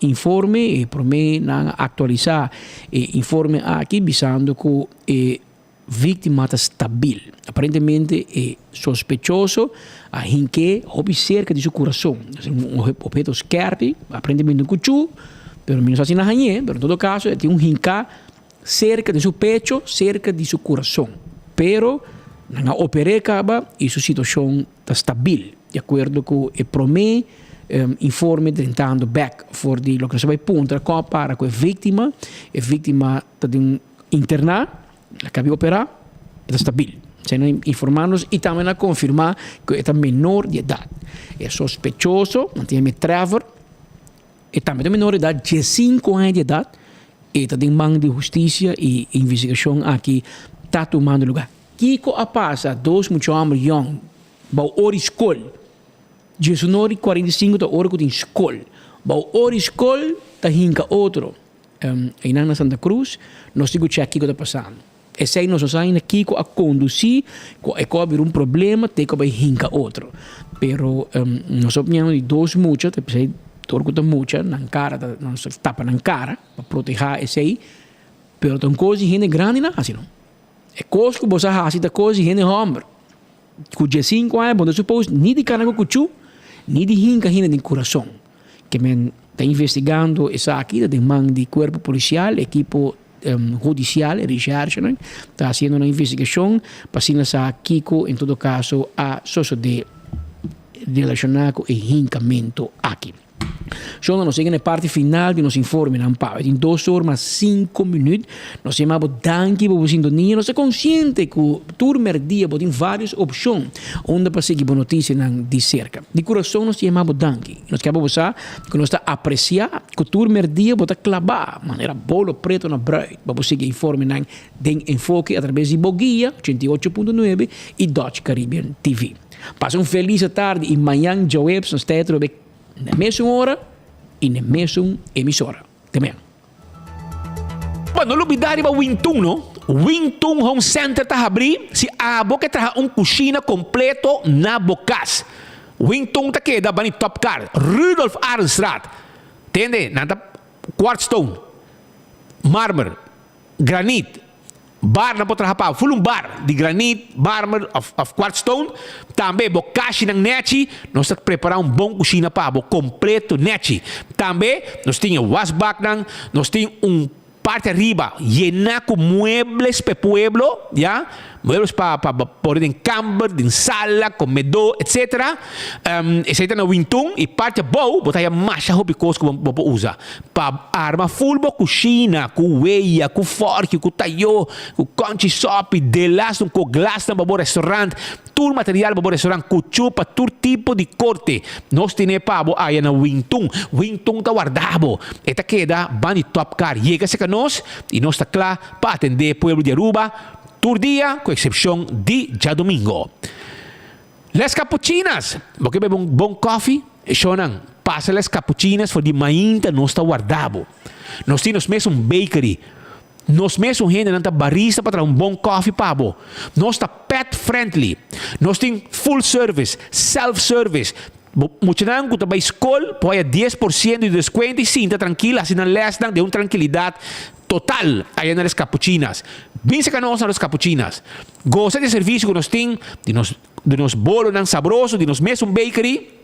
informe, e promé nan a aktualisá e informe aki bisando ku e Víktima ta stabil. Aparentemente e sospechoso a hink'é hopi serka di su kurason. Un obheto skèrpi, aparentemente un kuchú, pero mi no sa si nan hañ'é, pero en todo kaso e tin un hinká serka di su pecho, serka di su kurason. Pero nan a oper'é kaba i su situashon ta stabil, di akuerdo ku e promé informe drentando bèk for di loke nos a bai puntra kon a para ku e víktima. E víktima ta den. Interná, el a kabi operá, e ta stabil. Esei nan informá nos i tambe nan a konfirmá ku e ta menor di edat. E sospechoso, nan ta yam'é Trevor, e tambe ta menor di edat, diesinku aña di edat, e ta den man di hustisia i e investigashon aki ta tumando lugá. Kiko a pasa dos mucha hòmber yòn bou ora di skol? Diesunor i 45 ta ora ku tin skol. Bou ora di skol ta hinka otro. Einan na Santa Cruz nos tin ku chèk kiko ta pasando. Esei nos no sa ainda kiko a kondusí ku e kos a bira un problema te ku a bai hinka otro. Pero nos opinion di dos mucha ta p'esei tur ku ta mucha nan kara ta nan tapa nan kara pa protehá esei pero ta un kos di hende grandi nan hasi no. E kos ku bo sa hasi ta kos di hende hòmber. Ku diesinku aña bo no supos ni di kana ku kuchú ni di hinka hende den kurason. Ke men ta investigando esaki ta den man di kuerpo polisial, ekipo hudisial, e reshershenan ta hasiendo nan investigashon pa asina sa kiko en todo kaso a sosodé relashoná ku e hinkamentu aki. Shona, nos yega na e parti final di nos informenan pa. E tin dos or mas cinco minuut. Nos yama bo danki pa bo sintonia. Nos ta konsiente ku tur merdia bo tin varios opshon unda pa sigui bo notisianan di serka. Di kurason nos ta yama bo danki. Nos ke pa bo sa ku nos ta apresiá ku tur merdia bo ta klabá manera bolo preto na bruid pa bo sigui e informenan den enfoke atrabes di bo guia 88.9 i Dutch Caribbean TV. Pasa un felis atardi i mañan djaweps nos ta atrobe Na e mesun ora i na e mesun emisora. Te mañan. Bo no lubida riba Wingtun no. Wingtun Home Center ta habrí si abo ke traha un kushina kompleto na bo kas. Wingtun ta keda bani Top Car, Rudolf Arendstraat. Tende, nan ta quartzstone, marmer, granit, Bar nan por traha pa ful un bar di granit, marmer of of quartz stone. Tambe bo kashinan nechi, nos ta prepara un bon kushina pa bo kompleto nechi. Tambe nos tin e wasbaknan, nos tin un parti ariba yena ku muebles pa e pueblo, ya, muebles pa pa bo pone den kamber, den sala, komedó, etcetera. Esei ta na Wintun i parti abou bo ta haya masha hopi kos ku bo por usa. Pa arma ful bo kushina ku weya, ku fòrki, ku tayó, ku kònchi sòpi, delas un kok glasnan pa bo restaurant, tur material pa bo restaurant, kuchú pa tur tipo di korte. Nos tene pa bo aya na Wintun. Wintun ta warda bo. E ta keda ban di Top Car. Yega serka nos i nos ta kla pa atendé pueblo di Aruba tur dia ku eksepshon di djadumingo. Les Capuchinas! Bo ke bebe un bon kofi? Shownan, pasa Les Capuchinas for di mainta nos ta warda bo. Nos tin nos mes un bakery. Nos mes un hendenan ta barista pa traha un bon kofi pa bo. Nos ta pet friendly. Nos tin full service, self service. Bo muchanan ku ta bai skol por haya 10% di deskuento i sinta trankil hasi nan lèsnan den un trankilidat total aya na Les Capuchinas. Bin saka nos na Los Capuchinas. Gosa di e servisio ku nos tin, di nos di nos bolonan sabroso, di nos mesun bakery.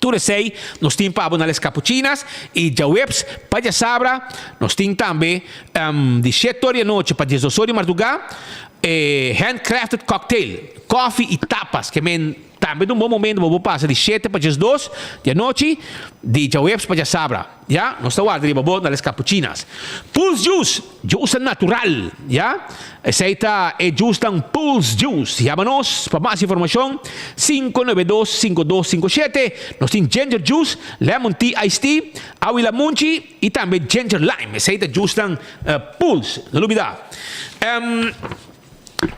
Tur esei nos tin pa bo na Les Capuchinas i djaweps pa djasabra nos tin tambe di shete or di anochi pa diesdos or di marduga e handcrafted cocktail, kofi i tapas ke men tambe ta un bon momento pa bo pasa di shete pa diesdos di anochi di djaweps pa djasabra. Ya, nos ta warda riba bo na Les Capuchinas. Pulse Juice, juice natural, ya. Esei ta e juicenan Pulse Juice. Yama nos pa mas informacion, 592 5257. Nos tin ginger juice, lemon tea iced tea, awi lamunchi y tambe ginger lime. Esei ta juicenan Pulse. No lubida.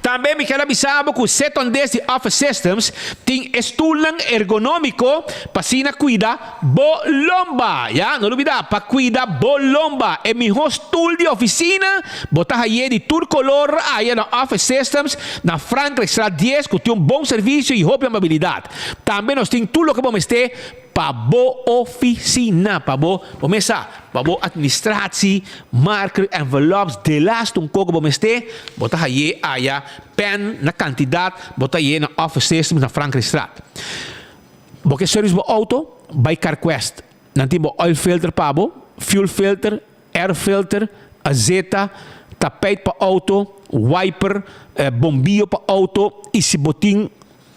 Tambe mi kier a bisa bo ku Setondes di Office Systems tin e stulnan ergonómiko pa asina kuida bo lomba. Ya, no lubidá, pa kuida bo lomba. E mihó stul di ofisina bo ta haye di tur kolor aya na Office Systems na Frankrijkstraat dies ku tin un bon servisio i hopi amabilidat. Tambe nos tin tur loke bo mester Pa bo oficina, pa bo, bo mesa, pa bo administratie, marker, envelops, delaste un koko bo mester, bo ta haye aya pen na cantidad, bo ta haye na Office Systems na Frankrijkstraat. Bo ke service bo auto, bay Carquest. Nan tin bo oil filter pa bo, fuel filter, air filter, azeta, tapijt pa auto, wiper, bombillo pa auto y si bo tin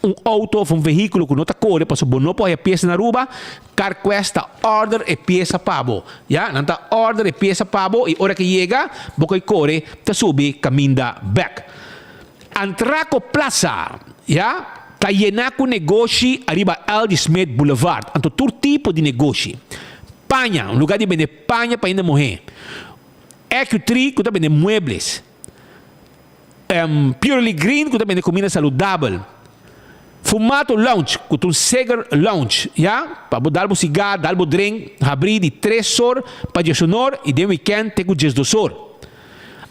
Un auto of un vehiculo cu no ta core pasobra bo no por haya pieza na Aruba, Carquest ta order e pieza pa bo. Ya, nan ta order e pieza pa bo y ora ke yega, bo coy core ta subi caminda bek. Antraco Plaza, ya, ta yená ku negoshi ariba L. D. Smith Boulevard. Anto tur tipo di negoshi. Paña, un lugá di bende paña pa hende muhé. EQ3 ku ta bende muebles. Purely Green ku ta bende kuminda saludabel. Fumato Lounge ku ta un cigar lounge, ya, pa bo dal bo sigar, dal bo drink, habrí di tres or pa diesunor i den wikènt te ku diesdos or.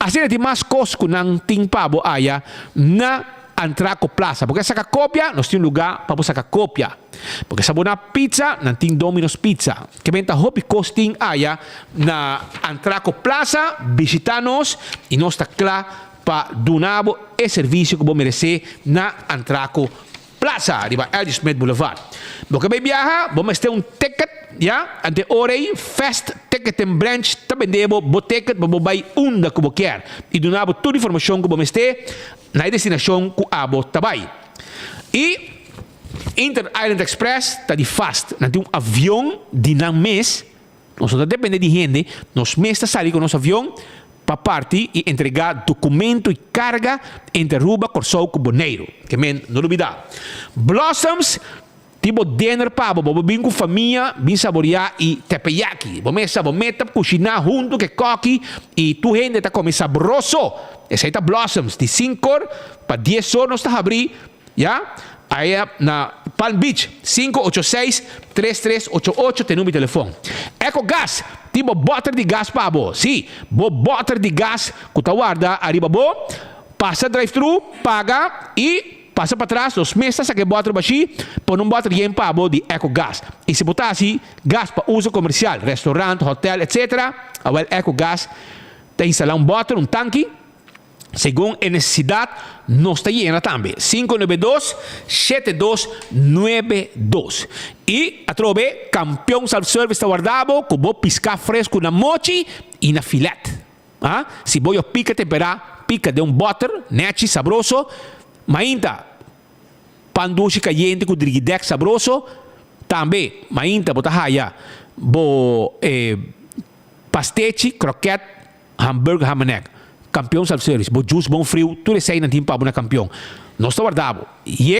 Asina tin mas kos ku nan tin pa bo aya na Antraco Plaza. Bo ke saka kopia? Nos tin un lugá pa bo saka kopia. Bo ke sabona pizza? Nan tin Domino's Pizza. Ke benta hopi kos tin aya na Antraco Plaza. Bishita nos i nos ta kla pa duna bo e servisio ku bo meresé na Antraco Plaza riba L. G. Smith Boulevard. Bo ke bai biaha? Bo mester un ticket, ya? Ante ora ei Fast Ticketing Branch ta bende bo bo ticket pa bo bai unda ku bo kier i duna bo tur informashon ku bo mester na e destinashon ku abo ta bai. I Inter Island Express ta di fast. Nan tin un avion di nan mes. Nos no ta depende di hende. Nos mes ta sali ku nos avion pa parti i entregá dokumento i karga entre Aruba, Kòrsou ku Boneiru. Ke men no lubidá. Blossoms tin bo dinner pa bo. Bo por bin ku famia, bin saboriá i teppeyaki. Bo mesa bo meta kushiná huntu ku e kòki i tur hende ta kome sabroso. Esei ta Blossoms. Di sinkor pa dies or nos ta habrí. Ya, aya na Palm Beach, 586 3388 te number di telefon. Eco Gas tin bo boter di gas pa bo. Sí, bo boter di gas cu ta warda ariba bo. Pasa drive-thru, paga y pasa patras nos mes ta saca e boter bashi, pone un boter yen pa bo di Eco Gas. Y si bo ta haci gas pa uso comercial, restaurant, hotel, etc. Awel Eco Gas ta instala un boter, un tanki. Segun e nesesidat nos ta yena tambe. 592 7292. I atrobe Kampion Self Service ta warda bo ku bo piská fresku na mochi i na filet. Ha? Si bo yo pika temperá, pika den un bòter, nèchi, sabroso. Mainta, pan dushi kayente ku drigidèk sabroso. Tambe, mainta bo ta haya bo e pastechi, krokèt, Hamburger Hamanek, Kampion Self Service, bo juice bon friu, tur esei nan tin pa bo na Kampion. Nos ta warda bo. Ye.